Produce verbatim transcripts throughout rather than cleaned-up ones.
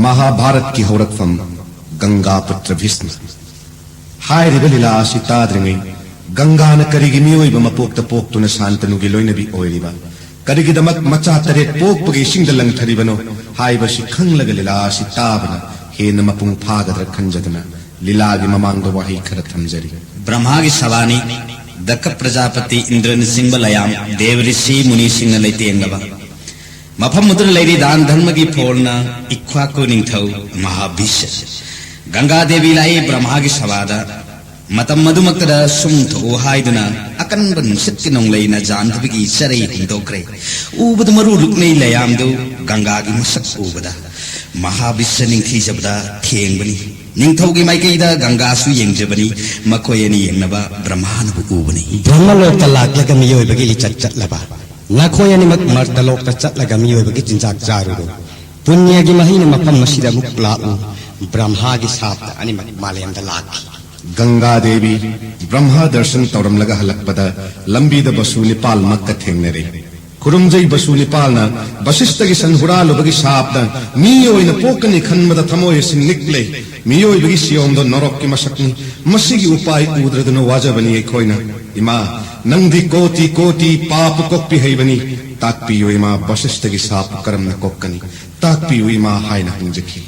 ꯃꯍꯥꯚꯥꯔꯠꯀꯤ ꯍꯧꯔꯛꯐꯝ꯫ ꯒꯪꯒꯥ ꯄꯨꯇ꯭ꯔ ꯚꯤꯁꯃ꯫ ꯍꯥꯏꯔꯤꯕ ꯂꯤꯂꯥ ꯑꯁꯤ ꯇꯥꯗ꯭ꯔꯤꯉꯩ, ꯒꯪꯒꯥꯅ ꯀꯔꯤꯒꯤ ꯃꯤꯑꯣꯏꯕ ꯃꯄꯣꯛꯇ ꯄꯣꯛꯇꯨꯅ ꯁꯥꯟꯇꯅꯨꯒꯤ ꯂꯣꯏꯅꯕꯤ ꯑꯣꯏꯔꯤꯕ, ꯀꯔꯤꯒꯤꯗꯃꯛ ꯃꯆꯥ ꯇꯔꯦꯠ ꯄꯣꯛꯄꯒꯤ ꯏꯁꯤꯡꯗ ꯂꯪꯊꯔꯤꯕꯅꯣ ꯍꯥꯏꯕꯁꯤ ꯈꯪꯂꯒ ꯂꯤꯂꯥ ꯑꯁꯤ ꯇꯥꯕꯅ ꯍꯦꯟꯅ ꯃꯄꯨꯡ ꯐꯥꯒꯗ꯭ꯔꯥ ꯈꯟꯖꯗꯨꯅ ꯂꯤꯂꯥꯒꯤ ꯃꯃꯥꯡꯗ ꯋꯥꯍꯩ ꯈꯔ ꯊꯝꯖꯔꯤ꯫ ꯕ꯭ꯔꯍ꯭ꯃꯥꯒꯤ ꯁꯚꯥꯅꯤ, ꯗꯛꯈ ꯄ꯭ꯔꯖꯥꯄꯇꯤ ꯏꯟꯗ꯭ꯔꯅꯆꯤꯡꯕ ꯂꯌꯥꯝ, ꯗꯦꯕ ꯔꯤꯁꯤ ꯃꯨꯅꯤꯁꯤꯡꯅ ꯂꯩꯇꯦꯡꯂꯕ ꯃꯐꯝ ꯑꯗꯨꯗ ꯂꯩꯔꯤ ꯗꯥꯟ ꯙꯔꯃꯒꯤ ꯐꯣꯜꯅ ꯏꯛꯈ꯭ꯋꯥꯀꯨ ꯅꯤꯡꯊꯧ ꯃꯍꯥꯕꯤꯁ꯫ ꯒꯪꯒꯥ ꯗꯦꯕꯤ ꯂꯥꯛꯏ ꯕ꯭ꯔꯍ꯭ꯃꯥꯒꯤ ꯁꯚꯥꯗ꯫ ꯃꯇꯝ ꯑꯗꯨꯃꯛꯇꯗ ꯁꯨꯝ ꯊꯣꯛꯎ ꯍꯥꯏꯗꯨꯅ ꯑꯀꯟꯕ ꯅꯨꯡꯁꯤꯠꯀꯤ ꯅꯣꯡꯂꯩꯅ ꯖꯥꯟꯗꯕꯒꯤ ꯆꯔꯩ ꯍꯨꯝꯗꯣꯛꯈ꯭ꯔꯦ꯫ ꯎꯕꯗ ꯃꯔꯨ ꯂꯨꯛꯅꯩ ꯂꯌꯥꯝꯗꯨ ꯒꯪꯒꯥꯒꯤ ꯃꯁꯛ ꯎꯕꯗ ꯃꯍꯥꯕꯤꯁ ꯅꯤꯡꯊꯤꯖꯕꯗ ꯊꯦꯡꯕꯅꯤ꯫ ꯅꯤꯡꯊꯧꯒꯤ ꯃꯥꯏꯀꯩꯗ ꯒꯪꯒꯥꯁꯨ ꯌꯦꯡꯖꯕꯅꯤ꯫ ꯃꯈꯣꯏ ꯑꯅꯤ ꯌꯦꯡꯅꯕ ꯕ꯭ꯔꯍ꯭ꯃꯥꯅꯕꯨ ꯎꯕꯅꯤ꯫ ꯕ꯭ꯔꯍ꯭ꯃꯂꯣꯛꯇ ꯂꯥꯛꯂꯒ ꯃꯤꯑꯣꯏꯕꯒꯤ ꯂꯤꯆꯠ ꯆꯠꯂꯕ ꯅꯈꯣꯏ ꯑꯅꯤꯃꯛ ꯃꯔꯇꯂꯣꯛꯇ ꯆꯠꯂꯒ ꯃꯤꯑꯣꯏꯕꯒꯤ ꯆꯤꯟꯖꯥꯛ ꯆꯥꯔꯨꯔꯣ꯫ ꯄꯨꯅ꯭ꯌꯒꯤ ꯃꯍꯩꯅ ꯃꯐꯝ ꯑꯁꯤꯗ ꯑꯃꯨꯛ ꯂꯥꯛꯎ꯫ ꯕ꯭ꯔꯍ꯭ꯃꯥꯒꯤ ꯁꯥꯞꯇ ꯑꯅꯤꯃꯛ ꯃꯥꯂꯦꯝꯗ ꯂꯥꯛꯈꯤ꯫ ꯒꯪꯒꯥ ꯗꯦꯕꯤ ꯕ꯭ꯔꯍ꯭ꯃꯥ ꯗꯔꯁꯟ ꯇꯧꯔꯝꯂꯒ ꯍꯜꯂꯛꯄꯗ ꯂꯝꯕꯤꯗ ꯕꯁꯨ ꯅꯤꯄꯥꯜꯃꯛꯀ ꯊꯦꯡꯅꯔꯦ꯫ ꯈꯨꯔꯨꯝꯖꯩ ꯕꯁꯨ ꯅꯤꯄꯥꯜꯅ꯫ ꯕꯁꯤꯁꯇꯒꯤ ꯁꯟ ꯍꯨꯔꯥꯜꯂꯨꯕꯒꯤ ꯁꯥꯞꯅ ꯃꯤ ꯑꯣꯏꯅ ꯄꯣꯛꯀꯅꯤ ꯈꯟꯕꯗ ꯊꯃꯣꯏ ꯑꯁꯤ ꯅꯤꯛꯂꯦ꯫ ꯃꯤꯑꯣꯏꯕꯒꯤ ꯁꯤꯌꯣꯝꯗꯣ ꯅꯔꯣꯛꯀꯤ ꯃꯁꯛꯅꯤ꯫ ꯃꯁꯤꯒꯤ ꯎꯄꯥꯏ ꯎꯗ꯭ꯔꯗꯨꯅ ꯋꯥꯖꯕꯅꯤ ꯑꯩꯈꯣꯏꯅ꯫ ꯏꯃꯥ, ꯅꯪꯗꯤ ꯀꯣꯇꯤ ꯀꯣꯇꯤ ꯄꯥꯄ ꯀꯣꯛꯄꯤ ꯍꯩꯕꯅꯤ꯫ ꯇꯥꯛꯄꯤꯌꯨ ꯏꯃꯥ, ꯕꯁꯤꯁꯇꯒꯤ ꯁꯥꯞꯄꯨ ꯀꯔꯝꯅ ꯀꯣꯛꯀꯅꯤ? ꯇꯥꯛꯄꯤꯌꯨ ꯏꯃꯥ ꯍꯥꯏꯅ ꯍꯪꯖꯈꯤ꯫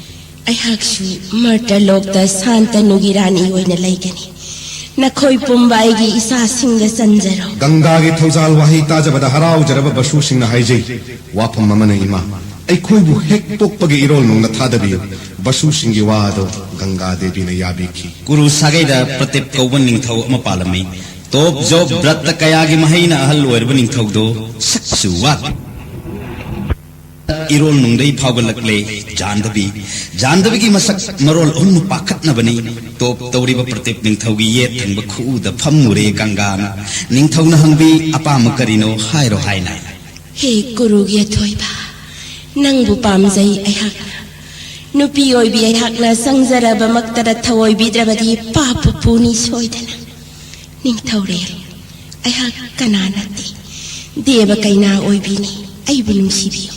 ꯑꯩꯍꯥꯛꯁꯨ ꯃꯔꯇ ꯂꯣꯛꯇ ꯁꯥꯟꯇꯅꯨꯒꯤ ꯔꯥꯅꯤ ꯑꯣꯏꯅ ꯂꯩꯒꯅꯤ꯫ ꯅꯈꯣꯏ ꯄꯨꯝꯕ ꯑꯩꯒꯤ ꯏꯆꯥꯁꯤꯡꯒ ꯆꯟꯖꯔꯣ꯫ ꯒꯪꯒꯥꯒꯤ ꯊꯧꯖꯥꯜ ꯋꯥꯍꯩ ꯇꯥꯖꯕꯗ ꯍꯔꯥꯎꯖꯔꯕ ꯕꯁꯨꯁꯤꯡꯅ ꯍꯥꯏꯖꯩ, ꯋꯥꯐꯝ ꯑꯃꯅ ꯏꯃꯥ, ꯑꯩꯈꯣꯏꯕꯨ ꯍꯦꯛ ꯄꯣꯛꯄꯒꯤ ꯏꯔꯣꯜ ꯅꯨꯡꯅ ꯊꯥꯗꯕꯤꯌꯨ꯫ ꯕꯁꯨꯁꯤꯡꯒꯤ ꯋꯥ ꯑꯗꯣ ꯒꯪꯒꯥ ꯗꯦꯕꯤꯅ ꯌꯥꯕꯤꯈꯤ꯫ ꯀꯨꯔꯨ ꯁꯥꯒꯩꯗ ꯄ꯭ꯔꯇꯤꯞ ꯀꯧꯕ ꯅꯤꯡꯊꯧ ꯑꯃ ꯄꯥꯜꯂꯝꯃꯤ꯫ ꯇꯣꯞ ꯖꯣꯞ ꯕ꯭ꯔꯠꯇ ꯀꯌꯥꯒꯤ ꯃꯍꯩꯅ ꯑꯍꯜ ꯑꯣꯏꯔꯕ ꯅꯤꯡꯊꯧꯗꯣ ꯁꯛꯁꯨ ꯋꯥꯠ ꯏꯔꯣꯜ ꯅꯨꯡꯗꯩ ꯐꯥꯎꯒꯠꯂꯛꯂꯦ ꯖꯥꯟꯗꯕꯤ꯫ ꯖꯥꯟꯗꯕꯤꯒꯤ ꯃꯁꯛ ꯃꯔꯣꯜ ꯑꯍꯨꯝ ꯄꯥꯈꯠꯅꯕꯅꯤ꯫ ꯇꯣꯞ ꯇꯧꯔꯤꯕ ꯄ꯭ꯔꯇꯤꯞ ꯅꯤꯡꯊꯧꯒꯤ ꯌꯦꯠ ꯊꯪꯕ ꯈꯨꯎꯗ ꯐꯝꯃꯨꯔꯦ ꯒꯪꯒꯥꯅ꯫ ꯅꯤꯡꯊꯧꯅ ꯍꯪꯕꯤ, "ꯑꯄꯥꯝꯕ ꯀꯔꯤꯅꯣ ꯍꯥꯏꯔꯣ" ꯍꯥꯏꯅ꯫ ꯍꯦ ꯀꯨꯔꯨꯒꯤ ꯑꯊꯣꯏꯕ, ꯅꯪꯕꯨ ꯄꯥꯝꯖꯩ ꯑꯩꯍꯥꯛꯅ꯫ ꯅꯨꯄꯤ ꯑꯣꯏꯕꯤ ꯑꯩꯍꯥꯛꯅ ꯆꯪꯖꯔꯕꯃꯛꯇꯗ ꯊꯑꯣꯏꯕꯤꯗ꯭ꯔꯕꯗꯤ ꯄꯥꯞꯄꯨ ꯄꯨꯅꯤ ꯁꯣꯏꯗꯅ꯫ ꯅꯤꯡꯊꯧꯔꯦꯜ, ꯑꯩꯍꯥꯛ ꯀꯅꯥ ꯅꯠꯇꯦ, ꯗꯦꯕ ꯀꯩꯅꯥ ꯑꯣꯏꯕꯤꯅꯤ꯫ ꯑꯩꯕꯨ ꯅꯨꯡꯁꯤꯕꯤꯌꯨ꯫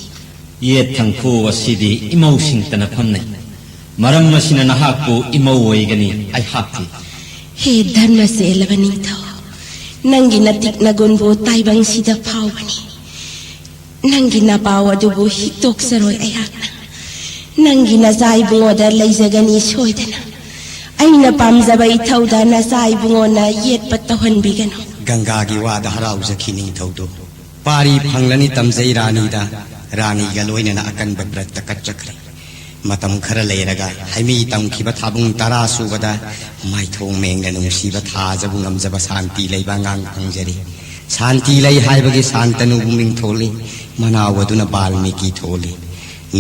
ꯌꯦꯠ ꯊꯪꯈꯨ ꯑꯁꯤꯗꯤ ꯏꯃꯧꯁꯤꯡꯇꯅ ꯐꯝꯅꯩ꯫ ꯃꯔꯝ ꯑꯁꯤꯅ ꯅꯍꯥꯛꯄꯨ ꯏꯃꯧ ꯑꯣꯏꯒꯅꯤ ꯑꯩꯍꯥꯛꯇꯤ꯫ ꯍꯦ ꯙꯔꯃ ꯆꯦꯜꯂꯕ ꯅꯤꯡꯊꯧ, ꯅꯪꯒꯤ ꯅꯇꯤꯛ ꯅꯒꯨꯟꯕꯨ ꯇꯥꯏꯕꯪꯁꯤꯗ ꯐꯥꯎꯒꯅꯤ꯫ ꯅꯪꯒꯤ ꯅꯄꯥꯎ ꯑꯗꯨꯕꯨ ꯍꯤꯛꯇꯣꯛꯆꯔꯣꯏ ꯑꯩꯍꯥꯛꯅ꯫ ꯅꯪꯒꯤ ꯅꯆꯥ ꯏꯕꯨꯡꯉꯣꯗ ꯂꯩꯖꯒꯅꯤ ꯁꯣꯏꯗꯅ꯫ ꯑꯩꯅ ꯄꯥꯝꯖꯕ ꯏꯊꯧꯗ ꯅꯆꯥ ꯏꯕꯨꯡꯉꯣꯅ ꯌꯦꯠꯄ ꯇꯧꯍꯟꯕꯤꯒꯅꯨ꯫ ꯒꯪꯒꯥꯒꯤ ꯋꯥꯗ ꯍꯔꯥꯎꯖꯈꯤ ꯅꯤꯡꯊꯧꯗꯨ꯫ ꯄꯥꯔꯤ ꯐꯪꯂꯅꯤ ꯇꯝꯖꯩ ꯔꯥꯅꯤꯗ, ꯔꯥꯅꯤꯒ ꯂꯣꯏꯅꯅ ꯑꯀꯟꯕ ꯕ꯭ꯔꯠꯇ ꯀꯠꯆꯈ꯭ꯔꯦ꯫ ꯃꯇꯝ ꯈꯔ ꯂꯩꯔꯒ ꯍꯩꯃꯤ ꯇꯝꯈꯤꯕ ꯊꯥꯕꯨꯡ ꯇꯔꯥ ꯁꯨꯕꯗ ꯃꯥꯏꯊꯣꯡ ꯃꯦꯡꯅ ꯅꯨꯡꯁꯤꯕ ꯊꯥꯖꯕꯨ ꯉꯝꯖꯕ ꯁꯥꯟꯇꯤ ꯂꯩꯕ ꯑꯉꯥꯡ ꯐꯪꯖꯔꯦ꯫ ꯁꯥꯟꯇꯤ ꯂꯩ ꯍꯥꯏꯕꯒꯤ ꯁꯥꯟꯇꯅꯨꯕꯨ ꯃꯤꯡ ꯊꯣꯜꯂꯤ, ꯃꯅꯥꯎ ꯑꯗꯨꯅ ꯕꯥꯜꯃꯤꯀꯤ ꯊꯣꯜꯂꯤ꯫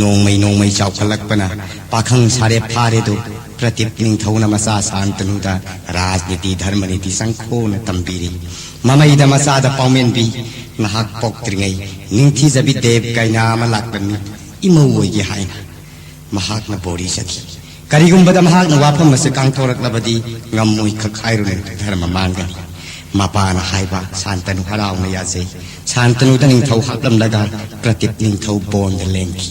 ꯅꯣꯡꯃꯩ ꯅꯣꯡꯃꯩ ꯆꯥꯎꯈꯠꯂꯛꯄꯅ ꯄꯥꯈꯪ ꯁꯥꯔꯦꯞ ꯐꯥꯔꯦꯗꯨ ꯄ꯭ꯔꯗꯤꯞ ꯅꯤꯡꯊꯧꯅ ꯃꯆꯥ ꯁꯥꯟꯇꯅꯨꯗ ꯔꯥꯖꯅꯤꯇꯤ ꯙꯔꯃꯅꯤꯇꯤ ꯆꯪꯈꯣꯅ ꯇꯝꯕꯤꯔꯤ꯫ ꯃꯃꯩꯗ ꯃꯆꯥꯗ ꯄꯥꯎꯃꯦꯟꯕꯤ ꯉꯥꯏꯍꯥꯛ ꯄꯣꯛꯇ꯭ꯔꯤꯉꯩ ꯅꯤꯡꯊꯤꯖꯕꯤ ꯗꯦꯕ ꯀꯩꯅꯥ ꯑꯃ ꯂꯥꯛꯂꯝꯃꯤ, ꯏꯃꯧ ꯑꯣꯏꯒꯦ ꯍꯥꯏꯅ꯫ ꯃꯍꯥꯛꯅ ꯕꯣꯔꯤ ꯆꯠꯈꯤ꯫ ꯀꯔꯤꯒꯨꯝꯕꯗ ꯃꯍꯥꯛꯅ ꯋꯥꯐꯝ ꯑꯁꯤ ꯀꯥꯡꯊꯣꯔꯛꯂꯕꯗꯤ ꯉꯝꯃꯣꯏ ꯈꯛ ꯍꯥꯏꯔꯨꯅꯨ, ꯙꯔꯃ ꯃꯥꯡꯒꯅꯤ꯫ ꯃꯄꯥꯅ ꯍꯥꯏꯕ ꯁꯥꯟꯇꯅꯨ ꯍꯔꯥꯎꯅ ꯌꯥꯖꯩ꯫ ꯁꯥꯟꯇꯅꯨꯗ ꯅꯤꯡꯊꯧ ꯍꯥꯞꯂꯝꯂꯒ ꯄ꯭ꯔꯇꯤꯞ ꯅꯤꯡꯊꯧ ꯕꯣꯟꯗ ꯂꯦꯡꯈꯤ꯫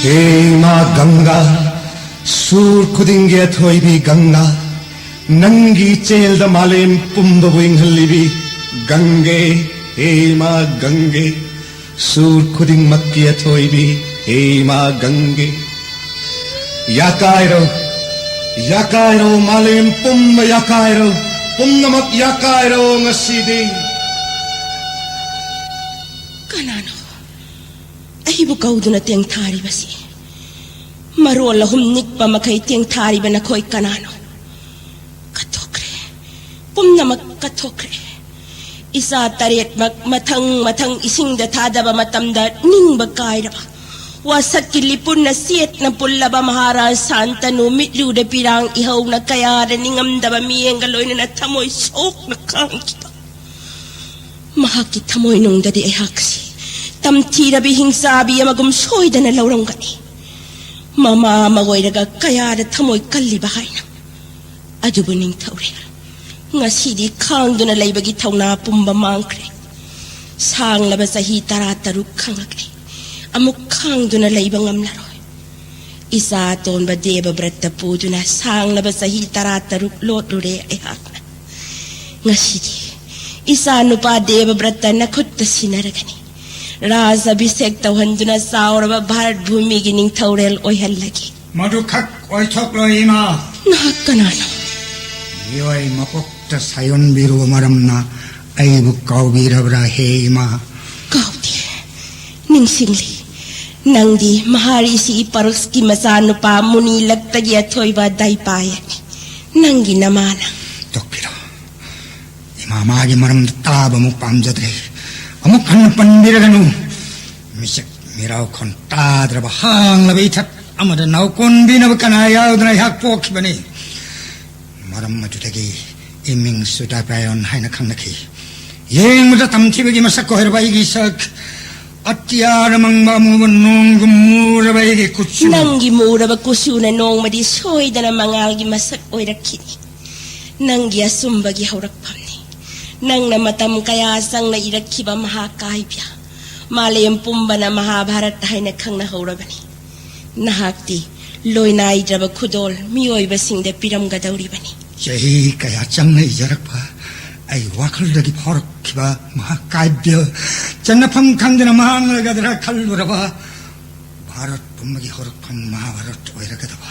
ꯍꯦ ꯏꯃꯥ ꯒꯪꯒꯥ, ꯁꯨꯔ ꯈꯨꯗꯤꯡꯒꯤ ꯑꯊꯣꯏꯕꯤ ꯒꯪꯒꯥ, ꯅꯪꯒꯤ ꯏꯆꯦꯜꯗ ꯃꯥꯂꯦꯝ ꯄꯨꯝꯕꯕꯨ ꯏꯪꯍꯜꯂꯤꯕꯤ ꯒꯪꯒꯦ, ꯍꯦ ꯏꯃꯥ ꯒꯪꯒꯦ, ꯁꯨꯔ ꯈꯨꯗꯤꯡꯃꯛꯀꯤ ꯑꯊꯣꯏꯕꯤ, ꯍꯦ ꯏꯃꯥ ꯒꯪꯒꯦ꯫ ꯌꯥꯀꯥꯏꯔꯣ, ꯌꯥꯀꯥꯏꯔꯣ, ꯃꯥꯂꯦꯝ ꯄꯨꯝꯕ ꯌꯥꯀꯥꯏꯔꯣ, ꯄꯨꯝꯅꯃꯛ ꯌꯥꯀꯥꯏꯔꯣ ꯉꯁꯤꯗꯤ꯫ ꯀꯅꯥꯅꯣ ꯑꯩꯕꯨ ꯀꯧꯗꯨꯅ ꯇꯦꯡꯊꯥꯔꯤꯕꯁꯤ? ꯃꯔꯣꯜ ꯑꯍꯨꯝ ꯅꯤꯛꯄ ꯃꯈꯩ ꯇꯦꯡꯊꯥꯔꯤꯕ ꯅꯈꯣꯏ ꯀꯅꯥꯅꯣ? ꯀꯠꯊꯣꯛꯈ꯭ꯔꯦ, ꯄꯨꯝꯅꯃꯛ ꯀꯠꯊꯣꯛꯈ꯭ꯔꯦ꯫ ꯏꯆꯥ ꯇꯔꯦꯠꯃꯛ ꯃꯊꯪ ꯃꯊꯪ ꯏꯁꯤꯡꯗ ꯊꯥꯗꯕ ꯃꯇꯝꯗ ꯅꯤꯡꯕ ꯀꯥꯏꯔꯕ, ꯋꯥꯁꯛꯀꯤ ꯂꯤꯄꯨꯟꯅ ꯆꯦꯠꯅ ꯄꯨꯜꯂꯕ ꯃꯍꯥꯔꯥꯖ ꯁꯥꯟꯇꯅꯨ ꯃꯤꯠꯂꯨꯗ ꯄꯤꯔꯥꯡ ꯏꯍꯧꯅ ꯀꯌꯥꯗ ꯅꯤꯡꯉꯝꯗꯕ ꯃꯤꯠꯌꯦꯡꯒ ꯂꯣꯏꯅꯅ ꯊꯃꯣꯏ ꯁꯣꯛꯅ ꯈꯥꯡꯈꯤꯕ꯫ ꯃꯍꯥꯛꯀꯤ ꯊꯃꯣꯏꯅꯨꯡꯗꯗꯤ ꯑꯩꯍꯥꯛꯁꯤ ꯇꯝꯊꯤꯔꯕꯤ ꯍꯤꯡꯆꯥꯕꯤ ꯑꯃꯒꯨꯝ ꯁꯣꯏꯗꯅ ꯂꯧꯔꯝꯒꯅꯤ꯫ ꯃꯃꯥ ꯑꯃ ꯑꯣꯏꯔꯒ ꯀꯌꯥꯗ ꯊꯃꯣꯏ ꯀꯜꯂꯤꯕ ꯍꯥꯏꯅ꯫ ꯑꯗꯨꯕꯨ ꯅꯤꯡꯊꯧꯔꯦꯜ, ꯉꯁꯤꯗꯤ ꯈꯥꯡꯗꯨꯅ ꯂꯩꯕꯒꯤ ꯊꯧꯅꯥ ꯄꯨꯝꯕ ꯃꯥꯡꯈ꯭ꯔꯦ꯫ ꯁꯥꯡꯂꯕ ꯆꯍꯤ ꯇꯔꯥꯇꯔꯨꯛ ꯈꯥꯡꯂꯛꯂꯦ, ꯑꯃꯨꯛ ꯈꯥꯡꯗꯨꯅ ꯂꯩꯕ ꯉꯝꯂꯔꯣꯏ꯫ ꯏꯆꯥ ꯑꯇꯣꯟꯕ ꯗꯦꯕꯕ꯭ꯔꯠꯇ ꯄꯨꯗꯨꯅ ꯁꯥꯡꯂꯕ ꯆꯍꯤ ꯇꯔꯥꯇꯔꯨꯛ ꯂꯣꯠꯂꯨꯔꯦ ꯑꯩꯍꯥꯛꯅ꯫ ꯉꯁꯤꯗꯤ ꯏꯆꯥ ꯅꯨꯄꯥ ꯗꯦꯕꯕ꯭ꯔꯠꯇ ꯅꯈꯨꯠꯇ ꯁꯤꯟꯅꯔꯒꯅꯤ꯫ ꯔꯥꯖ ꯑꯚꯤꯁꯦꯛ ꯇꯧꯍꯟꯗꯨꯅ ꯆꯥꯎꯔꯕ ꯚꯥꯔꯠ ꯚꯨꯃꯤꯒꯤ ꯅꯤꯡꯊꯧꯔꯦꯜ ꯑꯣꯏꯍꯜꯂꯒꯦ꯫ ꯃꯗꯨꯈꯛ ꯑꯣꯏꯊꯣꯛꯂꯣꯏ, ꯏꯃꯥ꯫ ꯅꯍꯥꯛ ꯀꯅꯥꯅꯣ? ꯃꯤꯑꯣꯏ ꯃꯄꯣꯛꯇ ꯁꯥꯌꯣꯟꯕꯤꯔꯨꯕ ꯃꯔꯝꯅ ꯑꯩꯕꯨ ꯀꯥꯎꯕꯤꯔꯕ꯭ꯔꯥ, ꯍꯦ ꯏꯃꯥ? ꯀꯥꯎꯗꯦ, ꯅꯤꯡꯁꯤꯡꯂꯤ꯫ ꯅꯪꯗꯤ ꯃꯍꯥꯔꯤꯁꯤ ꯄꯔꯛꯁꯀꯤ ꯃꯆꯥꯅꯨꯄꯥ ꯃꯨꯅꯤ ꯂꯛꯇꯒꯤ ꯑꯊꯣꯏꯕ ꯗꯥꯏꯄꯥꯌꯛꯅꯤ꯫ ꯅꯪꯒꯤ ꯅꯃꯥꯅ꯫ ꯇꯣꯛꯄꯤꯔꯣ꯫ ꯏꯃꯥ, ꯃꯥꯒꯤ ꯃꯔꯝꯗ ꯇꯥꯕ ꯑꯃꯨꯛ ꯄꯥꯝꯖꯗ꯭ꯔꯦ꯫ ꯑꯃꯨꯛ ꯍꯟꯅ ꯄꯟꯕꯤꯔꯒꯅꯨ꯫ ꯃꯤꯁꯛ ꯃꯤꯔꯥꯎ ꯈꯣꯟ ꯇꯥꯗ꯭ꯔꯕ ꯍꯥꯡꯂꯕ ꯏꯊꯛ ꯑꯃꯗ ꯅꯥꯎꯀꯣꯟꯕꯤꯅꯕ ꯀꯅꯥ ꯌꯥꯎꯗꯅ ꯑꯩꯍꯥꯛ ꯄꯣꯛꯈꯤꯕꯅꯤ꯫ ꯃꯔꯝ ꯑꯗꯨꯗꯒꯤ ꯏꯃꯤꯡꯁꯨ ꯗꯥꯏꯄꯥꯌꯣꯟ ꯍꯥꯏꯅ ꯈꯪꯅꯈꯤ꯫ ꯌꯦꯡꯕꯗ ꯇꯝꯊꯤꯕꯒꯤ ꯃꯁꯛ ꯑꯣꯏꯔꯕ ꯑꯩꯒꯤ ꯁꯛ, ꯑꯇꯤꯌꯥꯗ ꯃꯪꯕ ꯑꯃꯨꯕ ꯅꯣꯡꯒꯨꯝ ꯃꯨꯔꯕ ꯑꯩꯒꯤ ꯀꯨꯆꯨ꯫ ꯅꯪꯒꯤ ꯃꯨꯔꯕ ꯀꯨꯆꯨꯅ ꯅꯣꯡꯃꯗꯤ ꯁꯣꯏꯗꯅ ꯃꯉꯥꯜꯒꯤ ꯃꯁꯛ ꯑꯣꯏꯔꯛꯈꯤꯅꯤ꯫ ꯅꯪꯒꯤ ꯑꯆꯨꯝꯕꯒꯤ ꯍꯧꯔꯛꯐꯝꯅꯤ꯫ ꯅꯪꯅ ꯃꯇꯝ ꯀꯌꯥ ꯆꯪꯅ ꯏꯔꯛꯈꯤꯕ ꯃꯍꯥꯀꯥꯕ꯭ꯌ, ꯃꯥꯂꯦꯝ ꯄꯨꯝꯕꯅ ꯃꯍꯥꯚꯥꯔꯠ ꯍꯥꯏꯅ ꯈꯪꯅꯍꯧꯔꯕꯅꯤ꯫ ꯅꯍꯥꯛꯇꯤ ꯂꯣꯏꯅꯥꯏꯗ꯭ꯔꯕ ꯈꯨꯗꯣꯜ ꯃꯤꯑꯣꯏꯕꯁꯤꯡꯗ ꯄꯤꯔꯝꯒꯗꯧꯔꯤꯕꯅꯤ꯫ ꯆꯍꯤ ꯀꯌꯥ ꯆꯪꯅ ꯏꯖꯔꯛꯄ ꯑꯩ ꯋꯥꯈꯜꯗꯒꯤ ꯐꯥꯎꯔꯛꯈꯤꯕ ꯃꯍꯥꯀꯥꯕ꯭ꯌ ꯆꯟꯅꯐꯝ ꯈꯪꯗꯅ ꯃꯥꯡꯂꯒꯗ꯭ꯔꯥ ꯈꯜꯂꯨꯔꯕ ꯚꯥꯔꯠ ꯄꯨꯝꯕꯒꯤ ꯍꯧꯔꯛꯐꯝ ꯃꯍꯥꯚꯥꯔꯠ ꯑꯣꯏꯔꯒꯗꯕ꯫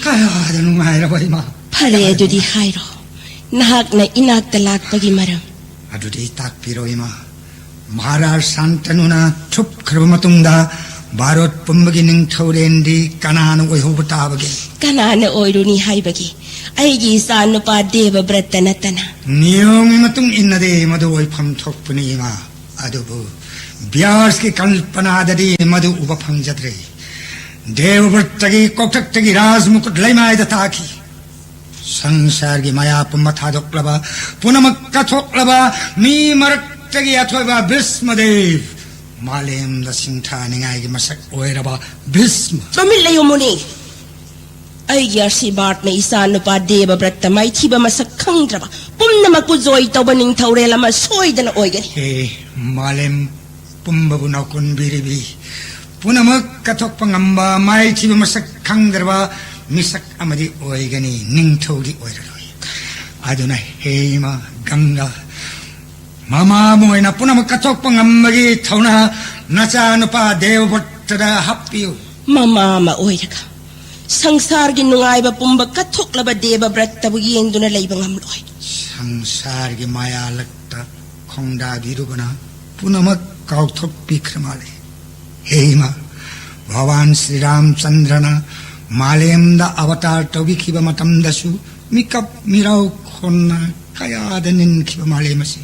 ꯀꯌꯥꯗ ꯅꯨꯡꯉꯥꯏꯔꯕ ꯏꯃꯥ! ꯐꯔꯦ, ꯑꯗꯨꯗꯤ ꯍꯥꯏꯔꯣ, ꯅꯍꯥꯛꯅ ꯏꯅꯥꯛꯇ ꯂꯥꯛꯄꯒꯤ ꯃꯔꯝ꯫ ꯑꯗꯨꯗꯤ ꯇꯥꯛꯄꯤꯔꯣ, ꯏꯃꯥ꯫ ꯃꯍꯥꯔꯥꯖ ꯁꯥꯟꯇꯅꯨꯅ ꯊꯨꯞꯈ꯭ꯔꯕ ꯃꯇꯨꯡꯗ ꯚꯥꯔꯠ ꯄꯨꯝꯕꯒꯤ ꯅꯤꯡꯊꯧꯔꯦꯜꯗꯤ ꯀꯅꯥꯅ ꯑꯣꯏꯍꯧꯕ ꯇꯥꯕꯒꯦ? ꯀꯅꯥꯅ ꯑꯣꯏꯔꯨꯅꯤ ꯍꯥꯏꯕꯒꯤ? ꯑꯩꯒꯤ ꯏꯆꯥ ꯅꯨꯄꯥ ꯗꯦꯕꯕ꯭ꯔꯠꯇ ꯅꯠꯇꯅ꯫ ꯅꯤꯌꯣꯝꯒꯤ ꯃꯇꯨꯡ ꯏꯟꯅꯗꯤ ꯃꯗꯨ ꯑꯣꯏꯐꯝ ꯊꯣꯛꯄꯅꯤ, ꯏꯃꯥ꯫ ꯑꯗꯨꯕꯨ ꯕ꯭ꯌꯥꯁꯀꯤ ꯀꯜꯄꯅꯥꯗꯗꯤ ꯃꯗꯨ ꯎꯕ ꯐꯪꯖꯗ꯭ꯔꯦ꯫ ꯗꯦꯕꯕ꯭ꯔꯠꯇꯒꯤ ꯀꯣꯛꯊꯛꯇꯒꯤ ꯔꯥꯖ ꯃꯨꯀꯨꯠ ꯂꯩꯃꯥꯏꯗ ꯇꯥꯈꯤ꯫ ꯁꯪꯁꯥꯔꯒꯤ ꯃꯌꯥ ꯄꯨꯝꯕ ꯊꯥꯗꯣꯛꯂꯕ, ꯄꯨꯝꯅꯃꯛ ꯀꯠꯊꯣꯛꯂꯕ, ꯃꯤ ꯃꯔꯛꯇꯒꯤ ꯑꯊꯣꯏꯕ ꯚꯤꯁꯃꯗꯦꯕ, ꯃꯥꯂꯦꯝꯗ ꯁꯤꯡꯊꯥꯅꯤꯡꯉꯥꯏꯒꯤ ꯃꯁꯛ ꯑꯣꯏꯔꯕ ꯚꯤꯁꯃ꯫ ꯇꯨꯃꯤꯟ ꯂꯩꯌꯨ, ꯃꯨꯅꯤ꯫ ꯑꯩꯒꯤ ꯑꯥꯁꯤꯔꯕꯥꯗꯅ ꯏꯆꯥ ꯅꯨꯄꯥ ꯗꯦꯕꯕ꯭ꯔꯠꯇ ꯃꯥꯏꯊꯤꯕ ꯃꯁꯛ ꯈꯪꯗ꯭ꯔꯕ ꯄꯨꯝꯅꯃꯛꯄꯨ ꯖꯣꯏ ꯇꯧꯕ ꯅꯤꯡꯊꯧꯔꯦꯜ ꯑꯃ ꯁꯣꯏꯗꯅ ꯑꯣꯏꯒꯅꯤ꯫ ꯍꯦ ꯃꯥꯂꯦꯝ ꯄꯨꯝꯕꯕꯨ ꯅꯥꯎꯀꯣꯟꯕꯤꯔꯤꯕꯤ, ꯄꯨꯝꯅꯃꯛ ꯀꯠꯊꯣꯛꯄ ꯉꯝꯕ ꯃꯥꯏꯊꯤꯕ ꯃꯁꯛ ꯈꯪꯗ꯭ꯔꯕ ꯃꯤꯁꯛ ꯑꯃꯗꯤ ꯑꯣꯏꯒꯅꯤ, ꯅꯤꯡꯊꯧꯗꯤ ꯑꯣꯏꯔꯔꯣꯏ꯫ ꯑꯗꯨꯅ ꯍꯦ ꯏꯃꯥ ꯒꯪꯒꯥ, ꯃꯃꯥ ꯑꯃ ꯑꯣꯏꯅ ꯄꯨꯝꯅꯃꯛ ꯀꯠꯊꯣꯛꯄ ꯉꯝꯕꯒꯤ ꯊꯧꯅꯥ ꯅꯆꯥꯅꯨꯄꯥ ꯗꯦꯕꯕ꯭ꯔꯠꯇꯗ ꯍꯥꯞꯄꯤꯌꯨ꯫ ꯃꯃꯥ ꯑꯃ ꯑꯣꯏꯔꯒ ꯁꯪꯁꯥꯔꯒꯤ ꯅꯨꯡꯉꯥꯏꯕ ꯄꯨꯝꯕ ꯀꯠꯊꯣꯛꯂꯕ ꯗꯦꯕꯕ꯭ꯔꯠꯇꯕꯨ ꯌꯦꯡꯗꯨꯅ ꯂꯩꯕ ꯉꯝꯂꯣꯏ꯫ ꯁꯪꯁꯥꯔꯒꯤ ꯃꯥꯌꯥ ꯂꯛꯇ ꯈꯣꯡꯗꯥꯕꯤꯔꯨꯕꯅ ꯄꯨꯝꯅꯃꯛ ꯀꯥꯎꯊꯣꯛꯄꯤꯈ꯭ꯔ ꯃꯥꯜꯂꯦ꯫ ꯍꯦ ꯏꯃꯥ, ꯚꯒꯋꯥꯟ ꯁ꯭ꯔꯤ ꯔꯥꯝꯆꯟꯗ꯭ꯔꯅ ꯃꯥꯂꯦꯝꯗ ꯑꯕꯇꯥꯔ ꯇꯧꯕꯤꯈꯤꯕ ꯃꯇꯝꯗꯁꯨ ꯃꯤꯀꯞ ꯃꯤꯔꯥꯎ ꯈꯣꯟꯅ ꯀꯌꯥꯗ ꯅꯤꯟꯈꯤꯕ ꯃꯥꯂꯦꯝ ꯑꯁꯤ꯫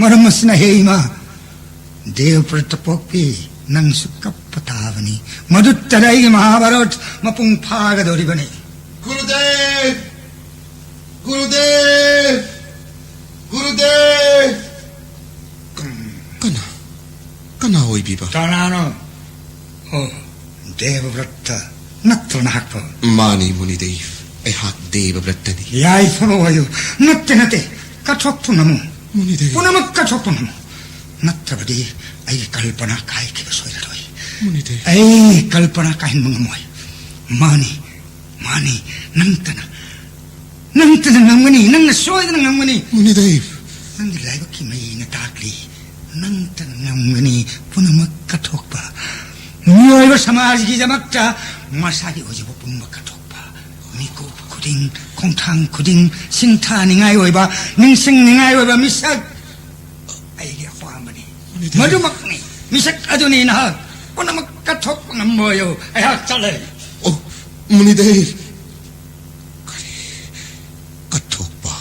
ꯃꯔꯝ ꯑꯁꯤꯅ ꯍꯦ ꯏꯃꯥ, ꯗꯦꯕꯕ꯭ꯔꯠꯇ ꯄꯣꯛꯄꯤ, ꯅꯪꯁꯨ ꯀꯞꯄ ꯇꯥꯕꯅꯤ꯫ ꯃꯗꯨꯇꯗ ꯑꯩꯒꯤ ꯃꯍꯥꯚꯥꯔꯠ ꯃꯄꯨꯡ ꯐꯥꯒꯗꯧꯔꯤꯕꯅꯤ꯫ ꯒꯨꯔꯨꯗꯦꯕ! ꯒꯨꯔꯨꯗꯦꯕ! ꯒꯨꯔꯨꯗꯦꯕ! ꯀꯅꯥ? ꯀꯅꯥ ꯑꯣꯏꯕꯤꯕ? ꯀꯅꯥꯅꯣ? ꯑꯣ, ꯗꯦꯕꯕ꯭ꯔꯠꯇ ꯅꯠꯇ꯭ꯔꯣ ꯅꯍꯥꯛꯄꯣ? ꯃꯥꯅꯤ, ꯃꯨꯅꯤꯗꯦꯕ, ꯑꯩꯍꯥꯛ ꯗꯦꯕꯕ꯭ꯔꯠꯇꯅꯤ꯫ ꯌꯥꯏꯐꯕ ꯑꯣꯏꯌꯨ꯫ ꯅꯠꯇꯦ, ꯅꯠꯇꯦ, ꯀꯠꯊꯣꯛꯄ ꯉꯝꯃꯨ꯫ ꯃꯨꯅꯤꯗꯦꯕ꯫ ꯄꯨꯝꯅꯃꯛ ꯀꯠꯊꯣꯛꯄ ꯉꯝꯃꯨ꯫ ꯅꯠꯇ꯭ꯔꯕꯗꯤ ꯑꯩꯒꯤ ꯀꯜꯄꯅꯥ ꯀꯥꯏꯈꯤꯕ ꯁꯣꯏꯔꯔꯣꯏ꯫ ꯃꯨꯅꯤꯗꯦꯕ꯫ ꯑꯩ ꯀꯜꯄꯅꯥ ꯀꯥꯏꯍꯟꯕ ꯉꯝꯃꯣꯏ꯫ ꯃꯥꯅꯤ, ꯃꯥꯅꯤ, ꯅꯪꯇꯅ, ꯅꯪꯇꯅ ꯉꯝꯒꯅꯤ, ꯅꯪꯅ ꯁꯣꯏꯗꯅ ꯉꯝꯒꯅꯤ꯫ ꯃꯨꯅꯤꯗꯦꯕ꯫ ꯅꯪꯗꯤ ꯂꯥꯏꯕꯛꯀꯤ ꯃꯩꯅ ꯇꯥꯛꯂꯤ, ꯅꯪꯇꯅ ꯉꯝꯒꯅꯤ ꯄꯨꯝꯅꯃꯛ ꯀꯠꯊꯣꯛꯄ꯫ ꯃꯤꯑꯣꯏꯕ ꯁꯃꯥꯖꯒꯤꯗꯃꯛꯇ ꯃꯁꯥꯒꯤ ꯑꯣꯏꯖꯕ ꯄꯨꯝꯕ ꯀꯠꯊꯣꯛꯄ꯫ ꯃꯤꯀꯨꯞ ꯈꯨꯗꯤꯡ, ꯈꯣꯡꯊꯥꯡ ꯈꯨꯗꯤꯡ ꯁꯤꯡꯊꯥꯅꯤꯡꯉꯥꯏ ꯑꯣꯏꯕ, ꯅꯤꯡꯁꯤꯡꯅꯤꯡꯉꯥꯏ ꯑꯣꯏꯕ ꯃꯤꯁꯛ ꯑꯩꯒꯤ ꯑꯄꯥꯝꯕꯅꯤ꯫ ꯃꯨꯅꯤꯗꯦꯕ꯫ ꯃꯗꯨꯃꯛꯅꯤ꯫ ꯃꯤꯁꯛ ꯑꯗꯨꯅꯤ ꯅꯍꯥꯛ꯫ ꯄꯨꯝꯅꯃꯛ ꯀꯠꯊꯣꯛꯄ ꯉꯝꯕ ꯑꯣꯏꯌꯨ꯫ ꯑꯩꯍꯥꯛ ꯆꯠꯂꯦ꯫ ꯑꯣ, ꯃꯨꯅꯤꯗꯦꯕ꯫ ꯀꯔꯤ? ꯀꯠꯊꯣꯛꯄ?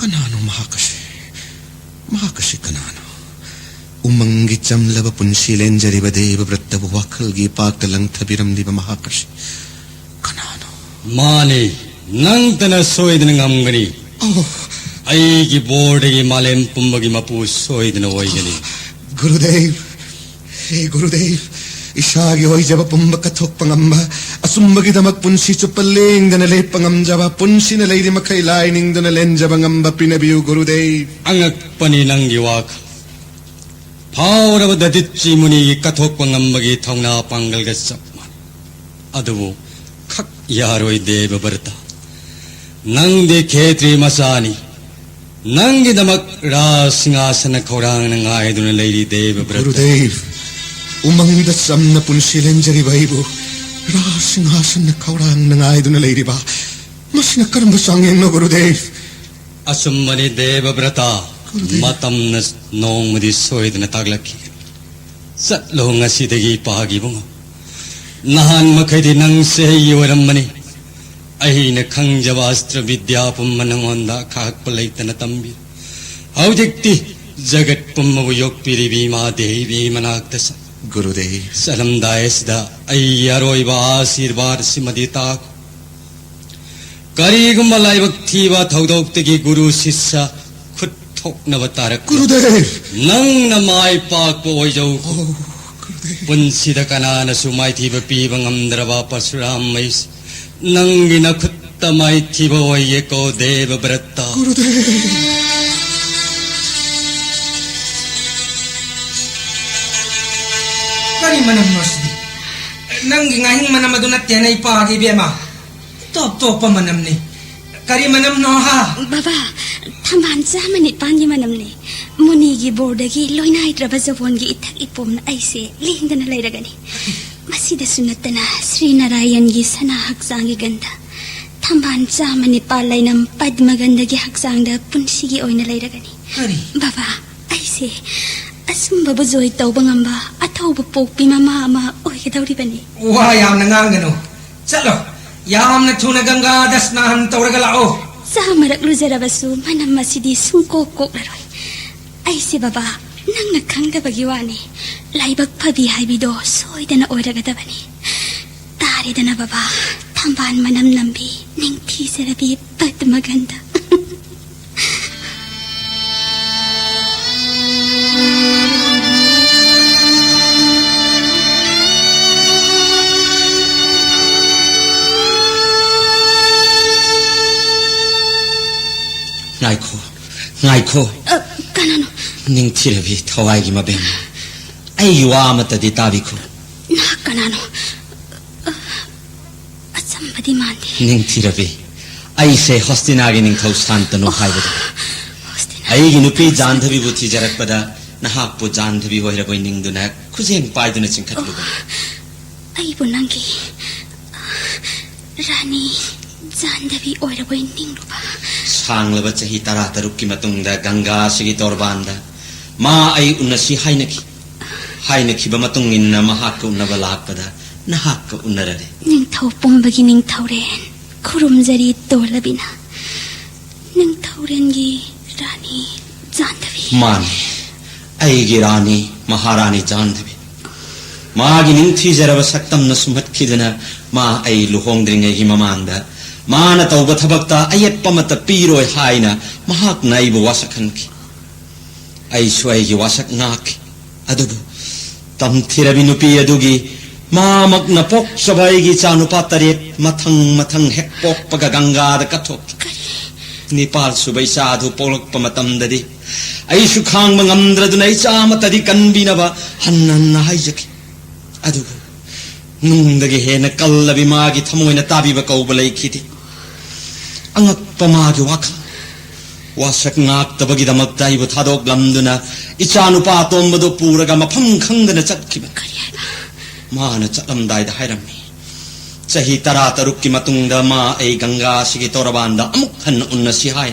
ꯀꯅꯥꯅꯣ ꯃꯍꯥꯛ ꯑꯁꯤ? ꯃꯍꯥꯛ ꯑꯁꯤ ꯀꯅꯥꯅꯣ? ꯎꯃꯪꯒꯤ ꯆꯝꯂꯕ ꯄꯨꯟꯁꯤ ꯂꯦꯟꯖꯔꯤꯕ ꯗꯦꯕꯕ꯭ꯔꯠꯇꯕꯨ ꯋꯥꯈꯜꯒꯤ ꯏꯄꯥꯛꯇ ꯂꯪꯊꯕꯤꯔꯝꯂꯤꯕ ꯃꯍꯥꯛ ꯑꯁꯤ ꯀꯅꯥꯅꯣ? ꯃꯥꯅꯤ, ꯅꯪꯇꯅ ꯁꯣꯏꯗꯅ ꯉꯝꯒꯅꯤ꯫ ꯑꯣ꯫ ꯑꯩꯒꯤ ꯕꯣꯔꯗꯒꯤ ꯃꯥꯂꯦꯝ ꯄꯨꯝꯕꯒꯤ ꯃꯄꯨ ꯁꯣꯏꯗꯅ ꯑꯣꯏꯒꯅꯤ꯫ ꯒꯨꯔꯨꯗꯦꯕ, ꯍꯦ ꯒꯨꯔꯨꯗꯦꯕ, ꯏꯁꯥꯒꯤ ꯑꯣꯏꯖꯕ ꯄꯨꯝꯕ ꯀꯠꯊꯣꯛꯄ ꯉꯝꯕ ꯑꯆꯨꯝꯕꯒꯤꯗꯃꯛ ꯄꯨꯟꯁꯤ ꯆꯨꯞꯄ ꯂꯦꯡꯗꯅ ꯂꯦꯞꯄ ꯉꯝꯖꯕ, ꯄꯨꯟꯁꯤꯅ ꯂꯩꯔꯤ ꯃꯈꯩ ꯂꯥꯏ ꯅꯤꯡꯗꯨꯅ ꯂꯦꯟꯖꯕ ꯉꯝꯕ ꯄꯤꯅꯕꯤꯌꯨ ꯒꯨꯔꯨꯗꯦꯕ꯫ ꯑꯉꯛꯄꯅꯤ ꯅꯪꯒꯤ ꯋꯥꯈꯜ꯫ ꯐꯥꯎꯔꯕ ꯗꯗꯤꯠꯆꯤ ꯃꯨꯅꯤꯒꯤ ꯀꯠꯊꯣꯛꯄ ꯉꯝꯕꯒꯤ ꯊꯧꯅꯥ ꯄꯥꯡꯒꯜꯒ ꯆꯞ ꯃꯥꯟꯅꯩ꯫ ꯑꯗꯨꯕꯨ ꯈꯛ ꯌꯥꯔꯣꯏ ꯗꯦꯕꯕ꯭ꯔꯇ꯫ ꯅꯪꯗꯤ ꯈꯦꯇ꯭ꯔꯤ ꯃꯆꯥꯅꯤ꯫ ꯅꯪꯒꯤꯗꯃꯛ ꯔꯥꯖ ꯁꯤꯡꯍꯥꯁꯅ ꯈꯧꯔꯥꯡꯅ ꯉꯥꯏꯗꯨꯅ ꯂꯩꯔꯤ ꯗꯦꯕꯕ꯭ꯔꯇ꯫ ꯒꯨꯔꯨꯗꯦꯕ, ꯎꯃꯪꯗ ꯆꯝꯅ ꯄꯨꯟꯁꯤ ꯂꯦꯟꯖꯔꯤꯕ ꯑꯩꯕꯨ ꯔꯥꯖ ꯁꯤꯡꯍꯥꯁꯟꯅ ꯈꯧꯔꯥꯡꯅ ꯉꯥꯏꯗꯨꯅ ꯂꯩꯔꯤꯕ, ꯃꯁꯤꯅ ꯀꯔꯝꯕ ꯆꯥꯡꯌꯦꯡꯅꯣ ꯒꯨꯔꯨꯗꯦꯕ? ꯑꯆꯨꯝꯕꯅꯤ ꯗꯦꯕꯕ꯭ꯔꯇ꯫ ꯒꯨꯔꯨꯗꯦꯕ꯫ ꯃꯇꯝꯅ ꯅꯣꯡꯃꯗꯤ ꯁꯣꯏꯗꯅ ꯇꯥꯛꯂꯛꯈꯤ꯫ ꯆꯠꯂꯣ ꯉꯁꯤꯗꯒꯤ ꯏꯄꯥꯒꯤ ꯏꯕꯨꯡꯉꯣ꯫ ꯅꯍꯥꯟ ꯃꯈꯩꯗꯤ ꯅꯪꯁꯦ ꯑꯩꯒꯤ ꯑꯣꯏꯔꯝꯕꯅꯤ꯫ ꯑꯩꯅ ꯈꯪꯖꯕ ꯑꯁꯇ꯭ꯔ ꯕꯤꯗ꯭ꯌꯥ ꯄꯨꯝꯕ ꯅꯉꯣꯟꯗ ꯑꯈꯥꯛꯄ ꯂꯩꯇꯅ ꯇꯝꯕꯤ꯫ ꯍꯧꯖꯤꯛꯇꯤ ꯖꯒꯠ ꯄꯨꯝꯕꯕꯨ ꯌꯣꯛꯄꯤꯔꯤꯕꯤ ꯏꯃꯥ ꯗꯦꯕꯤ ꯃꯅꯥꯛꯇ ꯆꯠ꯫ ꯒꯨꯔꯨꯗꯦꯕ꯫ ꯆꯠꯂꯝꯗꯥꯏ ꯑꯁꯤꯗ ꯑꯩꯒꯤ ꯑꯔꯣꯏꯕ ꯑꯥꯁꯤꯔꯕꯥꯗ ꯁꯤꯃꯗꯤ ꯇꯥꯈꯣ꯫ ꯀꯔꯤꯒꯨꯝꯕ ꯂꯥꯏꯕꯛ ꯊꯤꯕ ꯊꯧꯗꯣꯛꯇꯒꯤ ꯒꯨꯔꯨ ꯁꯤꯁ꯭ꯌ ꯈꯨꯠ ꯊꯣꯛꯅꯕ ꯇꯥꯔꯛꯄ, ꯒꯨꯔꯨꯗꯦꯕ! ꯅꯪꯅ ꯃꯥꯏ ꯄꯥꯛꯄ ꯑꯣꯏꯖꯧ꯫ ꯑꯣ, ꯒꯨꯔꯨꯗꯦꯕ! ꯄꯨꯟꯁꯤꯗ ꯀꯅꯥꯅꯁꯨ ꯃꯥꯏꯊꯤꯕ ꯄꯤꯕ ꯉꯝꯗ꯭ꯔꯕ ꯄꯔꯁꯨꯔꯥꯝ ꯃꯩꯁ, ꯅꯪꯒꯤ ꯅꯈꯨꯠꯇ ꯃꯥꯏꯊꯤꯕ ꯑꯣꯏꯌꯦꯀꯣ ꯗꯦꯕꯕ꯭ꯔꯇ꯫ ꯒꯨꯔꯨꯗꯦꯕ! ꯀꯔꯤ ꯃꯅꯝꯅꯣ ꯁꯤꯗꯤ? ꯅꯪꯒꯤ ꯉꯥꯍꯤꯡ ꯃꯅꯝ ꯑꯗꯨ ꯅꯠꯇꯦꯅꯦ, ꯏꯄꯥꯒꯤ ꯏꯕꯦꯝꯃ꯫ ꯇꯣꯞ ꯇꯣꯞꯄ ꯃꯅꯝꯅꯤ꯫ ꯀꯔꯤ ꯃꯅꯝꯅꯣ ꯍꯥ? ꯕꯕꯥ, ꯊꯝꯕꯥꯜ ꯆꯥꯝꯃ ꯅꯤꯄꯥꯟꯒꯤ ꯃꯅꯝꯅꯤ꯫ ꯃꯨꯅꯤꯒꯤ ꯕꯣꯔꯗꯒꯤ ꯂꯣꯏꯅꯥꯏꯗ꯭ꯔꯕ ꯖꯕꯣꯟꯒꯤ ꯏꯊꯛ ꯏꯄꯣꯝꯅ ꯑꯩꯁꯦ ꯂꯦꯡꯗꯅ ꯂꯩꯔꯒꯅꯤ꯫ ꯃꯁꯤꯗꯁꯨ ꯅꯠꯇꯅ ꯁ꯭ꯔꯤ ꯅꯥꯔꯥꯌꯟꯒꯤ ꯁꯅꯥ ꯍꯛꯆꯥꯡꯒꯤ ꯒꯟꯙ, ꯊꯝꯕꯥꯜ ꯆꯥꯝꯃ ꯅꯤꯄꯥꯜ ꯂꯩꯅꯝ ꯄꯗ꯭ꯃꯒꯟꯙꯒꯤ ꯍꯛꯆꯥꯡꯗ ꯄꯨꯟꯁꯤꯒꯤ ꯑꯣꯏꯅ ꯂꯩꯔꯒꯅꯤ꯫ ꯀꯔꯤ? ꯕꯕꯥ, ꯑꯩꯁꯦ ꯑꯆꯨꯝꯕꯕꯨ ꯖꯣꯏ ꯇꯧꯕ ꯉꯝꯕ ꯑꯊꯧꯕ ꯄꯣꯛꯄꯤ ꯃꯃꯥ ꯑꯃ ꯑꯣꯏꯒꯗꯧꯔꯤꯕꯅꯤ꯫ ꯋꯥ ꯌꯥꯝꯅ ꯉꯥꯡꯒꯅꯨ꯫ ꯆꯠꯂꯣ, ꯌꯥꯝꯅ ꯊꯨꯅ ꯒꯪꯒꯥꯗ ꯁ꯭ꯅꯥꯟ ꯇꯧꯔꯒ ꯂꯥꯛꯑꯣ꯫ ꯆꯥꯃꯔꯛ ꯂꯨꯖꯔꯕꯁꯨ ꯃꯅꯝ ꯑꯁꯤꯗꯤ ꯁꯨꯡꯀꯣꯛ ꯀꯣꯛꯂꯔꯣꯏ꯫ ꯑꯩꯁꯦ ꯕꯕꯥ, ꯅꯪꯅ ꯈꯪꯗꯕꯒꯤ ꯋꯥꯅꯤ꯫ ꯂꯥꯏꯕꯛ ꯐꯕꯤ ꯍꯥꯏꯕꯤꯗꯣ ꯁꯣꯏꯗꯅ ꯑꯣꯏꯔꯒꯗꯕꯅꯤ꯫ ꯇꯥꯔꯦꯗꯅ ꯕꯕꯥ, ꯊꯝꯕꯥꯜ ꯃꯅꯝ ꯅꯝꯕꯤ, ꯅꯤꯡꯊꯤꯖꯔꯕꯤ ꯄꯗ꯭ꯃꯒꯟꯙ꯫ ꯉꯥꯏꯈꯣ, ꯉꯥꯏꯈꯣ꯫ ꯑ, ꯀꯅꯥꯅꯣ? ꯅꯤꯡꯊꯤꯔꯕꯤ ꯊꯋꯥꯏꯒꯤ ꯃꯕꯦꯝꯃ, ꯑꯩꯒꯤ ꯋꯥ ꯑꯃꯠꯇꯗꯤ ꯇꯥꯕꯤꯈꯣ꯫ ꯅꯍꯥꯛ ꯀꯅꯥꯅꯣ? ꯑ, ꯑꯆꯝꯕꯗꯤ ꯃꯥꯟꯗꯦ꯫ ꯅꯤꯡꯊꯤꯔꯕꯤ, ꯑꯩꯁꯦ ꯍꯣꯁꯇꯤꯅꯥꯒꯤ ꯅꯤꯡꯊꯧ ꯁꯥꯟꯇꯅꯨ ꯍꯥꯏꯕꯗꯣ꯫ ꯍꯣꯁꯇꯤꯅꯥꯒꯤ ꯑꯩꯒꯤ ꯅꯨꯄꯤ ꯅꯤꯡꯊꯧ ꯖꯥꯟꯙꯕꯤꯕꯨ ꯊꯤꯖꯔꯛꯄꯗ ꯅꯍꯥꯛꯄꯨ ꯖꯥꯟꯙꯕꯤ ꯑꯣꯏꯔꯕꯣꯏ ꯅꯤꯡꯗꯨꯅ ꯈꯨꯖꯦꯡ ꯄꯥꯏꯗꯨꯅ ꯆꯤꯡꯈꯠꯂꯨꯕꯅꯤ꯫ ꯑꯩꯕꯨ ꯅꯪꯒꯤ, ꯑ, ꯔꯥꯅꯤ ꯖꯥꯟꯙꯕꯤ ꯑꯣꯏꯔꯕꯣꯏ ꯅꯤꯡꯂꯨꯕ꯫ ꯁꯥꯡꯂꯕ ꯆꯍꯤ ꯇꯔꯥꯇꯔꯨꯛꯀꯤ ꯃꯇꯨꯡꯗ ꯒꯪꯒꯥ ꯑꯁꯤꯒꯤ ꯇꯣꯔꯕꯥꯟꯗ ꯃꯥ ꯑꯩ ꯎꯅꯁꯤ ꯍꯥꯏꯅꯈꯤ꯫ ꯍꯥꯏꯅꯈꯤꯕ ꯃꯇꯨꯡ ꯏꯟꯅ ꯃꯍꯥꯛꯀ ꯎꯅꯕ ꯂꯥꯛꯄꯗ ꯅꯍꯥꯛꯀ ꯎꯅꯔꯔꯦ꯫ ꯅꯤꯡꯊꯧ ꯄꯨꯝꯕꯒꯤ ꯅꯤꯡꯊꯧꯔꯦꯟ ꯈꯨꯔꯨꯝꯖꯔꯤ ꯇꯣꯜꯂꯕꯤꯅ꯫ ꯅꯤꯡꯊꯧꯔꯦꯟꯒꯤ ꯔꯥꯅꯤ ꯖꯥꯟꯙꯕꯤ꯫ ꯃꯥꯅꯤ, ꯑꯩꯒꯤ ꯔꯥꯅꯤ, ꯃꯍꯥꯔꯥꯅꯤ ꯖꯥꯟꯙꯕꯤ꯫ ꯃꯥꯒꯤ ꯅꯤꯡꯊꯤꯖꯔꯕ ꯁꯛꯇꯝꯅ ꯁꯨꯝꯍꯠꯈꯤꯗꯨꯅ ꯃꯥ ꯑꯩ ꯂꯨꯍꯣꯡꯗ꯭ꯔꯤꯉꯩꯒꯤ ꯃꯃꯥꯡꯗ ꯃꯥꯅ ꯇꯧꯕ ꯊꯕꯛꯇ ꯑꯌꯦꯠꯄ ꯑꯃꯠꯇ ꯄꯤꯔꯣꯏ ꯍꯥꯏꯅ ꯃꯍꯥꯛꯅ ꯑꯩꯕꯨ ꯋꯥꯁꯛꯍꯟꯈꯤ꯫ ꯑꯩꯁꯨ ꯑꯩꯒꯤ ꯋꯥꯁꯛ ꯉꯥꯛꯈꯤ꯫ ꯑꯗꯨꯕꯨ ꯇꯝꯊꯤꯔꯕꯤ ꯅꯨꯄꯤ ꯑꯗꯨꯒꯤ ꯃꯥꯃꯛꯅ ꯄꯣꯛꯆꯕ ꯑꯩꯒꯤ ꯏꯆꯥ ꯅꯨꯄꯥ ꯇꯔꯦꯠ ꯃꯊꯪ ꯃꯊꯪ ꯍꯦꯛ ꯄꯣꯛꯄꯒ ꯒꯪꯒꯥꯗ ꯀꯠꯊꯣꯛꯈꯤ꯫ ꯀꯔꯤ? ꯅꯤꯄꯥꯜ ꯁꯨꯕ ꯏꯆꯥ ꯑꯗꯨ ꯄꯣꯛꯂꯛꯄ ꯃꯇꯝꯗꯗꯤ ꯑꯩꯁꯨ ꯈꯥꯡꯕ ꯉꯝꯗ꯭ꯔꯗꯨꯅ ꯏꯆꯥ ꯑꯃꯠꯇꯗꯤ ꯀꯟꯕꯤꯅꯕ ꯍꯟꯅ ꯍꯟꯅ ꯍꯥꯏꯖꯈꯤ꯫ ꯑꯗꯨꯕꯨ ꯅꯨꯡꯗꯒꯤ ꯍꯦꯟꯅ ꯀꯜꯂꯕꯤ ꯃꯥꯒꯤ ꯊꯃꯣꯏꯅ ꯇꯥꯕꯤꯕ ꯀꯧꯕ ꯂꯩꯈꯤꯗꯦ꯫ ꯑꯉꯛꯄ ꯃꯥꯒꯤ ꯋꯥꯈꯜ꯫ ꯋꯥꯁꯛ ꯉꯥꯛꯇꯕꯒꯤꯗꯃꯛꯇ ꯑꯩꯕꯨ ꯊꯥꯗꯣꯛꯂꯝꯗꯨꯅ ꯏꯆꯥ ꯅꯨꯄꯥ ꯑꯇꯣꯝꯕꯗꯨ ꯄꯨꯔꯒ ꯃꯐꯝ ꯈꯪꯗꯅ ꯆꯠꯈꯤꯕꯅꯤ꯫ ꯀꯔꯤ ꯍꯥꯏꯕ? ꯃꯥꯅ ꯆꯠꯂꯝꯗꯥꯏꯗ ꯍꯥꯏꯔꯝꯃꯤ, ꯆꯍꯤ ꯇꯔꯥꯇꯔꯨꯛꯀꯤ ꯃꯇꯨꯡꯗ ꯃꯥ ꯑꯩ ꯒꯪꯒꯥ ꯑꯁꯤꯒꯤ ꯇꯣꯔꯕꯥꯟꯗ ꯑꯃꯨꯛ ꯍꯟꯅ ꯎꯟꯅꯁꯤ ꯍꯥꯏ꯫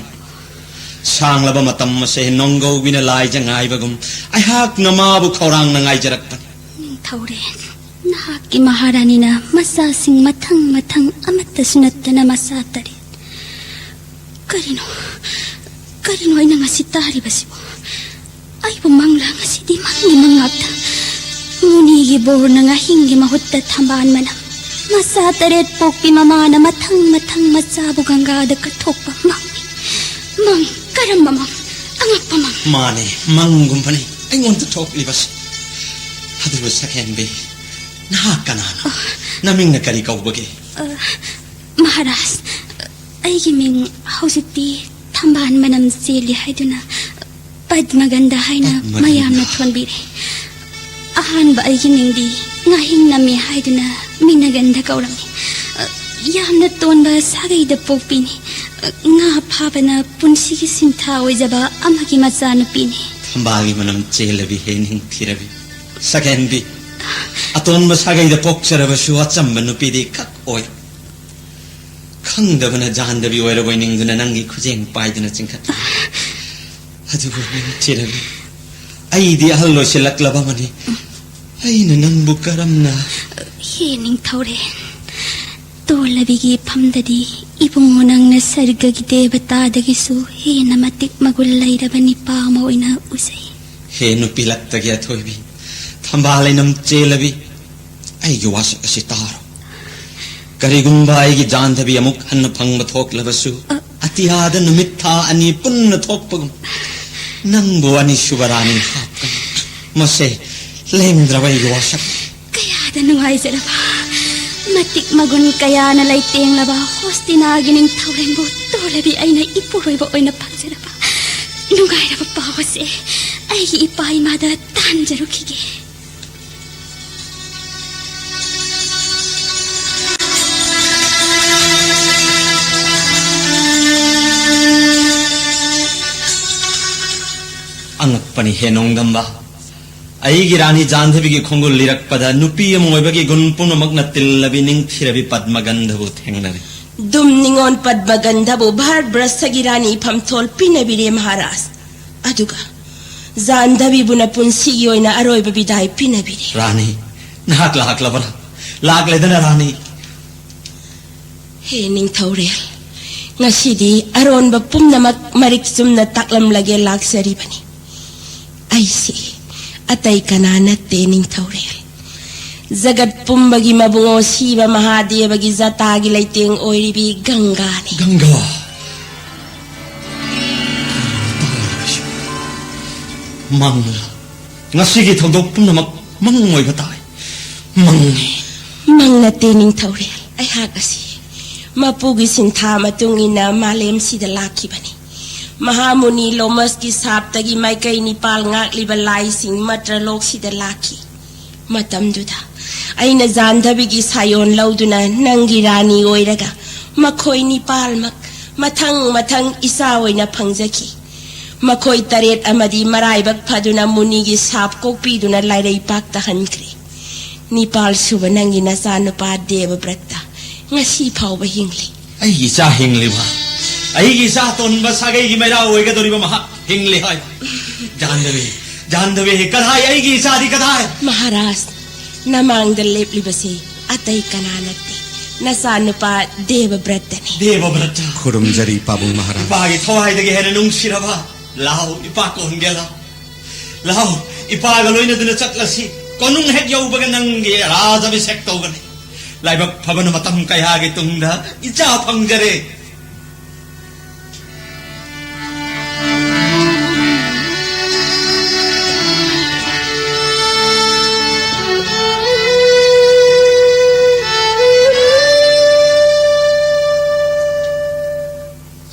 ꯁꯥꯡꯂꯕ ꯃꯇꯝ ꯑꯁꯦ ꯅꯣꯡꯒꯧꯕꯤꯅ ꯂꯥꯏꯖ ꯉꯥꯏꯕꯒꯨꯝ ꯑꯩꯍꯥꯛꯅ ꯃꯥꯕꯨ ꯈꯧꯔꯥꯡꯅ ꯉꯥꯏꯖꯔꯛꯄꯅꯤ꯫ ꯅꯤꯡꯊꯧꯔꯦꯟ, ꯅꯍꯥꯛꯀꯤ ꯃꯍꯥꯔꯥꯅꯤꯅ ꯃꯆꯥꯁꯤꯡ ꯃꯊꯪ ꯃꯊꯪ ꯑꯃꯠꯇꯁꯨ ꯅꯠꯇꯅ ꯃꯆꯥ ꯇꯔꯦꯠ꯫ ꯀꯔꯤꯅꯣ? ꯀꯔꯤꯅꯣ ꯑꯩꯅ ꯉꯁꯤ ꯇꯥꯔꯤꯕꯁꯤꯕꯨ? ꯑꯩꯕꯨ ꯃꯪꯂꯥ? ꯉꯁꯤꯗꯤ ꯃꯪꯒꯤ ꯃꯪ ꯉꯥꯛꯇ꯫ ꯃꯨꯅꯤꯒꯤ ꯕꯣꯔꯅ ꯉꯥꯍꯤꯡꯒꯤ ꯃꯍꯨꯠꯇ ꯊꯝꯕꯥꯜ ꯃꯅꯝ꯫ ꯃꯆꯥ ꯇꯔꯦꯠ ꯄꯣꯛꯄꯤ ꯃꯃꯥꯅ ꯃꯊꯪ ꯃꯊꯪ ꯃꯆꯥꯕꯨ ꯒꯪꯒꯥꯗ ꯀꯠꯊꯣꯛꯄ ꯃꯪꯅꯤ꯫ ꯃꯪ? ꯀꯔꯝꯕ ꯃꯪ? ꯑꯉꯛꯄ ꯃꯪ꯫ ꯃꯥꯅꯦ, ꯃꯪꯒꯨꯝꯕꯅꯤ ꯑꯩꯉꯣꯟꯗ ꯊꯣꯛꯂꯤꯕꯁꯤ꯫ ꯑꯗꯨꯕꯨ ꯁꯛꯍꯦꯟꯕꯤ, ꯅꯍꯥꯛ ꯀꯅꯥꯅꯣ? ꯑ꯫ ꯅꯃꯤꯡꯅ ꯀꯔꯤ ꯀꯧꯕꯒꯦ? ꯑ, ꯃꯍꯥꯔꯥꯖ, ꯑꯩꯒꯤ ꯃꯤꯡ ꯍꯧꯖꯤꯛꯇꯤ ꯊꯝꯕꯥꯜ ꯃꯅꯝ ꯆꯦꯜꯂꯤ ꯍꯥꯏꯗꯨꯅ ꯄꯗꯃꯒꯟꯙ ꯍꯥꯏꯅ ꯄꯗꯃꯒꯟꯙ꯫ ꯃꯌꯥꯝꯅ ꯊꯣꯟꯕꯤꯔꯦ꯫ ꯑꯍꯥꯟꯕ ꯑꯩꯒꯤ ꯃꯤꯡꯗꯤ ꯉꯥꯍꯤꯡ ꯅꯝꯃꯤ ꯍꯥꯏꯗꯨꯅ ꯃꯤꯅ ꯒꯟꯙ ꯀꯧꯔꯝꯃꯤ꯫ ꯑ, ꯌꯥꯝꯅ ꯇꯣꯟꯕ ꯁꯥꯒꯩꯗ ꯄꯣꯛꯄꯤꯅꯤ꯫ ꯑ, ꯉꯥ ꯐꯥꯕꯅ ꯄꯨꯟꯁꯤꯒꯤ ꯁꯤꯟꯊꯥ ꯑꯣꯏꯖꯕ ꯑꯃꯒꯤ ꯃꯆꯥꯅꯨꯄꯤꯅꯤ꯫ ꯊꯝꯕꯥꯜꯒꯤ ꯃꯅꯝ ꯆꯦꯜꯂꯕꯤ ꯍꯦ ꯅꯤꯡꯊꯤꯔꯕꯤ꯫ ꯁꯛꯍꯦꯟꯕꯤ, ꯑꯇꯣꯟꯕ ꯁꯥꯒꯩꯗ ꯄꯣꯛꯆꯔꯕꯁꯨ ꯑꯆꯝꯕ ꯅꯨꯄꯤꯗꯤ ꯈꯛ ꯑꯣꯏ꯫ ꯈꯪꯗꯕꯅ ꯖꯥꯟꯗꯕꯤ ꯑꯣꯏꯔꯕꯣꯏ ꯅꯤꯡꯗꯨꯅ ꯅꯪꯒꯤ ꯈꯨꯖꯦꯡ ꯄꯥꯏꯗꯨꯅ ꯆꯤꯡꯈꯠꯂꯤ꯫ ꯑꯗꯨꯕꯨ ꯅꯤꯡꯊꯤꯔꯕꯤ, ꯑꯩꯗꯤ ꯑꯍꯜ ꯑꯣꯏꯁꯤꯜꯂꯛꯂꯕ ꯑꯃꯅꯤ꯫ ꯑꯩꯅ ꯅꯪꯕꯨ ꯀꯔꯝꯅ? ꯍꯦ ꯅꯤꯡꯊꯧꯔꯦꯜ, ꯇꯣꯜꯂꯕꯤꯒꯤ ꯏꯐꯝꯗꯗꯤ ꯏꯕꯨꯡꯉꯣ ꯅꯪꯅ ꯁꯔꯒꯒꯤ ꯗꯦꯕꯇꯥꯗꯒꯤꯁꯨ ꯍꯦꯟꯅ ꯃꯇꯤꯛ ꯃꯒꯨꯟ ꯂꯩꯔꯕ ꯅꯤꯄꯥ ꯑꯃ ꯑꯣꯏꯅ ꯎꯖꯩ꯫ ꯍꯦ ꯅꯨꯄꯤ ꯂꯛꯇꯒꯤ ꯑꯊꯣꯏꯕꯤ, ꯊꯝꯕꯥꯜ ꯂꯩꯅꯝ ꯆꯦꯜꯂꯕꯤ, ꯑꯩꯒꯤ ꯋꯥꯁꯛ ꯑꯁꯤ ꯇꯥꯔꯣ꯫ ꯀꯔꯤꯒꯨꯝꯕ ꯑꯩꯒꯤ ꯖꯥꯟꯗꯕꯤ ꯑꯃꯨꯛ ꯍꯟꯅ ꯐꯪꯕ ꯊꯣꯛꯂꯕꯁꯨ, ꯑ꯫ ꯑꯇꯤꯌꯥꯗ ꯅꯨꯃꯤꯠ ꯊꯥ ꯑꯅꯤ ꯄꯨꯟꯅ ꯊꯣꯛꯄꯒꯨꯝ, ꯅꯪꯕꯨ ꯑꯅꯤꯁꯨꯕ ꯔꯥꯅꯤ ꯍꯥꯞꯀꯅꯤ꯫ ꯃꯁꯦ ꯂꯦꯡꯗ꯭ꯔꯕ ꯑꯩꯒꯤ ꯋꯥꯁꯛ꯫ ꯀꯌꯥꯗ ꯅꯨꯡꯉꯥꯏꯖꯔꯕ, ꯃꯇꯤꯛ ꯃꯒꯨꯟ ꯀꯌꯥꯅ ꯂꯩꯇꯦꯡꯂꯕ ꯍꯣꯁꯇꯤꯅꯥꯒꯤ ꯅꯤꯡꯊꯧꯔꯦꯜꯕꯨ ꯇꯣꯜꯂꯕꯤ ꯑꯩꯅ ꯏꯄꯨꯔꯣꯏꯕ ꯑꯣꯏꯅ ꯐꯪꯖꯔꯕ꯫ ꯅꯨꯡꯉꯥꯏꯔꯕ ꯄꯥꯎ ꯑꯁꯦ ꯑꯩꯒꯤ ꯏꯄꯥ ꯏꯃꯥꯗ ꯇꯥꯟꯖꯔꯨꯈꯤꯒꯦ꯫ ꯑꯉꯛꯄꯅꯤ ꯍꯦ ꯅꯣꯡꯗꯝꯕ꯫ ꯑꯩꯒꯤ ꯔꯥꯅꯤ ꯖꯥꯟꯙꯕꯤꯒꯤ ꯈꯣꯡꯒꯨꯜ ꯂꯤꯔꯛꯄꯗ ꯅꯨꯄꯤ ꯑꯃ ꯑꯣꯏꯕꯒꯤ ꯒꯨꯟ ꯄꯨꯝꯅꯃꯛꯅ ꯇꯤꯜꯂꯕꯤ ꯅꯤꯡꯊꯤꯔꯕꯤ ꯄꯗꯃꯒꯟꯙꯕꯨ ꯊꯦꯡꯅꯔꯦ꯫ ꯗꯨꯝ ꯅꯤꯉꯣꯟ ꯄꯗꯃꯒꯟꯙꯕꯨ ꯚꯥꯔꯠ ꯕ꯭ꯔꯁꯒꯤ ꯔꯥꯅꯤ ꯐꯝꯊꯣꯜ ꯄꯤꯅꯕꯤꯔꯦ ꯃꯍꯥꯔꯥꯖ꯫ ꯑꯗꯨꯒ ꯖꯥꯟꯙꯕꯤꯕꯨꯅ ꯄꯨꯟꯁꯤꯒꯤ ꯑꯣꯏꯅ ꯑꯔꯣꯏꯕ ꯕꯤꯗꯥꯏ ꯄꯤꯅꯕꯤꯔꯦ꯫ ꯔꯥꯅꯤ, ꯅꯍꯥꯛ ꯂꯥꯛꯂꯕꯔꯥ? ꯂꯥꯛꯂꯦꯗꯅ ꯔꯥꯅꯤ꯫ ꯍꯦ ꯅꯤꯡꯊꯧꯔꯦꯜ, ꯉꯁꯤꯗꯤ ꯑꯔꯣꯟꯕ ꯄꯨꯝꯅꯃꯛ ꯃꯔꯤꯛ ꯆꯨꯝꯅ ꯇꯥꯛꯂꯝꯂꯒꯦ ꯂꯥꯛꯆꯔꯤꯕꯅꯤ꯫ ꯑꯩꯁꯤ ꯑꯇꯩ ꯀꯅꯥ ꯅꯠꯇꯦ ꯅꯤꯡꯊꯧꯔꯦꯜ꯫ ꯖꯒꯠ ꯄꯨꯝꯕꯒꯤ ꯃꯕꯨꯡꯉꯣ ꯁꯤꯕ ꯃꯍꯥꯗꯦꯕꯒꯤ ꯖꯇꯥꯒꯤ ꯂꯩꯇꯦꯡ ꯑꯣꯏꯔꯤꯕꯤ ꯒꯪꯒꯥꯅꯤ꯫ ꯒꯪꯒꯥ! ꯃꯪꯂꯥ? ꯉꯁꯤꯒꯤ ꯊꯧꯗꯣꯛ ꯄꯨꯝꯅꯃꯛ ꯃꯪ ꯑꯣꯏꯕ ꯇꯥꯏ꯫ ꯃꯪꯅꯤ꯫ ꯃꯪ ꯅꯠꯇꯦ ꯅꯤꯡꯊꯧꯔꯦꯜ꯫ ꯑꯩꯍꯥꯛ ꯑꯁꯤ ꯃꯄꯨꯒꯤ ꯁꯤꯟꯊꯥ ꯃꯇꯨꯡ ꯏꯟꯅ ꯃꯥꯂꯦꯝꯁꯤꯗ ꯂꯥꯛꯈꯤꯕꯅꯤ꯫ ꯃꯍꯥꯃꯨꯅꯤ ꯂꯣꯃꯁꯀꯤ ꯁꯥꯞꯇꯒꯤ ꯃꯥꯏꯀꯩ ꯅꯤꯄꯥꯜ ꯉꯥꯛꯂꯤꯕ ꯂꯥꯏꯁꯤꯡ ꯃꯇ꯭ꯔꯂꯣꯛꯁꯤꯗ ꯂꯥꯛꯈꯤ꯫ ꯃꯇꯝꯗꯨꯗ ꯑꯩꯅ ꯖꯥꯟꯙꯕꯤꯒꯤ ꯁꯥꯌꯣꯟ ꯂꯧꯗꯨꯅ ꯅꯪꯒꯤ ꯔꯥꯅꯤ ꯑꯣꯏꯔꯒ ꯃꯈꯣꯏ ꯅꯤꯄꯥꯜꯃꯛ ꯃꯊꯪ ꯃꯊꯪ ꯏꯆꯥ ꯑꯣꯏꯅ ꯐꯪꯖꯈꯤ꯫ ꯃꯈꯣꯏ ꯇꯔꯦꯠ ꯑꯃꯗꯤ ꯃꯔꯥꯏꯕꯛ ꯐꯗꯨꯅ ꯃꯨꯅꯤꯒꯤ ꯁꯥꯞ ꯀꯣꯛꯄꯤꯗꯨꯅ ꯂꯥꯏꯔꯩꯄꯥꯛꯇ ꯍꯟꯈ꯭ꯔꯦ꯫ ꯅꯤꯄꯥꯜ ꯁꯨꯕ ꯅꯪꯒꯤ ꯅꯆꯥꯅꯨꯄꯥ ꯗꯦꯕꯕ꯭ꯔꯠꯇ ꯉꯁꯤ ꯐꯥꯎꯕ ꯍꯤꯡꯂꯤ꯫ ꯑꯩꯒꯤ ꯏꯆꯥ ꯍꯤꯡꯂꯤꯕ? ꯑꯩꯒꯤ ꯏꯆꯥ ꯑꯇꯣꯟꯕ ꯁꯥꯒꯩꯒꯤ ꯃꯩꯔꯥ ꯑꯣꯏꯒꯗꯧꯔꯤꯕ ꯃꯍꯥꯛ ꯍꯤꯡꯂꯤ ꯍꯥꯏ꯫ ꯖꯥꯟꯗꯕꯤ, ꯖꯥꯟꯗꯕꯤ, ꯀꯗꯥꯏ ꯑꯩꯒꯤ ꯏꯆꯥꯗꯤ ꯀꯗꯥꯏ? ꯃꯍꯥꯔꯥꯖ, ꯅꯃꯥꯡꯗ ꯂꯦꯞꯂꯤꯕꯁꯤ ꯑꯇꯩ ꯀꯅꯥ ꯅꯠꯇꯦ, ꯅꯆꯥꯅꯨꯄꯥ ꯗꯦꯕꯕ꯭ꯔꯠꯇꯅꯤ꯫ ꯗꯦꯕꯕ꯭ꯔꯠꯇ꯫ ꯈꯨꯔꯨꯝꯖꯔꯤ ꯄꯥꯕꯨꯡ ꯃꯍꯥꯔꯥꯖ꯫ ꯏꯄꯥꯒꯤ ꯊꯋꯥꯏꯗꯒꯤ ꯍꯦꯟꯅ ꯅꯨꯡꯁꯤꯔꯕ꯫ ꯂꯥꯎ, ꯏꯄꯥ ꯀꯣꯟꯒꯦ ꯂꯥꯎ꯫ ꯂꯥꯎ, ꯏꯄꯥꯒ ꯂꯣꯏꯅꯗꯨꯅ ꯆꯠꯂꯁꯤ꯫ ꯀꯣꯅꯨꯡ ꯍꯦꯛ ꯌꯧꯕꯒ ꯅꯪꯒꯤ ꯔꯥꯖ ꯑꯚꯤꯁꯦꯛ ꯇꯧꯒꯅꯤ꯫ ꯂꯥꯏꯕꯛ ꯐꯕꯅ ꯃꯇꯝ ꯀꯌꯥꯒꯤ ꯇꯨꯡꯗ ꯏꯆꯥ ꯐꯪꯖꯔꯦ꯫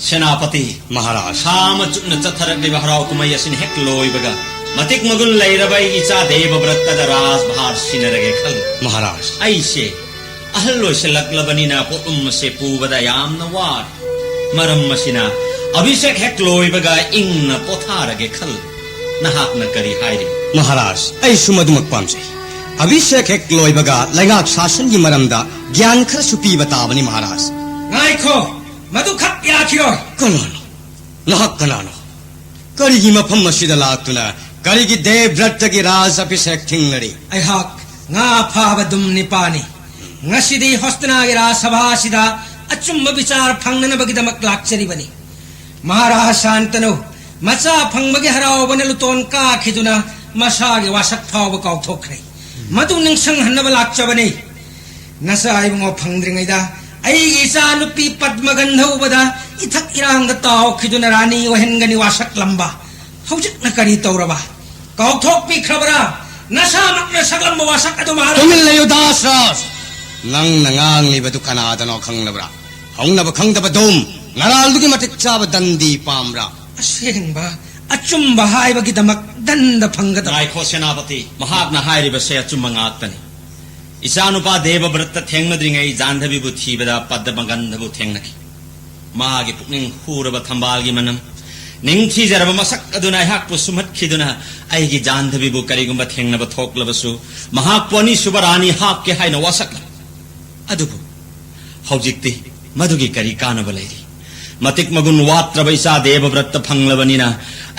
ꯁꯦꯅꯥꯄꯇꯤ꯫ ꯃꯍꯥꯔꯥꯖ꯫ ꯁꯥ ꯑꯃ ꯆꯨꯞꯅ ꯆꯠꯊꯔꯛꯂꯤꯕ ꯍꯔꯥꯎ ꯀꯨꯝꯍꯩ ꯑꯁꯤꯅ ꯍꯦꯛ ꯂꯣꯏꯕꯒ, ꯃꯇꯤꯛ ꯃꯒꯨꯟ ꯂꯩꯔꯕ ꯑꯩꯒꯤ ꯏꯆꯥ ꯗꯦꯕꯕ꯭ꯔꯠꯇꯗ ꯔꯥꯖꯚꯥꯔ ꯁꯤꯟꯅꯔꯒꯦ ꯈꯜꯂꯤ꯫ ꯃꯍꯥꯔꯥꯖ꯫ ꯑꯩꯁꯦ ꯑꯍꯜ ꯑꯣꯏꯁꯤꯜꯂꯛꯂꯕꯅꯤꯅ ꯄꯣꯠꯂꯨꯝ ꯑꯁꯦ ꯄꯨꯕꯗ ꯌꯥꯝꯅ ꯋꯥꯔꯦ꯫ ꯃꯔꯝ ꯑꯁꯤꯅ, ꯑꯚꯤꯁꯦꯛ ꯍꯦꯛ ꯂꯣꯏꯕꯒ ꯏꯪꯅ ꯄꯣꯊꯥꯔꯒꯦ ꯈꯜꯂꯤ꯫ ꯅꯍꯥꯛꯅ ꯀꯔꯤ ꯍꯥꯏꯔꯤ? ꯃꯍꯥꯔꯥꯖ, ꯑꯩꯁꯨ ꯃꯗꯨꯃꯛ ꯄꯥꯝꯖꯩ꯫ ꯑꯚꯤꯁꯦꯛ ꯍꯦꯛ ꯂꯣꯏꯕꯒ ꯂꯩꯉꯥꯛ ꯁꯥꯁꯟꯒꯤ ꯃꯔꯝꯗ ꯒ꯭ꯌꯥꯟ ꯈꯔꯁꯨ ꯄꯤꯕ ꯇꯥꯕꯅꯤ, ꯃꯍꯥꯔꯥꯖ꯫ ꯉꯥꯏꯈꯣ, ꯃꯗꯨꯈꯛ ꯌꯥꯈꯤꯔꯣꯏ꯫ ꯀꯅꯥꯅꯣ? ꯅꯍꯥꯛ ꯀꯅꯥꯅꯣ? ꯀꯔꯤꯒꯤ ꯃꯐꯝ ꯑꯁꯤꯗ ꯂꯥꯛꯇꯨꯅ ꯀꯔꯤꯒꯤ ꯗꯦꯕꯕ꯭ꯔꯠꯇꯒꯤ ꯔꯥꯖ ꯑꯚꯤꯁꯦꯛ ꯊꯤꯡꯂꯔꯤ? ꯑꯩꯍꯥꯛ ꯉꯥ ꯐꯥꯕ ꯗꯨꯝ ꯅꯤꯄꯥꯅꯤ꯫ ꯉꯁꯤꯗꯤ ꯍꯣꯁꯇꯤꯅꯥꯒꯤ ꯔꯥꯖ ꯁꯚꯥ ꯑꯁꯤꯗ ꯑꯆꯨꯝꯕ ꯕꯤꯆꯥꯔ ꯐꯪꯅꯅꯕꯒꯤꯗꯃꯛ ꯂꯥꯛꯆꯔꯤꯕꯅꯤ꯫ ꯃꯍꯥꯔꯥꯖ ꯁꯥꯟꯇꯅꯨ ꯃꯆꯥ ꯐꯪꯕꯒꯤ ꯍꯔꯥꯎꯕꯅ ꯂꯨꯇꯣꯟ ꯀꯥꯈꯤꯗꯨꯅ ꯃꯁꯥꯒꯤ ꯋꯥꯁꯛ ꯐꯥꯎꯕ ꯀꯥꯎꯊꯣꯛꯈ꯭ꯔꯦ꯫ ꯃꯗꯨ ꯅꯤꯡꯁꯤꯡꯍꯟꯅꯕ ꯂꯥꯛꯆꯕꯅꯤ꯫ ꯅꯆꯥ ꯏꯕꯨꯡꯉꯣ ꯐꯪꯗ꯭ꯔꯤꯉꯩꯗ ꯑꯩꯒꯤ ꯏꯆꯥ ꯅꯨꯄꯤ ꯄꯗꯃꯒꯟꯙ ꯎꯕꯗ ꯏꯊꯛ ꯏꯔꯥꯡꯗ ꯇꯥꯎꯈꯤꯗꯨꯅ ꯔꯥꯅꯤ ꯑꯣꯏꯍꯟꯒꯅꯤ ꯋꯥꯁꯛꯂꯝꯕ꯫ ꯍꯧꯖꯤꯛꯅ ꯀꯔꯤ ꯇꯧꯔꯕ? ꯀꯥꯎꯊꯣꯛꯄꯤꯈ꯭ꯔꯕ꯭ꯔꯥ? ꯅꯁꯥꯃꯛꯅ ꯁꯛꯂꯝꯕ ꯋꯥꯁꯛ ꯑꯗꯨ ꯃꯍꯥꯔꯥꯖ꯫ ꯇꯨꯃꯤꯟ ꯂꯩꯌꯨ, ꯗꯥꯁ ꯔꯥꯖ꯫ ꯅꯪꯅ ꯉꯥꯡꯂꯤꯕꯗꯨ ꯀꯅꯥꯗꯅꯣ ꯈꯪꯂꯕ꯭ꯔꯥ? ꯍꯧꯅꯕ ꯈꯪꯗꯕ ꯗꯨꯝ꯫ ꯅꯔꯥꯜꯗꯨꯒꯤ ꯃꯇꯤꯛ ꯆꯥꯕ ꯗꯟꯗꯤ ꯄꯥꯝꯕ꯭ꯔꯥ? ꯑꯁꯦꯡꯕ ꯑꯆꯨꯝꯕ ꯍꯥꯏꯕꯒꯤꯗꯃꯛ ꯗꯟꯗ ꯐꯪꯒꯗꯕ꯫ ꯉꯥꯏꯈꯣ ꯁꯦꯅꯥꯄꯇꯤ, ꯃꯍꯥꯛꯅ ꯍꯥꯏꯔꯤꯕꯁꯦ ꯑꯆꯨꯝꯕ ꯉꯥꯛꯇꯅꯤ꯫ ꯏꯆꯥꯅꯨꯄꯥ ꯗꯦꯕꯕ꯭ꯔꯠꯇ ꯊꯦꯡꯅꯗ꯭ꯔꯤꯉꯩ ꯖꯥꯟꯙꯕꯤꯕꯨ ꯊꯤꯕꯗ ꯄꯗꯃꯒꯟꯙꯕꯨ ꯊꯦꯡꯅꯈꯤ꯫ ꯃꯥꯒꯤ ꯄꯨꯛꯅꯤꯡ ꯍꯨꯔꯕ ꯊꯝꯕꯥꯜꯒꯤ ꯃꯅꯝ, ꯅꯤꯡꯊꯤꯖꯔꯕ ꯃꯁꯛ ꯑꯗꯨꯅ ꯑꯩꯍꯥꯛꯄꯨ ꯁꯨꯝꯍꯠꯈꯤꯗꯨꯅ ꯑꯩꯒꯤ ꯖꯥꯟꯙꯕꯤꯕꯨ ꯀꯔꯤꯒꯨꯝꯕ ꯊꯦꯡꯅꯕ ꯊꯣꯛꯂꯕꯁꯨ ꯃꯍꯥꯛꯄꯨ ꯑꯅꯤꯁꯨꯕ ꯔꯥꯅꯤ ꯍꯥꯞꯀꯦ ꯍꯥꯏꯅ ꯋꯥꯁꯛꯂꯝꯃꯤ꯫ ꯑꯗꯨꯕꯨ ꯍꯧꯖꯤꯛꯇꯤ ꯃꯗꯨꯒꯤ ꯀꯔꯤ ꯀꯥꯟꯅꯕ ꯂꯩꯔꯤ? ꯃꯇꯤꯛ ꯃꯒꯨꯟ ꯋꯥꯠꯇ꯭ꯔꯕ ꯏꯆꯥ ꯗꯦꯕꯕ꯭ꯔꯠꯇ ꯐꯪꯂꯕꯅꯤꯅ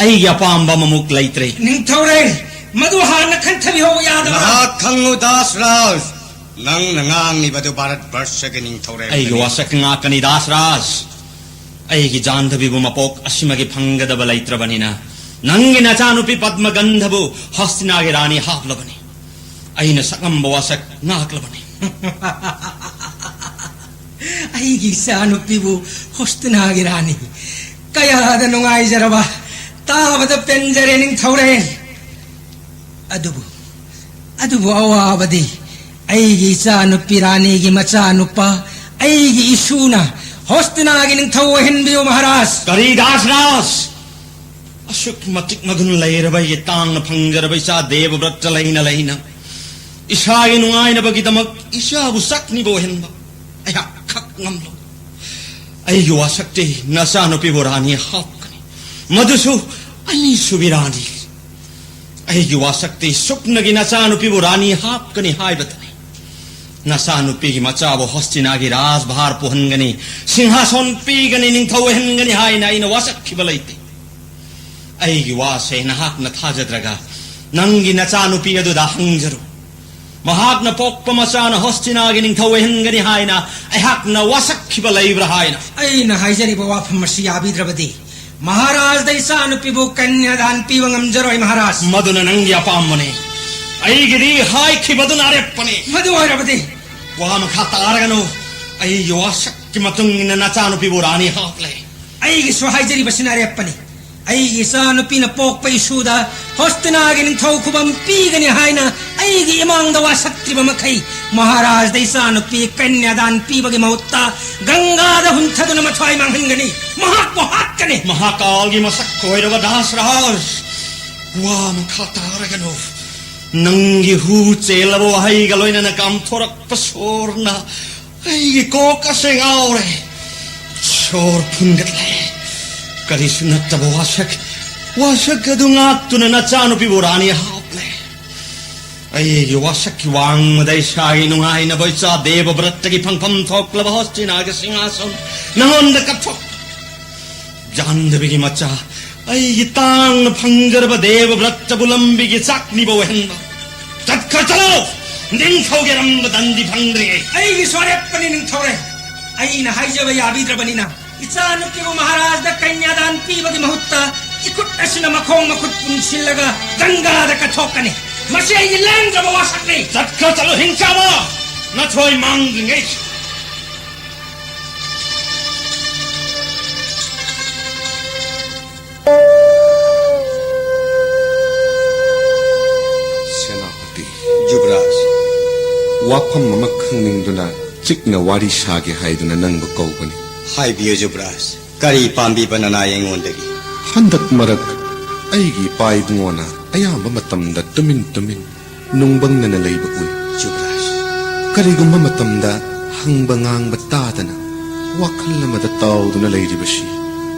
ꯑꯩꯒꯤ ꯑꯄꯥꯝꯕ ꯑꯃꯃꯨꯛ ꯂꯩꯇ꯭ꯔꯦ꯫ ꯅꯤꯡꯊꯧꯔꯦꯜ, ꯃꯗꯨ ꯍꯥꯟꯅ ꯈꯟꯊꯕꯤꯍꯧꯕ ꯌꯥꯗꯕ꯭ꯔꯥ? ꯅꯍꯥꯛ ꯈꯪꯉꯨ ꯗꯥꯁ ꯔꯥꯖ, ꯅꯪꯅ ꯉꯥꯡꯂꯤꯕꯗꯨ ꯚꯥꯔꯠ ꯕꯔꯁꯒꯤ ꯅꯤꯡꯊꯧꯔꯦꯜ ꯑꯩꯒꯤ ꯋꯥꯁꯛ ꯉꯥꯛꯀꯅꯤ ꯗꯥꯁ ꯔꯥꯖ꯫ ꯑꯩꯒꯤ ꯖꯥꯟꯙꯕꯤꯕꯨ ꯃꯄꯣꯛ ꯑꯁꯤꯃꯒꯤ ꯐꯪꯒꯗꯕ ꯂꯩꯇ꯭ꯔꯕꯅꯤꯅ ꯅꯪꯒꯤ ꯅꯆꯥꯅꯨꯄꯤ ꯄꯗꯃꯒꯟꯙꯕꯨ ꯍꯁꯇꯤꯅꯥꯒꯤ ꯔꯥꯅꯤ ꯍꯥꯞꯂꯕꯅꯤ꯫ ꯑꯩꯅ ꯁꯛꯂꯝꯕ ꯋꯥꯁꯛ ꯉꯥꯛꯂꯕꯅꯤ꯫ ꯑꯩꯒꯤ ꯏꯆꯥꯅꯨꯄꯤꯕꯨ ꯍꯣꯁꯇꯤꯅꯥꯒꯤ ꯔꯥꯅꯤ꯫ ꯀꯌꯥꯗ ꯅꯨꯡꯉꯥꯏꯖꯔꯕ! ꯇꯥꯕꯗ ꯄꯦꯟꯖꯔꯦ ꯅꯤꯡꯊꯧꯔꯦꯜ꯫ ꯑꯗꯨꯕꯨ, ꯑꯗꯨꯕꯨ ꯑꯋꯥꯕꯗꯤ ꯑꯩꯒꯤ ꯏꯆꯥꯅꯨꯄꯤ ꯔꯥꯅꯤꯒꯤ ꯃꯆꯥꯅꯨꯄꯥ ꯑꯩꯒꯤ ꯏꯁꯨꯅ ꯍꯣꯁꯇꯤꯅꯥꯒꯤ ꯅꯤꯡꯊꯧ ꯑꯣꯏꯍꯟꯕꯤꯌꯨ ꯃꯍꯥꯔꯥꯖ꯫ ꯀꯔꯤ ꯗꯥꯁ ꯔꯥꯖ? ꯑꯁꯨꯛ ꯃꯇꯤꯛ ꯃꯒꯨꯟ ꯂꯩꯔꯕ ꯑꯩꯒꯤ ꯇꯥꯡꯅ ꯐꯪꯖꯔꯕ ꯏꯆꯥ ꯗꯦꯕꯕ꯭ꯔꯠꯇ ꯂꯩꯅ ꯂꯩꯅ ꯏꯁꯥꯒꯤ ꯅꯨꯡꯉꯥꯏꯅꯕꯒꯤꯗꯃꯛ ꯏꯆꯥꯕꯨ ꯁꯛꯅꯤꯕ ꯑꯣꯏꯍꯟꯕ ꯑꯩꯍꯥꯛ ꯈꯛ ꯉꯝꯂꯣꯏ꯫ ꯑꯩꯒꯤ ꯋꯥꯁꯛꯇꯤ ꯅꯆꯥꯅꯨꯄꯤꯕꯨ ꯔꯥꯅꯤ ꯍꯥꯞꯀꯅꯤ, ꯃꯗꯨꯁꯨ ꯑꯅꯤꯁꯨꯕꯤ ꯔꯥꯅꯤ꯫ ꯑꯩꯒꯤ ꯋꯥꯁꯛꯇꯤ ꯁꯨꯞꯅꯒꯤ ꯅꯆꯥꯅꯨꯄꯤꯕꯨ ꯔꯥꯅꯤ ꯍꯥꯞꯀꯅꯤ ꯍꯥꯏꯕꯇꯅꯤ꯫ ꯅꯆꯥꯅꯨꯄꯤꯒꯤ ꯃꯆꯥꯕꯨ ꯍꯣꯁꯇꯤꯅꯥꯒꯤ ꯔꯥꯖꯚꯥꯔ ꯄꯨꯍꯟꯒꯅꯤ, ꯁꯤꯡꯍꯥꯁꯣꯟ ꯄꯤꯒꯅꯤ, ꯅꯤꯡꯊꯧ ꯑꯣꯏꯍꯟꯒꯅꯤ ꯍꯥꯏꯅ ꯑꯩꯅ ꯋꯥꯁꯛꯈꯤꯕ ꯂꯩꯇꯦ꯫ ꯑꯩꯒꯤ ꯋꯥꯁꯦ ꯅꯍꯥꯛꯅ ꯊꯥꯖꯗ꯭ꯔꯒ ꯅꯪꯒꯤ ꯅꯆꯥꯅꯨꯄꯤ ꯑꯗꯨꯗ ꯍꯪꯖꯔꯨ꯫ ꯃꯍꯥꯛꯅ ꯄꯣꯛꯄ ꯃꯆꯥꯅ ꯍꯣꯁꯇꯤꯅꯥꯒꯤ ꯅꯤꯡꯊꯧ ꯑꯣꯏꯍꯟꯒꯅꯤ ꯍꯥꯏꯅ ꯑꯩꯍꯥꯛꯅ ꯋꯥꯁꯛꯈꯤꯕ ꯂꯩꯕ꯭ꯔꯥ ꯍꯥꯏꯅ꯫ ꯑꯩꯅ ꯍꯥꯏꯖꯔꯤꯕ ꯋꯥꯐꯝ ꯑꯁꯤ ꯌꯥꯕꯤꯗ꯭ꯔꯕꯗꯤ ꯃꯍꯥꯔꯥꯖꯗ ꯏꯆꯥꯅꯨꯄꯤꯕꯨ ꯀꯟꯌꯥꯗꯥꯟ ꯄꯤꯕ ꯉꯝꯖꯔꯣꯏ ꯃꯍꯥꯔꯥꯖ꯫ ꯃꯗꯨꯅ ꯅꯪꯒꯤ ꯑꯄꯥꯝꯕꯅꯤ꯫ ꯑꯩꯒꯤꯗꯤ ꯍꯥꯏꯈꯤꯕꯗꯨꯅ ꯑꯔꯦꯞꯄꯅꯤ꯫ ꯃꯗꯨ ꯑꯣꯏꯔꯕꯗꯤ ꯋꯥ ꯃꯈꯥ ꯇꯥꯔꯒꯅꯨ꯫ ꯑꯩꯒꯤ ꯋꯥꯁꯛꯀꯤ ꯃꯇꯨꯡ ꯏꯟꯅ ꯅꯆꯥꯅꯨꯄꯤꯕꯨ ꯔꯥꯅꯤ ꯍꯥꯞꯂꯦ꯫ ꯑꯩꯒꯤꯁꯨ ꯍꯥꯏꯖꯔꯤꯕꯁꯤꯅ ꯑꯔꯦꯞꯄꯅꯤ꯫ ꯑꯩꯒꯤ ꯏꯆꯥꯅꯨꯄꯤꯅ ꯄꯣꯛꯄ ꯏꯁꯨꯗ ꯍꯣꯁꯇꯤꯅꯥꯒꯤ ꯅꯤꯡꯊꯧ ꯈꯨꯕꯝ ꯄꯤꯒꯅꯤ ꯍꯥꯏꯅ ꯑꯩꯒꯤ ꯏꯃꯥꯡꯗ ꯋꯥꯁꯛꯇ꯭ꯔꯤꯕ ꯃꯈꯩ, ꯃꯍꯥꯔꯥꯖꯗ ꯏꯆꯥꯅꯨꯄꯤ ꯀꯟꯌꯥꯗꯥꯟ ꯄꯤꯕꯒꯤ ꯃꯍꯨꯠꯇ ꯒꯪꯒꯥꯗ ꯍꯨꯟꯊꯗꯨꯅ ꯃꯊ꯭ꯋꯥꯏ ꯃꯥꯡꯍꯟꯒꯅꯤ꯫ ꯃꯍꯥꯛꯄꯨ ꯍꯥꯠꯀꯅꯤ꯫ ꯃꯍꯥꯀꯥꯜꯒꯤ ꯃꯁꯛ ꯑꯣꯏꯔꯕ ꯗꯥꯁ ꯔꯥꯖ, ꯋꯥ ꯃꯈꯥ ꯇꯥꯔꯒꯅꯨ꯫ ꯅꯪꯒꯤ ꯍꯨ ꯆꯦꯜꯂꯕ ꯋꯥꯍꯩꯒ ꯂꯣꯏꯅꯅ ꯀꯥꯝꯊꯣꯔꯛꯄ ꯁꯣꯔꯅ ꯑꯩꯒꯤ ꯀꯣꯛ ꯑꯁꯦ ꯉꯥꯎꯔꯦ꯫ ꯁꯣꯔ ꯐꯨꯟꯒꯠꯂꯦ꯫ ꯀꯔꯤꯁꯨ ꯅꯠꯇꯕ ꯋꯥꯁꯛ, ꯋꯥꯁꯛ ꯑꯗꯨ ꯉꯥꯛꯇꯨꯅ ꯅꯆꯥꯅꯨꯄꯤꯕꯨ ꯔꯥꯅꯤ ꯍꯥꯞꯂꯦ꯫ ꯑꯩꯒꯤ ꯋꯥꯁꯛꯀꯤ ꯋꯥꯡꯃꯗ ꯏꯁꯥꯒꯤ ꯅꯨꯡꯉꯥꯏꯅꯕ ꯏꯆꯥ ꯗꯦꯕꯕ꯭ꯔꯠꯇꯒꯤ ꯐꯪꯐꯝ ꯊꯣꯛꯂꯕ ꯍꯣꯁꯇꯤꯅꯥꯒꯤ ꯁꯤꯡꯍꯥꯁꯟ ꯅꯉꯣꯟꯗ ꯀꯠꯊꯣꯛ꯫ ꯖꯥꯟꯗꯕꯤꯒꯤ ꯃꯆꯥ, ꯑꯩꯒꯤ ꯇꯥꯡꯅ ꯐꯪꯖꯔꯕ ꯗꯦꯕꯕ꯭ꯔꯠꯇꯕꯨ ꯂꯝꯕꯤꯒꯤ ꯆꯥꯛꯅꯤꯕ ꯑꯣꯏꯍꯟꯕ꯫ ꯆꯠꯈ꯭ꯔ ꯆꯠꯂꯣ! ꯅꯤꯡꯊꯧꯒꯤ ꯑꯔꯝꯕ ꯗꯟꯗꯤ ꯐꯪꯗ꯭ꯔꯤꯉꯩ꯫ ꯑꯩꯒꯤ ꯁꯣꯔꯦꯞꯄꯅꯤ ꯅꯤꯡꯊꯧꯔꯦ꯫ ꯑꯩꯅ ꯍꯥꯏꯖꯕ ꯌꯥꯕꯤꯗ꯭ꯔꯕꯅꯤꯅ, ꯏꯆꯥꯅꯨꯄꯤꯕꯨ ꯃꯍꯥꯔꯥꯖꯗ ꯀꯟꯌꯥꯗꯥꯟ ꯄꯤꯕꯒꯤ ꯃꯍꯨꯠꯇ ꯏꯈꯨꯠ ꯑꯁꯤꯅ ꯃꯈꯣꯡ ꯃꯈꯨꯠ ꯄꯨꯟꯁꯤꯜꯂꯒ ꯒꯪꯒꯥꯗ ꯀꯠꯊꯣꯛꯀꯅꯤ꯫ ꯃꯁꯤ ꯑꯩꯒꯤ ꯂꯦꯡꯗ꯭ꯔꯕ ꯋꯥꯁꯛꯅꯤ꯫ ꯆꯠꯈ꯭ꯔ ꯆꯠꯂꯣ, ꯍꯤꯡꯆꯥꯕ! ꯅꯊꯣꯏ ꯃꯥꯡꯗ꯭ꯔꯤꯉꯩ꯫ ꯁꯦꯅꯥꯄꯇꯤ꯫ ꯖꯨꯕꯔꯥꯖ꯫ ꯋꯥꯐꯝ ꯑꯃ ꯈꯪꯅꯤꯡꯗꯨꯅ ꯆꯤꯛꯅ ꯋꯥꯔꯤ ꯁꯥꯒꯦ ꯍꯥꯏꯗꯨꯅ ꯅꯪꯕꯨ ꯀꯧꯕꯅꯤ꯫ ꯍꯥꯏꯕꯤꯌꯨ ꯖꯨꯕꯔꯥꯖ, ꯀꯔꯤ ꯄꯥꯝꯕꯤꯕ ꯅꯅꯥꯏ ꯑꯩꯉꯣꯟꯗꯒꯤ? ꯍꯟꯗꯛ ꯃꯔꯛ ꯑꯩꯒꯤ ꯏꯄꯥ ꯏꯕꯨꯡꯉꯣꯅ ꯑꯌꯥꯝꯕ ꯃꯇꯝꯗ ꯇꯨꯃꯤꯟ ꯇꯨꯃꯤꯟ ꯅꯨꯡꯕꯪꯅꯅ ꯂꯩꯕ ꯎꯏ꯫ ꯖꯨꯕꯔꯥꯖ꯫ ꯀꯔꯤꯒꯨꯝꯕ ꯃꯇꯝꯗ ꯍꯪꯕ ꯉꯥꯡꯕ ꯇꯥꯗꯅ ꯋꯥꯈꯜ ꯑꯃꯗ ꯇꯥꯎꯗꯨꯅ ꯂꯩꯔꯤꯕꯁꯤ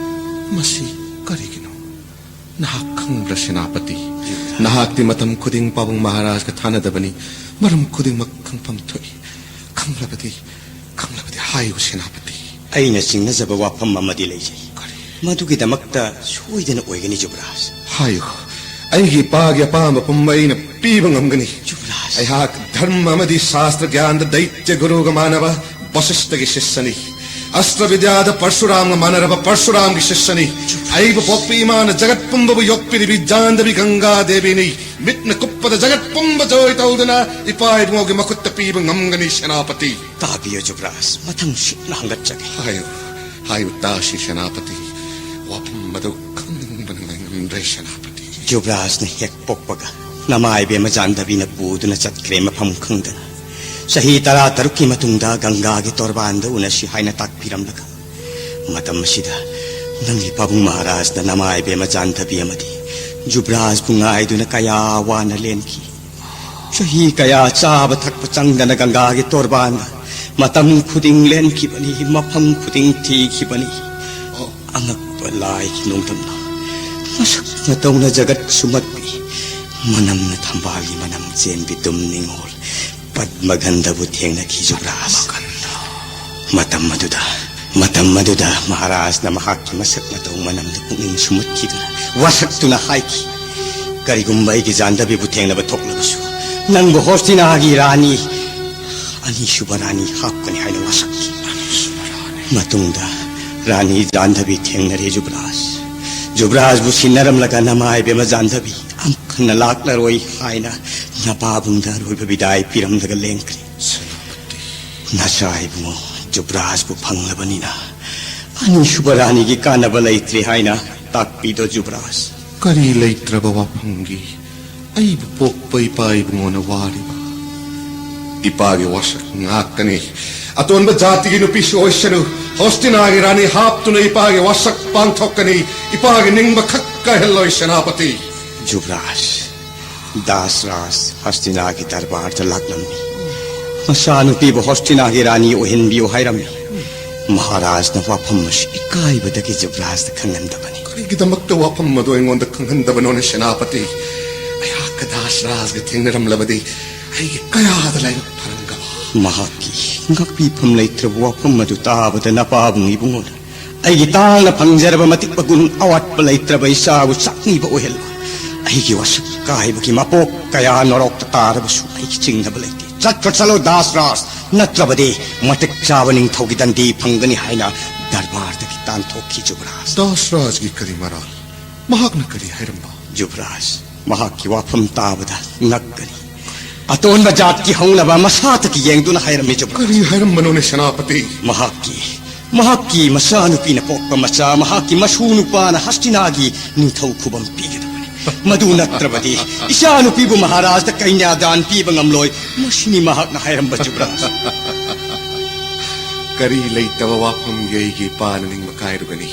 ꯃꯁꯤ ꯀꯔꯤꯒꯤꯅꯣ? ꯅꯍꯥꯛ ꯈꯪꯕ꯭ꯔꯥ ꯁꯦꯅꯥꯄꯇꯤ? ꯖꯨꯕꯔꯥꯖ꯫ ꯅꯍꯥꯛꯇꯤ ꯃꯇꯝ ꯈꯨꯗꯤꯡ ꯄꯥꯕꯨꯡ ꯃꯍꯥꯔꯥꯖꯒ ꯊꯥꯅꯗꯕꯅꯤ꯫ ꯃꯔꯝ ꯈꯨꯗꯤꯡꯃꯛ ꯈꯪꯐꯝ ꯊꯣꯛꯏ꯫ ꯈꯪꯂꯕꯗꯤ, ꯈꯪꯂꯕꯗꯤ ꯍꯥꯏꯌꯨ ꯁꯦꯅꯥꯄꯇꯤ꯫ ꯑꯩꯅ ꯆꯤꯡꯅꯖꯕ ꯋꯥꯐꯝ ꯑꯃꯗꯤ ꯂꯩꯖꯩ꯫ ꯀꯔꯤ? ꯃꯗꯨꯒꯤꯗꯃꯛꯇ ꯁꯣꯏꯗꯅ ꯑꯣꯏꯒꯅꯤ ꯖꯨꯕꯔꯥꯖ꯫ ꯍꯥꯏꯌꯨ꯫ ꯑꯩꯒꯤ ꯏꯄꯥꯒꯤ ꯑꯄꯥꯝꯕ ꯄꯨꯝꯕ ꯑꯩꯅ ꯄꯤꯕ ꯉꯝꯒꯅꯤ꯫ ꯖꯨꯕꯔꯥꯖ꯫ ꯑꯩꯍꯥꯛ ꯙꯔꯃ ꯑꯃꯗꯤ ꯁꯥꯁꯇ꯭ꯔ ꯒ꯭ꯌꯥꯟꯗ ꯗꯩꯇ꯭ꯌ ꯒꯨꯔꯨꯒ ꯃꯥꯟꯅꯕ ꯕꯁꯤꯁ꯭ꯇꯒꯤ ꯁꯤꯁ꯭ꯌꯅꯤ꯫ ꯑꯁꯇ꯭ꯔ ꯕꯤꯗ꯭ꯌꯥꯗ ꯄꯔꯁꯨꯔꯥꯝꯒ ꯃꯥꯟꯅꯔꯕ ꯄꯔꯁꯨꯔꯥꯝꯒꯤ ꯁꯤꯁ꯭ꯌꯅꯤ꯫ ꯖꯨꯕꯔꯥꯖ꯫ ꯑꯩꯕꯨ ꯄꯣꯛꯄꯤ ꯏꯃꯥꯅ ꯖꯒꯠ ꯄꯨꯝꯕꯕꯨ ꯌꯣꯛꯄꯤꯔꯤꯕꯤ ꯖꯥꯟꯗꯕꯤ ꯒꯪꯒꯥ ꯗꯦꯕꯤꯅꯤ꯫ ꯃꯤꯠꯅ ꯀꯨꯞꯄꯗ ꯖꯒꯠ ꯄꯨꯝꯕ ꯖꯣꯏ ꯇꯧꯗꯨꯅ ꯏꯄꯥ ꯏꯕꯨꯡꯉꯣꯒꯤ ꯃꯈꯨꯠꯇ ꯄꯤꯕ ꯉꯝꯒꯅꯤ ꯁꯦꯅꯥꯄꯇꯤ꯫ ꯇꯥꯕꯤꯌꯨ ꯖꯨꯕꯔꯥꯖ, ꯃꯊꯪ ꯁꯤꯠꯅ ꯍꯪꯒꯠꯆꯒꯦ꯫ ꯍꯥꯏꯌꯨ, ꯍꯥꯏꯌꯨ ꯇꯥꯁꯤ ꯁꯦꯅꯥꯄꯇꯤ꯫ ꯋꯥꯐꯝ ꯑꯗꯨ ꯈꯪꯅꯤꯡ ꯁꯦꯅꯥꯄꯇꯤ꯫ ꯖꯨꯕ꯭ꯔꯥꯖꯅ ꯍꯦꯛ ꯄꯣꯛꯄꯒ ꯅꯃꯥ ꯏꯕꯦꯝꯃ ꯖꯥꯟꯗꯕꯤꯅ ꯄꯨꯗꯨꯅ ꯆꯠꯈ꯭ꯔꯦ ꯃꯐꯝ ꯈꯪꯗꯅ꯫ ꯆꯍꯤ ꯇꯔꯥ ꯇꯔꯨꯛꯀꯤ ꯃꯇꯨꯡꯗ ꯒꯪꯒꯥꯒꯤ ꯇꯣꯔꯕꯥꯟꯗ ꯎꯅꯁꯤ ꯍꯥꯏꯅ ꯇꯥꯛꯄꯤꯔꯝꯂꯒ, ꯃꯇꯝ ꯑꯁꯤꯗ ꯅꯪꯒꯤ ꯄꯥꯕꯨꯡ ꯃꯍꯥꯔꯥꯖꯅ ꯅꯃꯥ ꯏꯕꯦꯝꯃ ꯖꯥꯟꯗꯕꯤ ꯑꯃꯗꯤ ꯖꯨꯕ꯭ꯔꯥꯖꯕꯨ ꯉꯥꯏꯗꯨꯅ ꯀꯌꯥ ꯋꯥꯅ ꯂꯦꯟꯈꯤ꯫ ꯆꯍꯤ ꯀꯌꯥ ꯆꯥꯕ ꯊꯛꯄ ꯆꯪꯗꯅ ꯒꯪꯒꯥꯒꯤ ꯇꯣꯔꯕꯥꯟꯗ ꯃꯇꯝ ꯈꯨꯗꯤꯡ ꯂꯦꯟꯈꯤꯕꯅꯤ, ꯃꯐꯝ ꯈꯨꯗꯤꯡ ꯊꯤꯈꯤꯕꯅꯤ꯫ ꯑꯉꯛꯄ ꯂꯥꯏꯒꯤ ꯅꯣꯡꯗꯝꯅ ꯃꯁꯛ ꯃꯇꯧꯅ ꯖꯒꯠ ꯁꯨꯝꯍꯠꯄꯤ꯫ ꯃꯅꯝꯅ ꯊꯝꯕꯥꯜꯒꯤ ꯃꯅꯝ ꯆꯦꯟꯕꯤ ꯗꯨꯝ ꯅꯤꯉꯣꯜ ꯄꯗꯃꯒꯟꯙꯕꯨ ꯊꯦꯡꯅꯈꯤ ꯖꯨꯕ꯭ꯔꯥꯖ꯫ ꯃꯇꯝ ꯑꯗꯨꯗ, ꯃꯇꯝ ꯑꯗꯨꯗ ꯃꯍꯥꯔꯥꯖꯅ ꯃꯍꯥꯛꯀꯤ ꯃꯁꯛ ꯃꯇꯧ ꯃꯅꯝꯗ ꯄꯨꯛꯅꯤꯡ ꯁꯨꯝꯍꯠꯈꯤꯗꯨꯅ ꯋꯥꯁꯛꯇꯨꯅ ꯍꯥꯏꯈꯤ, "ꯀꯔꯤꯒꯨꯝꯕ ꯑꯩꯒꯤ ꯖꯥꯟꯗꯕꯤꯕꯨ ꯊꯦꯡꯅꯕ ꯊꯣꯛꯂꯕꯁꯨ, ꯅꯪꯕꯨ ꯍꯣꯁꯇꯤꯅꯥꯒꯤ ꯔꯥꯅꯤ, ꯑꯅꯤꯁꯨꯕ ꯔꯥꯅꯤ ꯍꯥꯞꯀꯅꯤ" ꯍꯥꯏꯅ ꯋꯥꯁꯛꯈꯤ꯫ ꯃꯇꯨꯡꯗ ꯔꯥꯅꯤ ꯖꯥꯟꯗꯕꯤ ꯊꯦꯡꯅꯔꯦ ꯖꯨꯕ꯭ꯔꯥꯖ꯫ ꯖꯨꯕ꯭ꯔꯥꯖꯕꯨ ꯁꯤꯟꯅꯔꯝꯂꯒ ꯅꯃꯥ ꯏꯕꯦꯝꯃ ꯖꯥꯟꯗꯕꯤ ꯑꯃꯨꯛ ꯍꯟꯅ ꯂꯥꯛꯂꯔꯣꯏ ꯍꯥꯏꯅ ꯅꯄꯥꯕꯨꯡꯗ ꯑꯔꯣꯏꯕ ꯕꯤꯗꯥꯏ ꯄꯤꯔꯝꯂꯒ ꯂꯦꯡꯈ꯭ꯔꯦ꯫ ꯅꯆꯥ ꯏꯕꯨꯡꯉꯣ ꯖꯨꯕ꯭ꯔꯥꯖꯕꯨ ꯐꯪꯂꯕꯅꯤꯅ ꯑꯅꯤꯁꯨꯕ ꯔꯥꯅꯤꯒꯤ ꯀꯥꯟꯅꯕ ꯂꯩꯇ꯭ꯔꯦ ꯍꯥꯏꯅ ꯇꯥꯛꯄꯤꯗꯣ ꯖꯨꯕ꯭ꯔꯥꯖ꯫ ꯀꯔꯤ ꯂꯩꯇ꯭ꯔꯕ ꯋꯥꯐꯝꯒꯤ ꯑꯩꯕꯨ ꯄꯣꯛꯄ ꯏꯄꯥ ꯏꯕꯨꯡꯉꯣꯅ ꯋꯥꯔꯤꯕ? ꯏꯄꯥꯒꯤ ꯋꯥꯁꯛ ꯉꯥꯛꯀꯅꯤ꯫ ꯑꯇꯣꯟꯕ ꯖꯥꯇꯤꯒꯤ ꯅꯨꯄꯤꯁꯨ ꯑꯣꯏꯁꯅꯨ, ꯍꯣꯁꯇꯤꯅꯥꯒꯤ ꯔꯥꯅꯤ ꯍꯥꯞꯇꯨꯅ ꯏꯄꯥꯒꯤ ꯋꯥꯁꯛ ꯄꯥꯡꯊꯣꯛꯀꯅꯤ꯫ ꯏꯄꯥꯒꯤ ꯅꯤꯡꯕ ꯈꯛ ꯀꯥꯏꯍꯜꯂꯣꯏ ꯁꯦꯅꯥꯄꯇꯤ꯫ ꯖꯨꯕ꯭ꯔꯥꯖ, ꯗꯥꯁꯔꯥꯖ ꯍꯣꯁꯇꯤꯅꯥꯒꯤ ꯗꯔꯕꯥꯔꯗ ꯂꯥꯛꯂꯝꯃꯤ꯫ ꯃꯆꯥꯅꯨꯄꯤꯕꯨ ꯍꯣꯁꯇꯤꯅꯥꯒꯤ ꯔꯥꯅꯤ ꯑꯣꯏꯍꯟꯕꯤꯌꯨ ꯍꯥꯏꯔꯝꯃꯤ꯫ ꯃꯍꯥꯔꯥꯖꯅ ꯋꯥꯐꯝ ꯑꯁꯤ ꯏꯀꯥꯏꯕꯗꯒꯤ ꯖꯨꯕ꯭ꯔꯥꯖꯇ ꯈꯪꯍꯟꯗꯕꯅꯤ꯫ ꯀꯔꯤꯒꯤꯗꯃꯛꯇ ꯋꯥꯐꯝ ꯑꯗꯨ ꯑꯩꯉꯣꯟꯗ ꯈꯪꯍꯟꯗꯕꯅꯣꯅꯦ ꯁꯦꯅꯥꯄꯇꯤ? ꯑꯩꯍꯥꯛꯀ ꯗꯥꯁꯔꯥꯖꯒ ꯊꯦꯡꯅꯔꯝꯂꯕꯗꯤ ꯑꯩꯒꯤ ꯀꯌꯥꯗ ꯂꯥꯏꯕꯛ ꯐꯔꯝꯒꯕ꯫ ꯃꯍꯥꯛꯀꯤ ꯉꯥꯛꯄꯤꯐꯝ ꯂꯩꯇ꯭ꯔꯕ ꯋꯥꯐꯝ ꯑꯗꯨ ꯇꯥꯕꯗ ꯅꯄꯥꯕꯨꯡ ꯏꯕꯨꯡꯉꯣꯅ ꯑꯩꯒꯤ ꯇꯥꯡꯅ ꯐꯪꯖꯔꯕ ꯃꯇꯤꯛ ꯃꯒꯨꯟ ꯑꯋꯥꯠꯄ ꯂꯩꯇ꯭ꯔꯕ ꯏꯆꯥꯕꯨ ꯆꯥꯛꯅꯤꯕ ꯑꯣꯏꯍꯜꯂꯣꯏ꯫ ꯑꯩꯒꯤ ꯋꯥꯁꯛ ꯀꯥꯏꯕꯒꯤ ꯃꯄꯣꯛ ꯀꯌꯥ ꯅꯣꯔꯣꯛꯇ ꯇꯥꯔꯕꯁꯨ ꯑꯩꯒꯤ ꯆꯤꯡꯅꯕ ꯂꯩꯇꯦ꯫ ꯆꯠꯈ꯭ꯔꯣ ꯆꯠꯂꯣ ꯗꯥꯁꯔꯥꯖ, ꯅꯠꯇ꯭ꯔꯕꯗꯤ ꯃꯇꯤꯛ ꯆꯥꯕ ꯅꯤꯡꯊꯧꯒꯤ ꯗꯟꯗꯤ ꯐꯪꯒꯅꯤ ꯍꯥꯏꯅ ꯗꯔꯕꯥꯔꯗꯒꯤ ꯇꯥꯟꯊꯣꯛꯈꯤ ꯖꯨꯕ꯭ꯔꯥꯖ꯫ ꯗꯥꯁꯔꯥꯖꯒꯤ ꯀꯔꯤ ꯃꯔꯥꯜ? ꯃꯍꯥꯛꯅ ꯀꯔꯤ ꯍꯥꯏꯔꯝꯕ? ꯖꯨꯕ꯭ꯔꯥꯖ, ꯃꯍꯥꯛꯀꯤ ꯋꯥꯐꯝ ꯇꯥꯕꯗ ꯉꯛꯀꯅꯤ꯫ ꯑꯇꯣꯟꯕ ꯖꯥꯠꯀꯤ ꯍꯧꯅꯕ ꯃꯁꯥꯇꯒꯤ ꯌꯦꯡꯗꯨꯅ ꯍꯥꯏꯔꯝꯃꯤ ꯖꯨꯕ꯭ꯔꯥꯖ꯫ ꯀꯔꯤ ꯍꯥꯏꯔꯝꯕꯅꯣꯅꯦ ꯁꯦꯅꯥꯄꯇꯤ? ꯃꯍꯥꯛꯀꯤ ꯃꯍꯥꯛꯀꯤ ꯃꯆꯥꯅꯨꯄꯤꯅ ꯄꯣꯛꯄ ꯃꯆꯥ ꯃꯍꯥꯛꯀꯤ ꯃꯁꯨ ꯅꯨꯄꯥꯅ ꯍꯁꯇꯤꯅꯥꯒꯤ ꯅꯤꯡꯊꯧ ꯈꯨꯕꯝ ꯄꯤꯒꯗꯕꯅꯤ꯫ ꯃꯗꯨ ꯅꯠꯇ꯭ꯔꯕꯗꯤ ꯏꯆꯥꯅꯨꯄꯤꯕꯨ ꯃꯍꯥꯔꯥꯖꯗ ꯀꯩꯅ꯭ꯌꯥꯗꯥꯟ ꯄꯤꯕ ꯉꯝꯂꯣꯏ꯫ ꯃꯁꯤꯅꯤ ꯃꯍꯥꯛꯅ ꯍꯥꯏꯔꯝꯕ, ꯖꯨꯕꯔꯥꯖ꯫ ꯀꯔꯤ ꯂꯩꯇꯕ ꯋꯥꯐꯝꯒꯤ ꯑꯩꯒꯤ ꯏꯄꯥꯅ ꯅꯤꯡꯕ ꯀꯥꯏꯔꯨꯒꯅꯤ?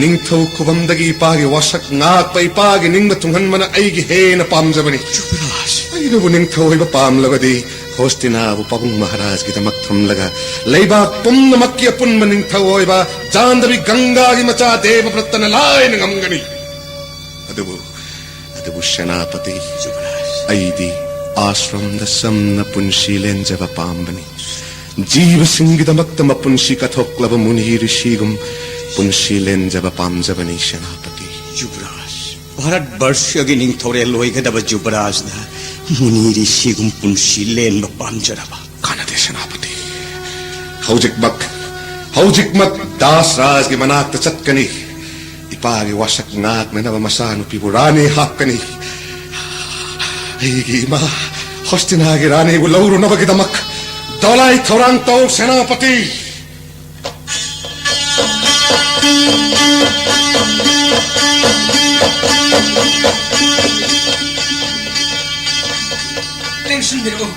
ꯅꯤꯡꯊꯧ ꯈꯨꯕꯝꯗꯒꯤ ꯏꯄꯥꯒꯤ ꯋꯥꯁꯛ ꯉꯥꯛꯄ, ꯏꯄꯥꯒꯤ ꯅꯤꯡꯕ ꯊꯨꯡꯍꯟꯕꯅ ꯑꯩꯒꯤ ꯍꯦꯟꯅ ꯄꯥꯝꯖꯕꯅꯤ꯫ ꯖꯨꯕꯔꯥꯖ! ꯑꯩꯅꯕꯨ ꯅꯤꯡꯊꯧ ꯑꯣꯏꯕ ꯄꯥꯝꯂꯕꯗꯤ, ꯍꯣꯁꯇꯤꯅꯥꯕꯨ ꯄꯥꯕꯨꯡ ꯃꯍꯥꯔꯥꯖꯒꯤꯗꯃꯛ ꯊꯝꯂꯒ, ꯂꯩꯕꯥꯛ ꯄꯨꯝꯅꯃꯛꯀꯤ ꯑꯄꯨꯟꯕ ꯅꯤꯡꯊꯧ ꯑꯣꯏꯕ ꯖꯥꯟꯗꯕꯤ ꯒꯪꯒꯥꯒꯤ ꯃꯆꯥ ꯗꯦꯕꯕ꯭ꯔꯠꯇꯅ ꯂꯥꯏꯅ ꯉꯝꯒꯅꯤ꯫ ꯑꯗꯨꯕꯨ, ꯑꯗꯨꯕꯨ ꯁꯦꯅꯥꯄꯇꯤ, ꯖꯨꯕꯔꯥꯖ! ꯑꯩꯗꯤ ꯑꯥꯁ꯭ꯔꯝꯗ ꯆꯝꯅ ꯄꯨꯟꯁꯤ ꯂꯦꯟꯖꯕ ꯄꯥꯝꯕꯅꯤ꯫ ꯖꯤꯕꯁꯤꯡꯒꯤꯗꯃꯛꯇ ꯃꯄꯨꯟꯁꯤ ꯀꯠꯊꯣꯛꯂꯕ ꯃꯨꯅꯤ ꯔꯤꯁꯤꯒꯨꯝ ꯄꯨꯟꯁꯤ ꯂꯦꯟꯖꯕ ꯄꯥꯝꯖꯕꯅꯤ, ꯁꯦꯅꯥꯄꯇꯤ꯫ ꯖꯨꯕꯔꯥꯖ! ꯚꯥꯔꯠ ꯕꯔꯁꯒꯤ ꯅꯤꯡꯊꯧꯔꯦꯜ ꯑꯣꯏꯒꯗꯕ ꯖꯨꯕꯔꯥꯖꯅ ꯃꯨꯅꯤ ꯔꯤꯁꯤꯒꯨꯝ ꯄꯨꯟꯁꯤ ꯂꯦꯟꯕ ꯄꯥꯝꯖꯔꯕ? ꯀꯥꯟꯅꯗꯦ, ꯁꯦꯅꯥꯄꯇꯤ꯫ ꯍꯧꯖꯤꯛꯃꯛ, ꯍꯧꯖꯤꯛꯃꯛ ꯗꯥꯁ ꯔꯥꯖꯒꯤ ꯃꯅꯥꯛꯇ ꯆꯠꯀꯅꯤ꯫ ꯏꯄꯥꯒꯤ ꯋꯥꯁꯛ ꯉꯥꯛꯅꯅꯕ ꯃꯆꯥꯅꯨꯄꯤꯕꯨ ꯔꯥꯅꯤ ꯍꯥꯞꯀꯅꯤ꯫ ꯑꯩꯒꯤ ꯏꯃꯥ ꯍꯣꯁꯇꯤꯅꯥꯒꯤ ꯔꯥꯅꯤꯕꯨ ꯂꯧꯔꯨꯅꯕꯒꯤꯗꯃꯛ ꯗꯣꯂꯥꯏ ꯊꯧꯔꯥꯡ ꯇꯧ, ꯁꯦꯅꯥꯄꯇꯤ꯫ ꯂꯦꯡꯁꯤꯟꯕꯤꯔꯛꯎ,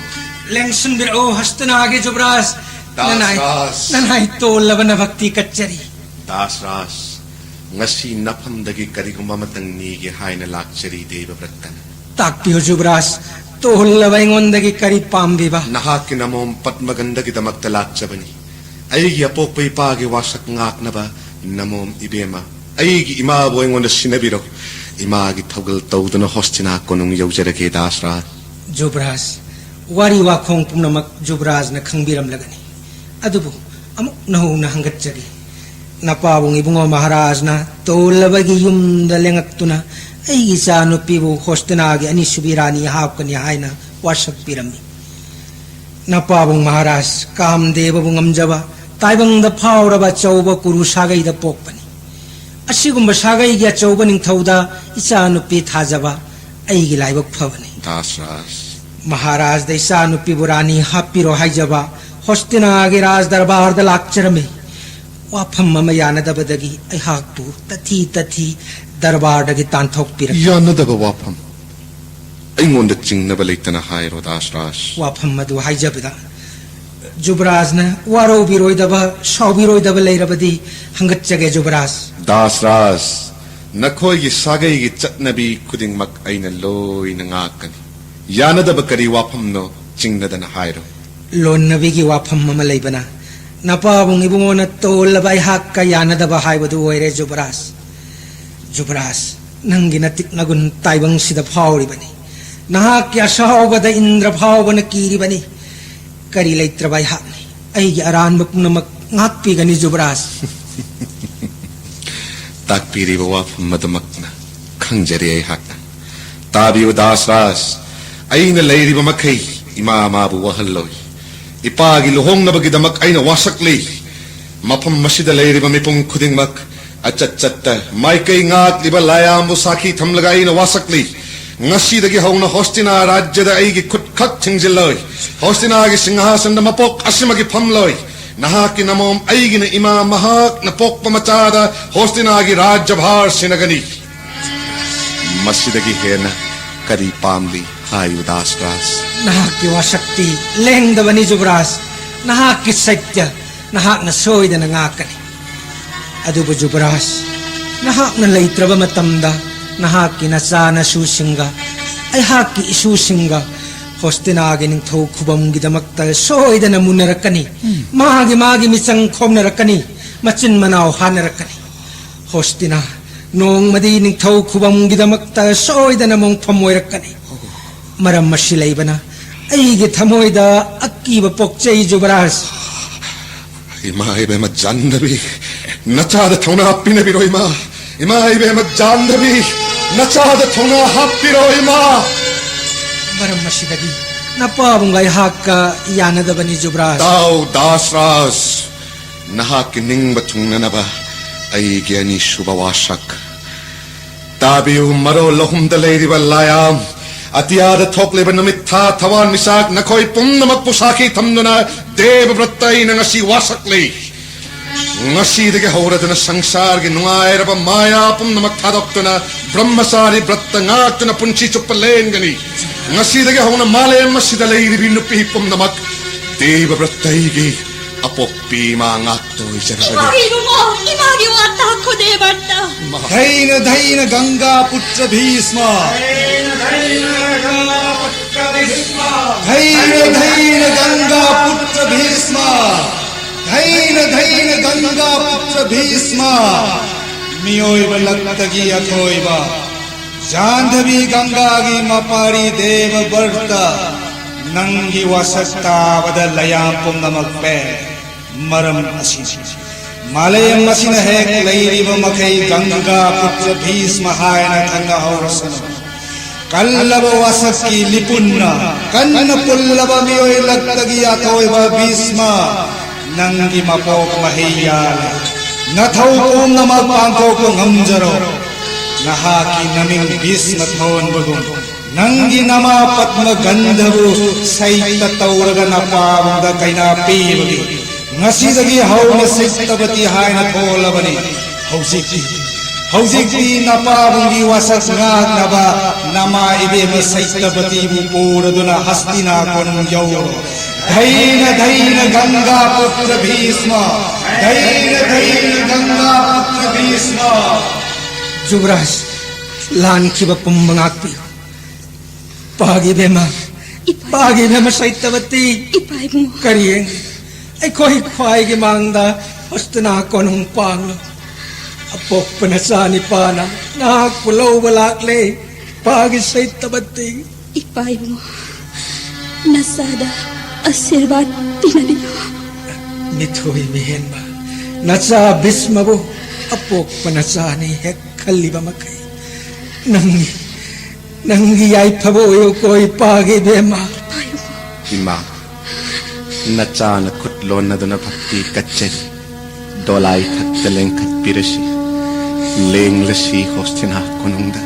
ꯂꯦꯡꯁꯤꯟꯕꯤꯔꯛꯎ, ꯍꯁꯇꯤꯅꯥꯒꯤ ꯖꯨꯕꯔꯥꯖ꯫ ꯅꯅꯥꯏ, ꯗꯥꯁꯔꯥꯖ꯫ ꯅꯅꯥꯏ ꯇꯣꯜꯂꯕ ꯅꯚꯛꯇꯤ ꯀꯠꯆꯔꯤ꯫ ꯗꯥꯁꯔꯥꯖ, ꯉꯁꯤ ꯅꯐꯝꯗꯒꯤ ꯀꯔꯤꯒꯨꯝꯕ ꯑꯃꯇꯪ ꯅꯤꯒꯦ ꯍꯥꯏꯅ ꯂꯥꯛꯆꯔꯤ, ꯗꯦꯕꯕ꯭ꯔꯠꯇꯟ꯫ ꯇꯥꯛꯄꯤꯌꯨ ꯖꯨꯕꯔꯥꯖ, ꯇꯣꯜꯂꯕ ꯑꯩꯉꯣꯟꯗꯒꯤ ꯀꯔꯤ ꯄꯥꯝꯕꯤꯕ? ꯅꯍꯥꯛꯀꯤ ꯅꯃꯣꯝ ꯄꯗꯃꯒꯟꯙꯒꯤꯗꯃꯛꯇ ꯂꯥꯛꯆꯕꯅꯤ꯫ ꯑꯩꯒꯤ ꯑꯄꯣꯛꯄ ꯏꯄꯥꯒꯤ ꯋꯥꯁꯛ ꯉꯥꯛꯅꯕ ꯅꯃꯣꯝ ꯏꯕꯦꯝꯃ, ꯑꯩꯒꯤ ꯏꯃꯥꯕꯨ ꯑꯩꯉꯣꯟꯗ ꯁꯤꯟꯅꯕꯤꯔꯣ꯫ ꯏꯃꯥꯒꯤ ꯊꯧꯒꯜ ꯇꯧꯗꯨꯅ ꯍꯣꯁꯇꯤꯅꯥ ꯀꯣꯅꯨꯡ ꯌꯧꯖꯔꯒꯦ, ꯗꯥꯁꯔꯥꯖ꯫ ꯖꯨꯕꯔꯥꯖ, ꯋꯥꯔꯤ ꯋꯥꯈꯣꯡ ꯄꯨꯝꯅꯃꯛ ꯖꯨꯕꯔꯥꯖꯅ ꯈꯪꯕꯤꯔꯝꯂꯒꯅꯤ꯫ ꯑꯗꯨꯕꯨ ꯑꯃꯨꯛ ꯅꯧꯅ ꯍꯪꯒꯠꯆꯔꯤ꯫ ꯅꯄꯥꯕꯨꯡ ꯏꯕꯨꯡꯉꯣ ꯃꯍꯥꯔꯥꯖꯅ ꯇꯣꯜꯂꯕꯒꯤ ꯌꯨꯝꯗ ꯂꯦꯡꯉꯛꯇꯨꯅ ꯑꯩꯒꯤ ꯏꯆꯥ ꯅꯨꯄꯤꯕꯨ ꯍꯣꯁꯇꯤꯅꯥꯒꯤ ꯑꯅꯤꯁꯨꯕꯤ ꯔꯥꯅꯤ ꯍꯥꯞꯀꯅꯤ ꯍꯥꯏꯅ ꯋꯥꯁꯛ ꯄꯤꯔꯝꯃꯤ꯫ ꯅꯄꯥꯕꯨꯡ ꯃꯍꯥꯔꯥꯖ ꯀꯥꯝꯗꯦꯕꯕꯨ ꯉꯝꯖꯕ, ꯇꯥꯏꯕꯪꯗ ꯐꯥꯎꯔꯕ ꯑꯆꯧꯕ ꯀꯨꯔꯨ ꯁꯥꯒꯩꯗ ꯄꯣꯛꯄꯅꯤ꯫ ꯑꯁꯤꯒꯨꯝꯕ ꯁꯥꯒꯩꯒꯤ ꯑꯆꯧꯕ ꯅꯤꯡꯊꯧꯗ ꯏꯆꯥ ꯅꯨꯄꯤ ꯊꯥꯖꯕ ꯑꯩꯒꯤ ꯂꯥꯏꯕꯛ ꯐꯕꯅꯤ꯫ ꯗꯥꯁꯔꯥꯖ꯫ ꯃꯍꯥꯔꯥꯖꯗ ꯏꯆꯥ ꯅꯨꯄꯤꯕꯨ ꯔꯥꯅꯤ ꯍꯥꯞꯄꯤꯔꯣ ꯍꯥꯏꯖꯕ ꯍꯣꯁꯇꯤꯅꯥꯒꯤ ꯔꯥꯖ ꯗꯔꯕꯥꯔꯗ ꯂꯥꯛꯆꯔꯝꯃꯤ꯫ ꯋꯥꯐꯝ ꯑꯃ ꯌꯥꯅꯗꯕꯗꯒꯤ ꯑꯩꯍꯥꯛꯄꯨ ꯇꯊꯤ ꯇꯊꯤ ꯗꯔꯕꯥꯔꯗꯒꯤ ꯇꯥꯟꯊꯣꯛꯄꯤꯔꯛ- ꯌꯥꯅꯗꯕ ꯋꯥꯐꯝ ꯑꯩꯉꯣꯟꯗ ꯆꯤꯡꯅꯕ ꯂꯩꯇꯅ ꯍꯥꯏꯔꯣ, ꯗꯥꯁꯔꯥꯖ꯫ ꯋꯥꯐꯝ ꯑꯗꯨ ꯍꯥꯏꯖꯕꯗ, ꯖꯨꯕꯔꯥꯖꯅ ꯋꯥꯔꯧꯕꯤꯔꯣꯏꯗꯕ, ꯁꯥꯎꯕꯤꯔꯣꯏꯗꯕ ꯂꯩꯔꯕꯗꯤ ꯍꯪꯒꯠꯆꯒꯦ, ꯖꯨꯕꯔꯥꯖ꯫ ꯗꯥꯁꯔꯥꯖ, ꯅꯈꯣꯏꯒꯤ ꯁꯥꯒꯩꯒꯤ ꯆꯠꯅꯕꯤ ꯈꯨꯗꯤꯡꯃꯛ ꯑꯩꯅ ꯂꯣꯏꯅ ꯉꯥꯛꯀꯅꯤ꯫ ꯌꯥꯅꯗꯕ ꯀꯔꯤ ꯋꯥꯐꯝꯅꯣ? ꯆꯤꯡꯅꯗꯅ ꯍꯥꯏꯔꯣ꯫ ꯂꯣꯟꯅꯕꯤꯒꯤ ꯋꯥꯐꯝ ꯑꯃ ꯂꯩꯕꯅ ꯅꯄꯥꯕꯨꯡ ꯏꯕꯨꯡꯉꯣꯅ ꯇꯣꯜꯂꯕ ꯑꯩꯍꯥꯛꯀ ꯌꯥꯅꯗꯕ ꯍꯥꯏꯕꯗꯨ ꯑꯣꯏꯔꯦ, ꯖꯨꯕꯔꯥꯖ꯫ ꯖꯨꯕꯔꯥꯖ, ꯅꯪꯒꯤ ꯅꯇꯤꯛ ꯅꯒꯨꯟ ꯇꯥꯏꯕꯪꯁꯤꯗ ꯐꯥꯎꯔꯤꯕꯅꯤ꯫ ꯅꯍꯥꯛꯀꯤ ꯑꯁꯥꯎꯕꯗ ꯏꯟꯗ꯭ꯔ ꯐꯥꯎꯕꯅ ꯀꯤꯔꯤꯕꯅꯤ꯫ ꯀꯔꯤ ꯂꯩꯇ꯭ꯔꯕ ꯑꯩꯍꯥꯛꯅꯤ꯫ ꯑꯩꯒꯤ ꯑꯔꯥꯟꯕ ꯄꯨꯝꯅꯃꯛ ꯉꯥꯛꯄꯤꯒꯅꯤ, ꯖꯨꯕꯔꯥꯖ꯫ ꯇꯥꯛꯄꯤꯔꯤꯕ ꯋꯥꯐꯝ ꯑꯗꯨꯃꯛꯅ ꯈꯪꯖꯔꯦ ꯑꯩꯍꯥꯛꯅ꯫ ꯇꯥꯕꯤꯌꯨ ꯗꯥꯁꯔꯥꯖ, ꯑꯩꯅ ꯂꯩꯔꯤꯕ ꯃꯈꯩ ꯏꯃꯥ ꯃꯥꯕꯨ ꯋꯥꯍꯜꯂꯣꯏ꯫ ꯏꯄꯥꯒꯤ ꯂꯨꯍꯣꯡꯅꯕꯒꯤꯗꯃꯛ ꯑꯩꯅ ꯋꯥꯁꯛꯂꯤ꯫ ꯃꯐꯝ ꯑꯁꯤꯗ ꯂꯩꯔꯤꯕ ꯃꯤꯄꯨꯝ ꯈꯨꯗꯤꯡꯃꯛ ꯑꯆꯠ ꯆꯠꯇ ꯃꯥꯏꯀꯩ ꯉꯥꯛꯂꯤꯕ ꯂꯥꯏꯌꯥꯝꯕꯨ ꯁꯥꯈꯤ ꯊꯝꯂꯒ ꯑꯩꯅ ꯋꯥꯁꯛꯂꯤ꯫ ꯉꯁꯤꯗꯒꯤ ꯍꯧꯅ ꯍꯣꯁꯇꯤꯅꯥ ꯔꯥꯖ꯭ꯌꯗ ꯑꯩꯒꯤ ꯈꯨꯠ ꯈꯛ ꯊꯤꯡꯖꯤꯜꯂꯣꯏ꯫ ꯍꯣꯁꯇꯤꯅꯥꯒꯤ ꯁꯤꯡꯍꯥꯁꯟꯗ ꯃꯄꯣꯛ ꯑꯁꯤꯃꯒꯤ ꯐꯝꯂꯣꯏ꯫ ꯅꯍꯥꯛꯀꯤ ꯅꯃꯣꯝ ꯑꯩꯒꯤꯅ ꯏꯃꯥ ꯃꯍꯥꯛꯅ ꯄꯣꯛꯄ ꯃꯆꯥꯗ ꯍꯣꯁꯇꯤꯅꯥꯒꯤ ꯔꯥꯖ꯭ꯌꯚꯥꯔ ꯁꯤꯟꯅꯒꯅꯤ꯫ ꯃꯁꯤꯗꯒꯤ ꯍꯦꯟꯅ ꯀꯔꯤ ꯄꯥꯝꯂꯤ? ꯍꯥꯏꯌꯨ ꯗꯥꯁꯔꯥꯖ꯫ ꯅꯍꯥꯛꯀꯤ ꯋꯥꯁꯛꯇꯤ ꯂꯦꯡꯗꯕꯅꯤ ꯖꯨꯕꯔꯥꯖ꯫ ꯅꯍꯥꯛꯀꯤ ꯁꯩꯇ꯭ꯌ ꯅꯍꯥꯛꯅ ꯁꯣꯏꯗꯅ ꯉꯥꯛꯀꯅꯤ꯫ ꯑꯗꯨꯕꯨ ꯖꯨꯕꯔꯥꯖ, ꯅꯍꯥꯛꯅ ꯂꯩꯇ꯭ꯔꯕ ꯃꯇꯝꯗ ꯅꯍꯥꯛꯀꯤ ꯅꯆꯥ ꯅꯁꯨꯁꯤꯡꯒ ꯑꯩꯍꯥꯛꯀꯤ ꯏꯁꯨꯁꯤꯡꯒ ꯍꯣꯁꯇꯤꯅꯥꯒꯤ ꯅꯤꯡꯊꯧ ꯈꯨꯕꯝꯒꯤꯗꯃꯛꯇ ꯁꯣꯏꯗꯅ ꯃꯨꯟꯅꯔꯛꯀꯅꯤ꯫ ꯃꯥꯒꯤ ꯃꯥꯒꯤ ꯃꯤꯆꯪ ꯈꯣꯝꯅꯔꯛꯀꯅꯤ, ꯃꯆꯤꯟ ꯃꯅꯥꯎ ꯍꯥꯠꯅꯔꯛꯀꯅꯤ꯫ ꯍꯣꯁꯇꯤꯅꯥ ꯅꯣꯡꯃꯗꯤ ꯅꯤꯡꯊꯧ ꯈꯨꯕꯝꯒꯤꯗꯃꯛꯇ ꯁꯣꯏꯗꯅ ꯃꯣꯡꯐꯝ ꯑꯣꯏꯔꯛꯀꯅꯤ꯫ ꯃꯔꯝ ꯑꯁꯤ ꯂꯩꯕꯅ ꯑꯩꯒꯤ ꯊꯃꯣꯏꯗ ꯑꯀꯤꯕ ꯄꯣꯛꯆꯩ, ꯖꯨꯕꯔꯥꯖ꯫ ꯏꯃꯥ ꯏꯕꯦꯝꯃ ꯖꯥꯟꯗꯕꯤ, ꯅꯆꯥꯗ ꯊꯧꯅꯥ ꯍꯥꯞꯄꯤꯅꯕꯤꯔꯣ ꯏꯃꯥ꯫ ꯏꯃꯥ ꯏꯕꯦꯝꯃ ꯖꯥꯟꯗꯕꯤ, ꯅꯆꯥꯗ ꯊꯧꯅꯥ ꯍꯥꯞꯄꯤꯔꯣ ꯏꯃꯥ꯫ ꯃꯔꯝ ꯑꯁꯤꯗꯒꯤ ꯅꯄꯥꯕꯨꯡꯒ ꯑꯩꯍꯥꯛꯀ ꯌꯥꯅꯗꯕꯅꯤ, ꯖꯨꯕꯔꯥꯖ꯫ ꯇꯥꯎ ꯗꯥꯁꯔꯥꯖ, ꯅꯍꯥꯛꯀꯤ ꯅꯤꯡꯕ ꯊꯨꯡꯅꯅꯕ ꯑꯩꯒꯤ ꯑꯅꯤꯁꯨꯕ ꯋꯥꯁꯛ꯫ ꯇꯥꯕꯤꯌꯨ, ꯃꯔꯣꯜ ꯑꯍꯨꯝꯗ ꯂꯩꯔꯤꯕ ꯂꯥꯌꯥꯝ, ꯑꯇꯤꯌꯥꯗ ꯊꯣꯛꯂꯤꯕ ꯅꯨꯃꯤꯠ, ꯊꯥ, ꯊꯋꯥꯟꯃꯤꯆꯥꯛ, ꯅꯈꯣꯏ ꯄꯨꯝꯅꯃꯛꯄꯨ ꯁꯥꯈꯤ ꯊꯝꯗꯨꯅ ꯗꯦꯕ ꯕ꯭ꯔꯠꯇ ꯑꯩꯅ ꯉꯁꯤ ꯋꯥꯁꯛꯂꯤ꯫ ꯉꯁꯤꯗꯒꯤ ꯍꯧꯔꯗꯨꯅ ꯁꯪꯁꯥꯔꯒꯤ ꯅꯨꯡꯉꯥꯏꯔꯕ ꯃꯥꯌꯥ ꯄꯨꯝꯅꯃꯛ ꯊꯥꯗꯣꯛꯇꯨꯅ ꯕ꯭ꯔꯍ꯭ꯃꯆꯥꯔꯤ ꯕ꯭ꯔꯠꯇ ꯉꯥꯛꯇꯨꯅ ꯄꯨꯟꯁꯤ ꯆꯨꯞꯄ ꯂꯦꯟꯒꯅꯤ꯫ ꯉꯁꯤꯗꯒꯤ ꯍꯧꯅ ꯃꯥꯂꯦꯝ ꯑꯁꯤꯗ ꯂꯩꯔꯤꯕꯤ ꯅꯨꯄꯤ ꯄꯨꯝꯅꯃꯛ ꯗꯦꯕ ꯕ꯭ꯔꯠꯇ ꯑꯩꯒꯤ ꯑꯄꯣꯛꯄꯤ ꯏꯃꯥ ꯉꯥꯛꯇ ꯑꯣꯏꯖꯔꯕꯅꯤ꯫ ꯏꯃꯥ, ꯏꯕꯨꯡꯉꯣ, ꯏꯃꯥꯒꯤ ꯋꯥ ꯇꯥꯈꯣ, ꯗꯦꯕ ꯕ꯭ꯔꯠꯇ꯫ ꯙꯩꯅ ꯙꯩꯅ ꯒꯪꯒꯥ ꯄꯨꯇ꯭ꯔ ꯚꯤꯁꯃ꯫ ꯙꯩꯅ ꯙꯩꯅ ꯒꯪꯒꯥ ꯄꯨꯇ꯭ꯔ ꯚꯤꯁꯃ꯫ ꯙꯩꯅ ꯙꯩꯅ ꯒꯪꯒꯥ ꯄꯨꯇ꯭ꯔ ꯚꯤꯁꯃ꯫ ꯃꯤꯑꯣꯏꯕ ꯂꯛꯇꯒꯤ ꯑꯊꯣꯏꯕ ꯖꯥꯟꯙꯕꯤ ꯒꯪꯒꯥꯒꯤ ꯃꯄꯥꯔꯤ ꯗꯦꯕ ꯕ꯭ꯔꯠꯇ, ꯅꯪꯒꯤ ꯋꯥꯁꯛ ꯇꯥꯕꯗ ꯂꯌꯥꯝ ꯄꯨꯝꯅꯃꯛ ꯄꯦꯟ꯫ ꯃꯔꯝ ꯑꯁꯤꯅꯤ꯫ ꯃꯥꯂꯦꯝ ꯑꯁꯤꯅ ꯍꯦꯛ ꯂꯩꯔꯤꯕ ꯃꯈꯩ ꯒꯪꯒꯥ ꯄꯨꯇ꯭ꯔ ꯚꯤꯁꯃ ꯍꯥꯏꯅ ꯈꯪꯅꯍꯧꯔꯁꯅꯨ꯫ ꯀꯜꯂꯕ ꯋꯥꯁꯛꯀꯤ ꯂꯤꯄꯨꯟꯅ ꯀꯟꯅ ꯄꯨꯜꯂꯕ ꯃꯤꯑꯣꯏ ꯂꯛꯇꯒꯤ ꯑꯊꯣꯏꯕ ꯚꯤꯁꯃ, ꯅꯪꯒꯤ ꯃꯄꯣꯛ ꯃꯍꯩ ꯌꯥꯜꯂꯦ꯫ ꯅꯊꯧ ꯄꯨꯝꯅꯃꯛ ꯄꯥꯡꯊꯣꯛꯄ ꯉꯝꯖꯔꯣ꯫ ꯅꯍꯥꯛꯀꯤ ꯅꯃꯤꯡ ꯚꯤꯁꯃ ꯊꯣꯟꯕꯒꯨꯝ ꯅꯪꯒꯤ ꯅꯃꯥ ꯄꯗ꯭ꯃ ꯒꯟꯙꯕꯨ ꯁꯩꯇ ꯇꯧꯔꯒ ꯅꯄꯥꯕꯨꯡꯗ ꯀꯩꯅꯥ ꯄꯤꯕꯒꯤ ꯉꯁꯤꯗꯒꯤ ꯍꯧꯅ ꯁꯩꯇꯕꯇꯤ ꯍꯥꯏꯅ ꯊꯣꯜꯂꯕꯅꯤ꯫ ꯍꯧꯖꯤꯛꯇꯤ, ꯍꯧꯖꯤꯛꯇꯤ ꯅꯄꯥꯕꯨꯡꯒꯤ ꯋꯥꯁꯛ ꯉꯥꯛꯅꯕ ꯅꯃꯥ ꯏꯕꯦꯝꯃ ꯁꯩꯇꯕꯇꯤꯕꯨ ꯄꯨꯔꯗꯨꯅ ꯍꯁꯇꯤꯅꯥ ꯀꯣꯅꯨꯡ ꯌꯧꯔꯣ꯫ ꯙꯩꯅ ꯙꯩꯅ ꯒꯪꯒꯥ ꯄꯨꯇ꯭ꯔ ꯚꯤꯁꯃ, ꯙꯩꯅ ꯙꯩꯅ ꯒꯪꯒꯥ ꯄꯨꯇ꯭ꯔ ꯚꯤꯁꯃ꯫ ꯖꯨꯕꯔꯥꯖ, ꯂꯥꯟꯈꯤꯕ ꯄꯨꯝꯕ ꯉꯥꯛꯄꯤꯌꯨ꯫ ꯄꯥꯒꯤ ꯕꯦꯝꯃ, ꯏꯄꯥ꯫ ꯄꯥꯒꯤ ꯕꯦꯝꯃ ꯁꯩꯇꯕꯇꯤ꯫ ꯏꯄꯥ ꯏꯕꯨꯡꯉꯣ꯫ ꯀꯔꯤ ꯌꯦꯡꯂꯤ? ꯑꯩꯈꯣꯏ ꯈ꯭ꯋꯥꯏꯒꯤ ꯃꯥꯡꯗ ꯍꯁꯇꯤꯅꯥ ꯀꯣꯅꯨꯡ ꯄꯥꯡꯂꯣ꯫ ꯑꯄꯣꯛꯄ ꯅꯆꯥ ꯅꯤꯄꯥꯅ ꯅꯍꯥꯛꯄꯨ ꯂꯧꯕ ꯂꯥꯛꯂꯦ꯫ ꯄꯥꯒꯤ ꯁꯩꯇꯕꯇꯤ꯫ ꯏꯄꯥ ꯏꯕꯨꯡꯉꯣ, ꯅꯆꯥꯗ ꯑꯁꯤꯔꯕꯥꯗ ꯄꯤꯅꯕꯤꯌꯨ꯫ ꯃꯤꯊꯣꯏ ꯃꯤꯍꯦꯟꯕ ꯅꯆꯥ ꯚꯤꯁꯃꯕꯨ ꯑꯄꯣꯛꯄ ꯅꯆꯥꯅꯤ ꯍꯦꯛ ꯈꯜꯂꯤꯕ ꯃꯈꯩ ꯅꯪꯒꯤ, ꯅꯪꯒꯤ ꯌꯥꯏꯐꯕ ꯑꯣꯏꯌꯨꯀꯣ ꯏꯄꯥꯒꯤ ꯏꯕꯦꯝꯃ꯫ ꯏꯃꯥ, ꯅꯆꯥꯅ ꯈꯨꯠ ꯂꯣꯟꯅꯗꯨꯅ ꯚꯛꯇꯤ ꯀꯠꯆꯔꯤ꯫ ꯗꯣꯂꯥꯏ ꯊꯛꯇ ꯂꯦꯡꯈꯠꯄꯤꯔꯁꯤ, ꯂꯦꯡꯂꯁꯤ ꯍꯣꯁꯇꯤꯅꯥ ꯀꯣꯅꯨꯡꯗ꯫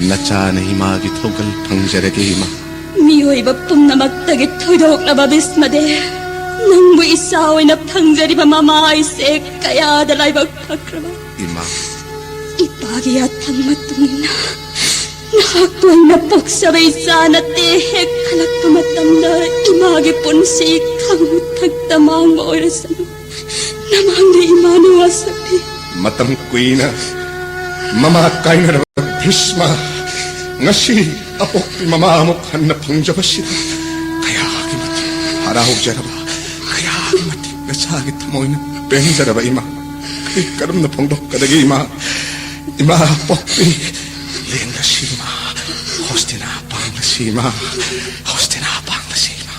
ꯅꯆꯥꯅ ꯏꯃꯥꯒꯤ ꯊꯧꯒꯜ ꯐꯪꯖꯔꯒꯦ, ꯏꯃꯥ꯫ ꯃꯤꯑꯣꯏꯕ ꯄꯨꯝꯅꯃꯛꯇꯒꯤ ꯊꯣꯏꯗꯣꯛꯂꯕ ꯚꯤꯁꯃꯗꯦ, ꯅꯪꯕꯨ ꯏꯆꯥ ꯑꯣꯏꯅ ꯐꯪꯖꯔꯤꯕ ꯃꯃꯥ ꯍꯥꯏꯁꯦ ꯀꯌꯥꯗ ꯂꯥꯏꯕꯛ ꯐꯈ꯭ꯔꯕ꯫ ꯏꯃꯥ꯫ ꯏꯄꯥꯒꯤ ꯌꯥꯊꯪ ꯃꯇꯨꯡ ꯏꯟꯅ ꯅꯍꯥꯛꯄꯨ ꯑꯩꯅ ꯄꯣꯛꯆꯕ ꯏꯆꯥ ꯅꯠꯇꯦ꯫ ꯍꯦꯛ ꯈꯜꯂꯛꯄ ꯃꯇꯝꯗ ꯏꯃꯥꯒꯤ ꯄꯨꯟꯁꯤ ꯈꯥꯡꯃꯨꯊꯛꯇ ꯃꯥꯡꯕ ꯑꯣꯏꯔꯁꯅꯨ꯫ ꯅꯃꯥꯡꯗ ꯏꯃꯥꯅ ꯋꯥꯁꯛꯂꯤ꯫ ꯃꯇꯝ ꯀꯨꯏꯅ ꯃꯃꯥ ꯀꯥꯏꯅꯔꯕ ꯚꯤꯁꯃ, ꯉꯁꯤ ꯑꯄꯣꯛꯄꯤ ꯃꯃꯥ ꯑꯃꯨꯛ ꯍꯟꯅ ꯐꯪꯖꯕꯁꯤꯗ ꯀꯌꯥꯒꯤ ꯃꯇꯤꯛ ꯍꯔꯥꯎꯖꯔꯕ, ꯀꯌꯥꯒꯤ ꯃꯇꯤꯛ ꯅꯆꯥꯒꯤ ꯊꯃꯣꯏꯅ ꯄꯦꯟꯖꯔꯕ ꯏꯃꯥ꯫ ꯑꯩ ꯀꯔꯝꯅ ꯐꯣꯡꯗꯣꯛꯀꯗꯒꯦ ꯏꯃꯥ? ꯏꯃꯥ ꯄꯣꯛꯄꯤ, ꯂꯦꯡꯂꯁꯤ ꯏꯃꯥ, ꯍꯣꯁꯇꯤꯅꯥ ꯄꯥꯡꯂꯁꯤ ꯏꯃꯥ, ꯍꯣꯁꯇꯤꯅꯥ ꯄꯥꯡꯂꯁꯤ ꯏꯃꯥ꯫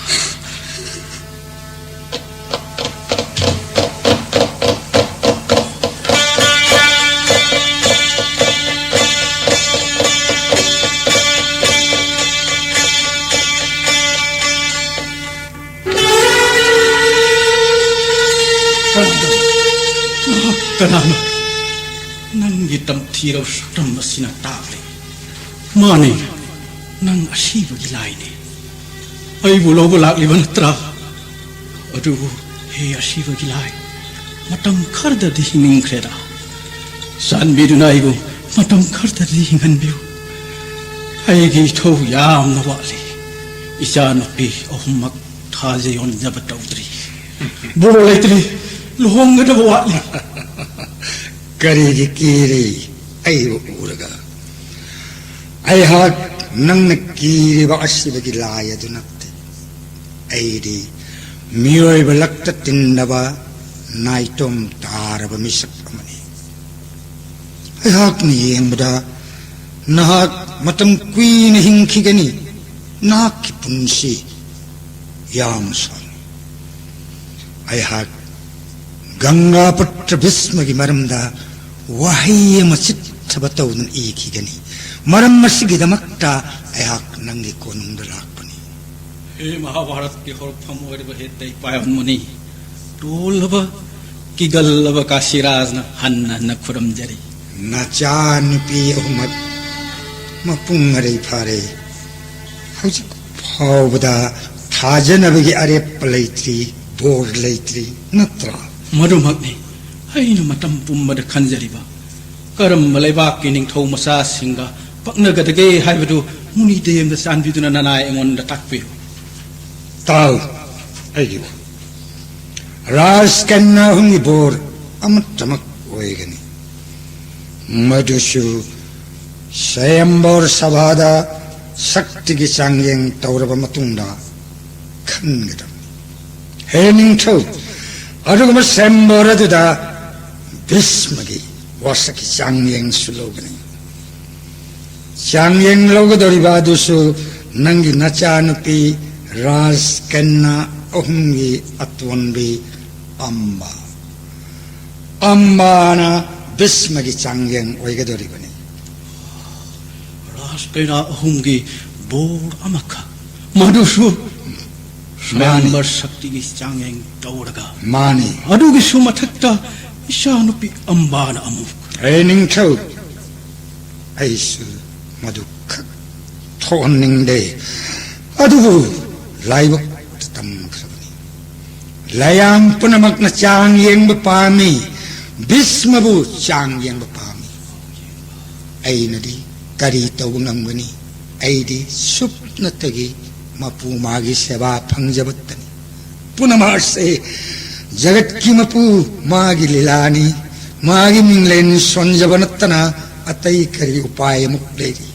ꯀꯅꯥꯅꯣ? ꯅꯪꯒꯤ ꯇꯝꯊꯤꯔꯕ ꯁꯛꯇꯝ ꯑꯁꯤꯅ ꯇꯥꯛꯂꯤ꯫ ꯃꯥꯅꯤ, ꯅꯪ ꯑꯁꯤꯕꯒꯤ ꯂꯥꯏꯅꯤ꯫ ꯑꯩꯕꯨ ꯂꯧꯕ ꯂꯥꯛꯂꯤꯕ ꯅꯠꯇ꯭ꯔꯥ? ꯑꯗꯨꯕꯨ, ꯍꯦ ꯑꯁꯤꯕꯒꯤ ꯂꯥꯏ, ꯃꯇꯝ ꯈꯔꯗꯗꯤ ꯍꯤꯡꯅꯤꯡꯈ꯭ꯔꯦꯗ꯫ ꯆꯥꯟꯕꯤꯗꯨꯅ ꯑꯩꯕꯨ ꯃꯇꯝ ꯈꯔꯗꯗꯤ ꯍꯤꯡꯍꯟꯕꯤꯌꯨ꯫ ꯑꯩꯒꯤ ꯏꯊꯧ ꯌꯥꯝꯅ ꯋꯥꯠꯂꯤ꯫ ꯏꯆꯥꯅꯨꯄꯤ ꯑꯍꯨꯝꯃꯛ ꯊꯥꯖ ꯌꯣꯟꯖꯕ ꯇꯧꯗ꯭ꯔꯤ꯫ ꯕꯣꯔ ꯂꯩꯇ꯭ꯔꯤ꯫ ꯂꯨꯍꯣꯡꯒꯗꯕ ꯋꯥꯠꯂꯤ꯫ ꯀꯔꯤꯒꯤ ꯀꯤꯔꯤ? ꯑꯩꯕꯨ ꯎꯔꯒ꯫ ꯑꯩꯍꯥꯛ ꯅꯪꯅ ꯀꯤꯔꯤꯕ ꯑꯁꯤꯕꯒꯤ ꯂꯥꯏ ꯑꯗꯨ ꯅꯠꯇꯦ꯫ ꯑꯩꯗꯤ ꯃꯤꯑꯣꯏꯕ ꯂꯛꯇ ꯇꯤꯟꯅꯕ ꯅꯥꯏꯇꯣꯝ ꯇꯥꯔꯕ ꯃꯤꯁꯛ ꯑꯃꯅꯤ꯫ ꯑꯩꯍꯥꯛꯅ ꯌꯦꯡꯕꯗ ꯅꯍꯥꯛ ꯃꯇꯝ ꯀꯨꯏꯅ ꯍꯤꯡꯈꯤꯒꯅꯤ꯫ ꯅꯍꯥꯛꯀꯤ ꯄꯨꯟꯁꯤ ꯌꯥꯝꯅ ꯁꯥꯡꯏ꯫ ꯑꯩꯍꯥꯛ ꯒꯪꯒꯥꯄꯨꯇ꯭ꯔ ꯚꯤꯁꯃꯒꯤ ꯃꯔꯝꯗ ꯋꯥꯍꯩ ꯑꯃ ꯆꯤꯠꯊꯕ ꯇꯧꯗꯨꯅ ꯏꯈꯤꯒꯅꯤ꯫ ꯃꯔꯝ ꯑꯁꯤꯒꯤꯗꯃꯛꯇ ꯑꯩꯍꯥꯛ ꯅꯪꯒꯤ ꯀꯣꯅꯨꯡꯗ ꯂꯥꯛꯄꯅꯤ꯫ ꯍꯦ ꯃꯍꯥꯚꯥꯔꯠꯀꯤ ꯍꯧꯔꯛꯐꯝ ꯑꯣꯏꯔꯤꯕ ꯍꯦ ꯇꯩꯄꯥꯏ ꯑꯣꯟꯃꯅꯤ꯫ ꯇꯣꯜꯂꯕ, ꯀꯤꯒꯜꯂꯕ ꯀꯥꯁꯤꯔꯥꯖꯅ ꯍꯟꯅ ꯍꯟꯅ ꯈꯨꯔꯨꯝꯖꯔꯤ꯫ ꯅꯆꯥ ꯅꯨꯄꯤ ꯑꯍꯨꯝꯃꯛ ꯃꯄꯨꯡ ꯃꯔꯩ ꯐꯥꯔꯦ꯫ ꯍꯧꯖꯤꯛ ꯐꯥꯎꯕꯗ ꯊꯥꯖꯅꯕꯒꯤ ꯑꯔꯦꯞꯄ ꯂꯩꯇ꯭ꯔꯤ, ꯕꯣꯔ ꯂꯩꯇ꯭ꯔꯤ, ꯅꯠꯇ꯭ꯔꯥ? ꯃꯗꯨꯃꯛꯅꯤ꯫ ꯑꯩꯅ ꯃꯇꯝ ꯄꯨꯝꯕꯗ ꯈꯟꯖꯔꯤꯕ, ꯀꯔꯝꯕ ꯂꯩꯕꯥꯛꯀꯤ ꯅꯤꯡꯊꯧ ꯃꯆꯥꯁꯤꯡꯒ ꯄꯛꯅꯒꯗꯒꯦ ꯍꯥꯏꯕꯗꯨ ꯃꯨꯅꯤꯗꯦꯕꯅ ꯆꯥꯟꯕꯤꯗꯨꯅ ꯅꯅꯥꯏ ꯑꯩꯉꯣꯟꯗ ꯇꯥꯛꯄꯤꯌꯨ꯫ ꯇꯥꯎ, ꯑꯩꯒꯤ ꯋꯥ꯫ ꯔꯥꯖ ꯀꯟꯌꯥ ꯑꯍꯨꯝꯒꯤ ꯕꯣꯔ ꯑꯃꯠꯇꯃꯛ ꯑꯣꯏꯒꯅꯤ꯫ ꯃꯗꯨꯁꯨ ꯁ꯭ꯋꯌꯝꯕꯣꯔ ꯁꯚꯥꯗ ꯁꯛꯇꯤꯒꯤ ꯆꯥꯡꯌꯦꯡ ꯇꯧꯔꯕ ꯃꯇꯨꯡꯗ ꯈꯟꯒꯗꯕꯅꯤ꯫ ꯍꯦ ꯅꯤꯡꯊꯧ, ꯑꯗꯨꯒꯨꯝꯕ ꯁ꯭ꯋꯌꯝꯕꯣꯔ ꯑꯗꯨꯗ ꯚꯤꯁꯃꯒꯤ ꯋꯥꯁꯛꯀꯤ ꯆꯥꯡꯌꯦꯡꯁꯨ ꯂꯧꯒꯅꯤ꯫ ꯆꯥꯡꯌꯦꯡ ꯂꯧꯒꯗꯧꯔꯤꯕ ꯑꯗꯨꯁꯨ ꯅꯪꯒꯤ ꯅꯆꯥꯅꯨꯄꯤ ꯔꯥꯖꯀꯟꯌꯥ ꯑꯍꯨꯝꯒꯤ ꯑꯇꯣꯟꯕꯤ ꯑꯝꯕꯥ꯫ ꯑꯝꯕꯥꯅ ꯚꯤꯁꯃꯒꯤ ꯆꯥꯡꯌꯦꯡ ꯑꯣꯏꯒꯗꯧꯔꯤꯕꯅꯤ꯫ ꯔꯥꯖꯀꯟꯌꯥ ꯑꯍꯨꯝꯒꯤ ꯕꯣꯔ ꯑꯃꯈꯛ, ꯃꯗꯨꯁꯨ ꯃꯥꯅꯤ꯫ ꯁ꯭ꯋꯌꯝꯕꯔ ꯁꯛꯇꯤꯒꯤ ꯆꯥꯡꯌꯦꯡ ꯇꯧꯔꯒ꯫ ꯃꯥꯅꯤ꯫ ꯑꯗꯨꯒꯤꯁꯨ ꯃꯊꯛꯇ ꯏꯆꯥꯅꯨꯄꯤ ꯑꯝꯕꯥꯅ ꯑꯃꯨꯛ꯫ ꯍꯦ ꯅꯤꯡꯊꯧ, ꯑꯩꯁꯨ ꯃꯗꯨ ꯈꯛ ꯊꯣꯛꯍꯟꯅꯤꯡꯗꯦ꯫ ꯑꯗꯨꯕꯨ ꯂꯥꯏꯕꯛꯇ ꯇꯝꯈ꯭ꯔꯕꯅꯤ꯫ ꯂꯥꯏꯌꯥꯝ ꯄꯨꯝꯅꯃꯛꯅ ꯆꯥꯡ ꯌꯦꯡꯕ ꯄꯥꯝꯃꯤ, ꯚꯤꯁꯃꯕꯨ ꯆꯥꯡ ꯌꯦꯡꯕ ꯄꯥꯝꯃꯤ꯫ ꯑꯩꯅꯗꯤ ꯀꯔꯤ ꯇꯧꯕ ꯉꯝꯒꯅꯤ? ꯑꯩꯗꯤ ꯁꯨꯞꯅꯇꯒꯤ ꯃꯄꯨ ꯃꯥꯒꯤ ꯁꯦꯕꯥ ꯐꯪꯖꯕꯇꯅꯤ꯫ ꯄꯨꯝꯅꯃꯛ ꯑꯁꯤ ꯖꯒꯠꯀꯤ ꯃꯄꯨ ꯃꯥꯒꯤ ꯂꯤꯂꯥꯅꯤ꯫ ꯃꯥꯒꯤ ꯃꯤꯡꯂꯦꯟ ꯁꯣꯟꯖꯕ ꯅꯠꯇꯅ ꯑꯇꯩ ꯀꯔꯤ ꯎꯄꯥꯏ ꯑꯃꯨꯛ ꯂꯩꯔꯤ?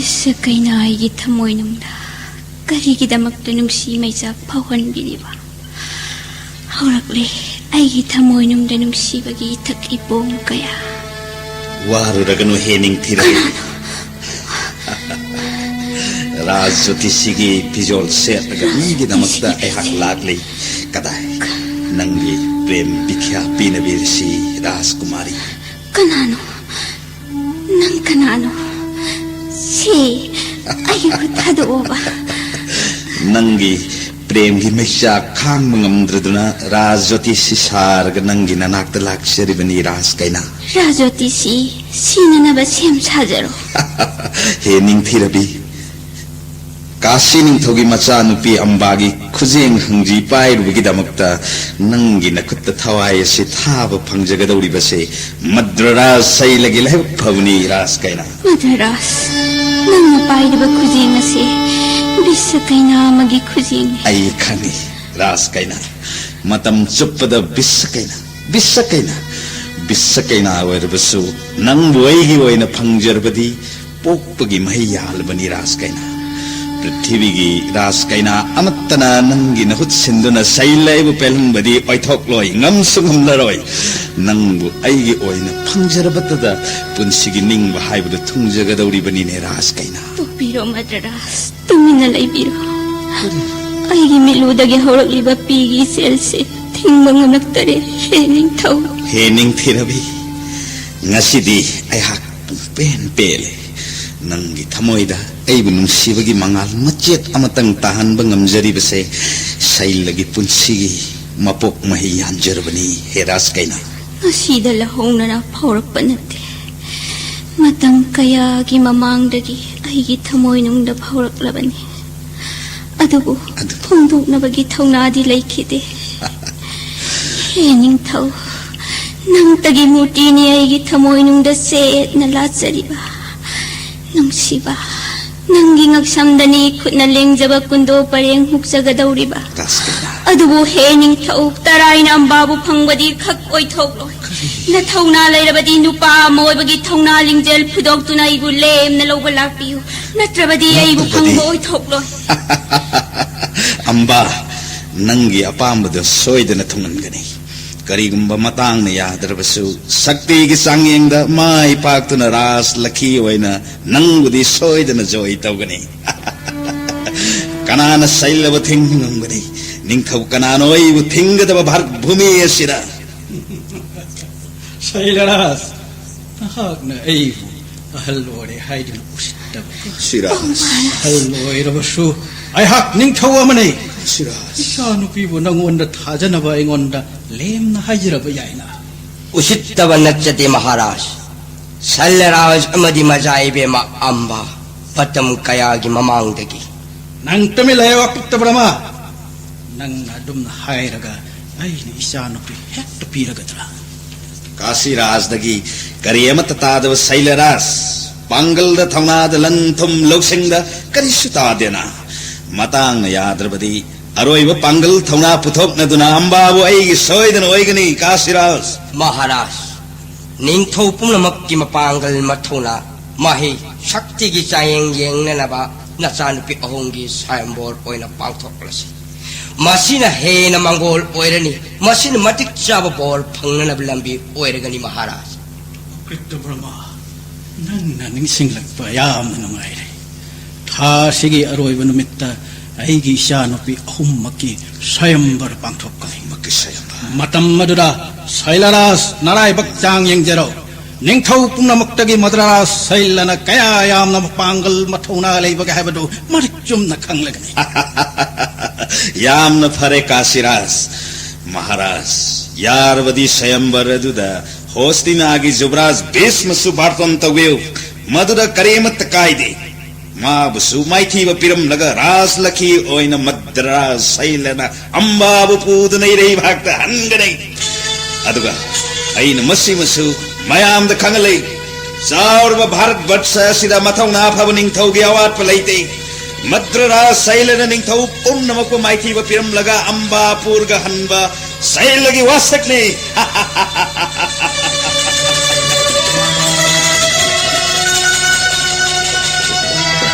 ꯏꯁ, ꯀꯩꯅꯣ ꯑꯩꯒꯤ ꯊꯃꯣꯏꯅꯨꯡꯗ ꯀꯔꯤꯒꯤꯗꯃꯛꯇ ꯅꯨꯡꯁꯤ ꯃꯩꯆꯥꯛ ꯐꯥꯎꯍꯟꯕꯤꯔꯤꯕ? ꯍꯧꯔꯛꯂꯦ ꯑꯩꯒꯤ ꯊꯃꯣꯏꯅꯨꯡꯗ ꯅꯨꯡꯁꯤꯕꯒꯤ ꯏꯊꯛ ꯏꯄꯣꯝ ꯀꯌꯥ꯫ ꯋꯥꯔꯨꯔꯒꯅꯨ ꯍꯦ ꯅꯤꯡꯊꯤꯔꯕꯤ꯫ ꯀꯅꯥꯅꯣ? ꯔꯥꯖ ꯖꯣꯇꯤꯁꯤꯒꯤ ꯐꯤꯖꯣꯜ ꯁꯦꯠꯂꯒ ꯃꯤꯒꯤꯗꯃꯛꯇ ꯑꯩꯍꯥꯛ ꯂꯥꯛꯂꯤ꯫ ꯀꯗꯥꯏ? ꯅꯪꯒꯤ ꯄ꯭ꯔꯦꯝ ꯕꯤꯈ꯭ꯌꯥ ꯄꯤꯅꯕꯤꯔꯁꯤ, ꯔꯥꯖꯀꯨꯃꯥꯔꯤ꯫ ꯀꯅꯥꯅꯣ? ꯅꯪ ꯀꯅꯥꯅꯣ? ꯁꯤ ꯑꯩꯒꯤ ꯈꯨꯠ ꯊꯥꯗꯣꯛꯑꯣꯕ꯫ ꯅꯪꯒꯤ ꯄ꯭ꯔꯦꯝꯒꯤ ꯃꯩꯆꯥꯛ ꯈꯥꯡꯕ ꯉꯝꯗ꯭ꯔꯗꯨꯅ ꯔꯥꯖ ꯖꯣꯇꯤꯁꯤ ꯁꯥꯔꯒ ꯅꯪꯒꯤ ꯅꯅꯥꯛꯇ ꯂꯥꯛꯆꯔꯤꯕꯅꯤ, ꯔꯥꯖ ꯀꯩꯅꯥ꯫ ꯔꯥꯖ ꯖꯣꯇꯤꯁꯤ ꯁꯤꯅꯅꯕ ꯁꯦꯝ ꯁꯥꯖꯔꯣ꯫ ꯍꯦ ꯅꯤꯡꯊꯤꯔꯕꯤ, ꯀꯥꯁꯤ ꯅꯤꯡꯊꯧꯒꯤ ꯃꯆꯥꯅꯨꯄꯤ ꯑꯝꯕꯥꯒꯤ ꯈꯨꯖꯦꯡ ꯍꯪꯖꯤ ꯄꯥꯏꯔꯨꯕꯒꯤꯗꯃꯛꯇ ꯅꯪꯒꯤ ꯅꯈꯨꯠꯇ ꯊꯋꯥꯏ ꯑꯁꯤ ꯊꯥꯕ ꯐꯪꯖꯒꯗꯧꯔꯤꯕꯁꯦ ꯃꯗ꯭ꯔ ꯔꯥꯖ ꯁꯩꯂꯒꯤ ꯂꯥꯏꯕꯛ ꯐꯕꯅꯤ, ꯔꯥꯖ ꯀꯩꯅꯥ꯫ ꯃꯗ꯭ꯔ ꯔꯥꯖ, ꯅꯪꯅ ꯄꯥꯏꯔꯤꯕ ꯈꯨꯖꯦꯡ ꯑꯁꯤ ꯕꯤꯁ ꯀꯩꯅꯥ ꯑꯃꯒꯤ ꯈꯨꯖꯦꯡꯅꯤ꯫ ꯑꯩ ꯈꯪꯏ, ꯔꯥꯖ ꯀꯩꯅꯥ꯫ ꯃꯇꯝ ꯆꯨꯞꯄꯗ ꯕꯤꯁ ꯀꯩꯅꯥ, ꯕꯤꯁ ꯀꯩꯅꯥ, ꯕꯤꯁ ꯀꯩꯅꯥ ꯑꯣꯏꯔꯕꯁꯨ ꯅꯪꯕꯨ ꯑꯩꯒꯤ ꯑꯣꯏꯅ ꯐꯪꯖꯔꯕꯗꯤ ꯄꯣꯛꯄꯒꯤ ꯃꯍꯩ ꯌꯥꯜꯂꯕꯅꯤ, ꯔꯥꯖ ꯀꯩꯅꯥ꯫ ꯄ꯭ꯔꯤꯊꯤꯕꯤꯒꯤ ꯔꯥꯖ ꯀꯩꯅꯥ ꯑꯃꯠꯇꯅ ꯅꯪꯒꯤ ꯅꯍꯨꯠ ꯁꯤꯟꯗꯨꯅ ꯁꯩꯂ ꯑꯩꯕꯨ ꯄꯦꯜꯍꯟꯕꯗꯤ ꯑꯣꯏꯊꯣꯛꯂꯣꯏ, ꯉꯝꯁꯨ ꯉꯝꯂꯔꯣꯏ꯫ ꯅꯪꯕꯨ ꯑꯩꯒꯤ ꯑꯣꯏꯅ ꯐꯪꯖꯔꯕꯇꯗ ꯄꯨꯟꯁꯤꯒꯤ ꯅꯤꯡꯕ ꯍꯥꯏꯕꯗꯨ ꯊꯨꯡꯖꯒꯗꯧꯔꯤꯕꯅꯤꯅꯦ, ꯔꯥꯖ ꯀꯩꯅꯥ꯫ ꯇꯣꯛꯄꯤꯔꯣ, ꯃꯗ꯭ꯔ ꯔꯥꯖ, ꯇꯨꯃꯤꯟꯅ ꯂꯩꯕꯤꯔꯣ꯫ ꯑꯩꯒꯤ ꯃꯤꯠꯂꯨꯗꯒꯤ ꯍꯧꯔꯛꯂꯤꯕ ꯄꯤꯒꯤ ꯏꯆꯦꯜꯁꯦ ꯊꯤꯡꯕ ꯉꯝꯂꯛꯇꯔꯦ, ꯍꯦ ꯅꯤꯡꯊꯧ꯫ ꯍꯦ ꯅꯤꯡꯊꯤꯔꯕꯤ, ꯉꯁꯤꯗꯤ ꯑꯩꯍꯥꯛ ꯄꯨꯡꯄꯦꯟ ꯄꯦꯜꯂꯦ꯫ ꯅꯪꯒꯤ ꯊꯃꯣꯏꯗ ꯑꯩꯕꯨ ꯅꯨꯡꯁꯤꯕꯒꯤ ꯃꯉꯥꯜ ꯃꯆꯦꯠ ꯑꯃꯇꯪ ꯇꯥꯍꯟꯕ ꯉꯝꯖꯔꯤꯕꯁꯦ ꯁꯩꯂꯒꯤ ꯄꯨꯟꯁꯤꯒꯤ ꯃꯄꯣꯛ ꯃꯍꯩ ꯌꯥꯟꯖꯔꯕꯅꯤ, ꯍꯦ ꯔꯥꯖ ꯀꯩꯅꯥ꯫ ꯉꯁꯤꯗ ꯂꯧꯍꯧꯅꯅ ꯐꯥꯎꯔꯛꯄ ꯅꯠꯇꯦ꯫ ꯃꯇꯝ ꯀꯌꯥꯒꯤ ꯃꯃꯥꯡꯗꯒꯤ ꯑꯩꯒꯤ ꯊꯃꯣꯏꯅꯨꯡꯗ ꯐꯥꯎꯔꯛꯂꯕꯅꯤ꯫ ꯑꯗꯨꯕꯨ ꯑꯗꯨ ꯐꯣꯡꯗꯣꯛꯅꯕꯒꯤ ꯊꯧꯅꯥꯗꯤ ꯂꯩꯈꯤꯗꯦ꯫ ꯍꯦ ꯅꯤꯡꯊꯧ, ꯅꯪꯇꯒꯤ ꯃꯨꯔꯇꯤꯅꯤ ꯑꯩꯒꯤ ꯊꯃꯣꯏꯅꯨꯡꯗ ꯆꯦꯠꯅ ꯂꯥꯠꯆꯔꯤꯕ꯫ ꯅꯨꯡꯁꯤꯕ, ꯅꯪꯒꯤ ꯉꯛꯁꯝꯗꯅꯤ ꯈꯨꯠꯅ ꯂꯦꯡꯖꯕ ꯀꯨꯟꯗꯣ ꯄꯔꯦꯡ ꯍꯨꯛꯆꯒꯗꯧꯔꯤꯕ꯫ ꯔꯥꯖꯀꯩꯅ꯫ ꯑꯗꯨꯕꯨ ꯍꯦ ꯅꯤꯡꯊꯧ, ꯇꯔꯥꯏꯅ ꯑꯝꯕꯥꯕꯨ ꯐꯪꯕꯗꯤ ꯈꯛ ꯑꯣꯏꯊꯣꯛꯂꯣꯏ꯫ ꯅꯊꯧꯅꯥ ꯂꯩꯔꯕꯗꯤ ꯅꯨꯄꯥ ꯑꯃ ꯑꯣꯏꯕꯒꯤ ꯊꯧꯅꯥ ꯂꯤꯡꯖꯦꯜ ꯐꯨꯗꯣꯛꯇꯨꯅ ꯑꯩꯕꯨ ꯂꯦꯝꯅ ꯂꯧꯕ ꯂꯥꯛꯄꯤꯌꯨ, ꯅꯠꯇ꯭ꯔꯕꯗꯤ ꯑꯩꯕꯨ ꯅꯠꯇ꯭ꯔꯕꯗꯤ ꯐꯪꯕ ꯑꯣꯏꯊꯣꯛꯂꯣꯏ꯫ ꯑꯝꯕꯥ, ꯅꯪꯒꯤ ꯑꯄꯥꯝꯕꯗꯨ ꯁꯣꯏꯗꯅ ꯊꯨꯡꯍꯟꯒꯅꯤ꯫ ꯀꯔꯤꯒꯨꯝꯕ ꯃꯇꯥꯡꯅ ꯌꯥꯗ꯭ꯔꯕꯁꯨ, ꯁꯛꯇꯤꯒꯤ ꯆꯥꯡꯌꯦꯡꯗ ꯃꯥꯏ ꯄꯥꯛꯇꯨꯅ ꯔꯥꯖ ꯂꯛꯈꯤ ꯑꯣꯏꯅ ꯅꯪꯕꯨꯗꯤ ꯁꯣꯏꯗꯅ ꯖꯣꯏ ꯇꯧꯒꯅꯤ꯫ ꯀꯅꯥꯅ ꯁꯩꯂꯕ ꯊꯤꯡꯕ ꯉꯝꯒꯅꯤ? ꯅꯤꯡꯊꯧ ꯀꯅꯥꯅ ꯑꯩꯕꯨ ꯊꯤꯡꯒꯗꯕ ꯚꯥꯔꯠ ꯚꯨꯃꯤ ꯑꯁꯤꯗ? ꯁꯩꯂꯔꯥꯖ, ꯅꯍꯥꯛꯅ ꯑꯩꯕꯨ ꯑꯍꯜ ꯑꯣꯏꯔꯦ ꯍꯥꯏꯗꯨꯅ ꯎꯁꯤꯠꯇꯕ꯫ ꯁꯤꯔꯥꯖ꯫ ꯑꯍꯜ ꯑꯣꯏꯔꯕꯁꯨ ꯑꯩꯍꯥꯛ ꯅꯤꯡꯊꯧ ꯑꯃꯅꯤ꯫ ꯁꯤꯔꯥꯖ꯫ ꯏꯆꯥꯅꯨꯄꯤꯕꯨ ꯅꯪꯉꯣꯟꯗ ꯊꯥꯖꯅꯕ ꯑꯩꯉꯣꯟꯗ ꯂꯦꯝꯅ ꯍꯥꯏꯖꯔꯕ ꯌꯥꯏꯅ꯫ ꯎꯁꯤꯠꯇꯕ ꯅꯠꯆꯗꯦ ꯃꯍꯥꯔꯥꯖ꯫ ꯁꯩꯂꯔꯥꯖ ꯑꯃꯗꯤ ꯃꯖꯥ ꯏꯕꯦꯝꯃ ꯑꯝꯕ ꯃꯇꯝ ꯀꯌꯥꯒꯤ ꯃꯃꯥꯡꯗꯒꯤ꯫ ꯅꯪ ꯇꯨꯃꯤꯟ ꯂꯩꯌꯨ, ꯑꯄꯤꯛꯄ ꯕ꯭ꯔꯍꯃ꯫ ꯅꯪꯅ ꯑꯗꯨꯝꯅ ꯍꯥꯏꯔꯒ ꯑꯩꯅ ꯏꯆꯥꯅꯨꯄꯤ ꯍꯦꯛꯇ ꯄꯤꯔꯒꯗ꯭ꯔꯥ? ꯀꯥꯁꯤꯔꯥꯖꯗꯒꯤ ꯀꯔꯤ ꯑꯃꯠꯇ ꯇꯥꯗꯕ ꯁꯩꯂꯔꯥꯖ, ꯄꯥꯡꯒꯜꯗ, ꯊꯧꯅꯥꯗ, ꯂꯟ ꯊꯨꯝ ꯂꯧꯁꯤꯡꯗ ꯀꯔꯤꯁꯨ ꯇꯥꯗꯦꯅ꯫ ꯃꯇꯥꯡꯅ ꯌꯥꯗ꯭ꯔꯕꯗꯤ ꯑꯔꯣꯏꯕ ꯄꯥꯡꯒꯜ ꯊꯧꯅꯥ ꯄꯨꯊꯣꯛꯅꯗꯨꯅ ꯑꯝꯕꯥꯕꯨ ꯑꯩꯒꯤ ꯁꯣꯏꯗꯅ ꯑꯣꯏꯒꯅꯤ, ꯀꯥꯁꯤꯔꯥꯖ꯫ ꯃꯍꯥꯔꯥꯖ, ꯅꯤꯡꯊꯧ ꯄꯨꯝꯅꯃꯛꯀꯤ ꯃꯄꯥꯡꯒꯜ ꯃꯊꯧꯅꯥ, ꯃꯍꯩ, ꯁꯛꯇꯤꯒꯤ ꯆꯥꯡꯌꯦꯡ ꯌꯦꯡꯅꯅꯕ ꯅꯆꯥꯅꯨꯄꯤ ꯑꯍꯨꯝꯒꯤ ꯁ꯭ꯋꯥꯌꯝꯕꯣꯔ ꯑꯣꯏꯅ ꯄꯥꯡꯊꯣꯛꯂꯁꯤ꯫ ꯃꯁꯤꯅ ꯍꯦꯟꯅ ꯃꯪꯒꯣꯜ ꯑꯣꯏꯔꯅꯤ꯫ ꯃꯁꯤꯅ ꯃꯇꯤꯛ ꯆꯥꯕ ꯕꯣꯔ ꯐꯪꯅꯅꯕ ꯂꯝꯕꯤ ꯑꯣꯏꯔꯒꯅꯤ, ꯃꯍꯥꯔꯥꯖ꯫ ꯀ꯭ꯔꯤꯇ ꯕ꯭ꯔꯍꯃ, ꯅꯪꯅ ꯅꯤꯡꯁꯤꯡꯂꯛꯄ ꯌꯥꯝꯅ ꯅꯨꯡꯉꯥꯏꯔꯦ꯫ ꯊꯥ ꯑꯁꯤꯒꯤ ꯑꯔꯣꯏꯕ ꯅꯨꯃꯤꯠꯇ ꯑꯩꯒꯤ ꯏꯆꯥꯅꯨꯄꯤ ꯑꯍꯨꯝꯃꯛꯀꯤ ꯁ꯭ꯋꯥꯌꯝꯕꯔ ꯄꯥꯡꯊꯣꯛꯀꯅꯤ꯫ ꯑꯍꯨꯝꯃꯛꯀꯤ ꯁ꯭ꯋꯥꯌꯝꯕꯔ꯫ ꯃꯇꯝ ꯑꯗꯨꯗ ꯁꯩꯂꯔꯥꯖ ꯅꯔꯥꯏꯕꯛ ꯆꯥꯡ ꯌꯦꯡꯖꯔꯣ꯫ ꯅꯤꯡꯊꯧ ꯄꯨꯝꯅꯃꯛꯇꯒꯤ ꯃꯗ꯭ꯔꯥꯖ ꯁꯩꯂꯅ ꯀꯌꯥ ꯌꯥꯝꯅ ꯃꯄꯥꯡꯒꯜ ꯃꯊꯧꯅꯥ ꯂꯩꯕꯒꯦ ꯍꯥꯏꯕꯗꯨ ꯃꯔꯤꯛ ꯆꯨꯝꯅ ꯈꯪꯂꯒꯅꯤ꯫ ꯌꯥꯝꯅ ꯐꯔꯦ, ꯀꯥꯁꯤꯔꯥꯖ꯫ ꯃꯍꯥꯔꯥꯖ, ꯌꯥꯔꯕꯗꯤ ꯁ꯭ꯋꯥꯌꯝꯕꯔ ꯑꯗꯨꯗ ꯍꯣꯁꯇꯤꯅꯥꯒꯤ ꯖꯨꯕꯔꯥꯖ ꯚꯤꯁꯃꯁꯨ ꯕꯥꯔꯇꯣꯟ ꯇꯧꯕꯤꯌꯨ꯫ ꯃꯗꯨꯗ ꯀꯔꯤꯃꯠꯇ ꯀꯥꯏꯗꯦ꯫ ꯃꯥꯕꯨꯁꯨ ꯃꯥꯏꯊꯤꯕ ꯄꯤꯔꯝꯂꯒ ꯔꯥꯖ ꯂꯛꯈꯤ ꯑꯣꯏꯅ ꯃꯗ꯭ꯔꯥꯖ ꯁꯩꯂꯅ ꯑꯝꯕꯥꯕꯨ ꯄꯨꯗꯨꯅ ꯏꯔꯩꯕꯥꯛꯇ ꯍꯟꯒꯅꯤ꯫ ꯑꯗꯨꯒ ꯑꯩꯅ ꯃꯁꯤꯃꯁꯨ ꯃꯌꯥꯝꯗ ꯈꯪꯍꯜꯂꯤ꯫ ꯆꯥꯎꯔꯕ ꯚꯥꯔꯠ ꯕꯠꯁ ꯑꯁꯤꯗ ꯃꯊꯧꯅꯥ ꯐꯕ ꯅꯤꯡꯊꯧꯒꯤ ꯑꯋꯥꯠꯄ ꯂꯩꯇꯦ꯫ ꯃꯗ꯭ꯔꯥꯖ ꯁꯩꯂꯅ ꯅꯤꯡꯊꯧ ꯄꯨꯝꯅꯃꯛꯄꯨ ꯃꯥꯏꯊꯤꯕ ꯄꯤꯔꯝꯂꯒ ꯑꯝꯕꯥ ꯄꯨꯔꯒ ꯍꯟꯕ ꯁꯩꯂꯒꯤ ꯋꯥꯁꯛꯅꯤ꯫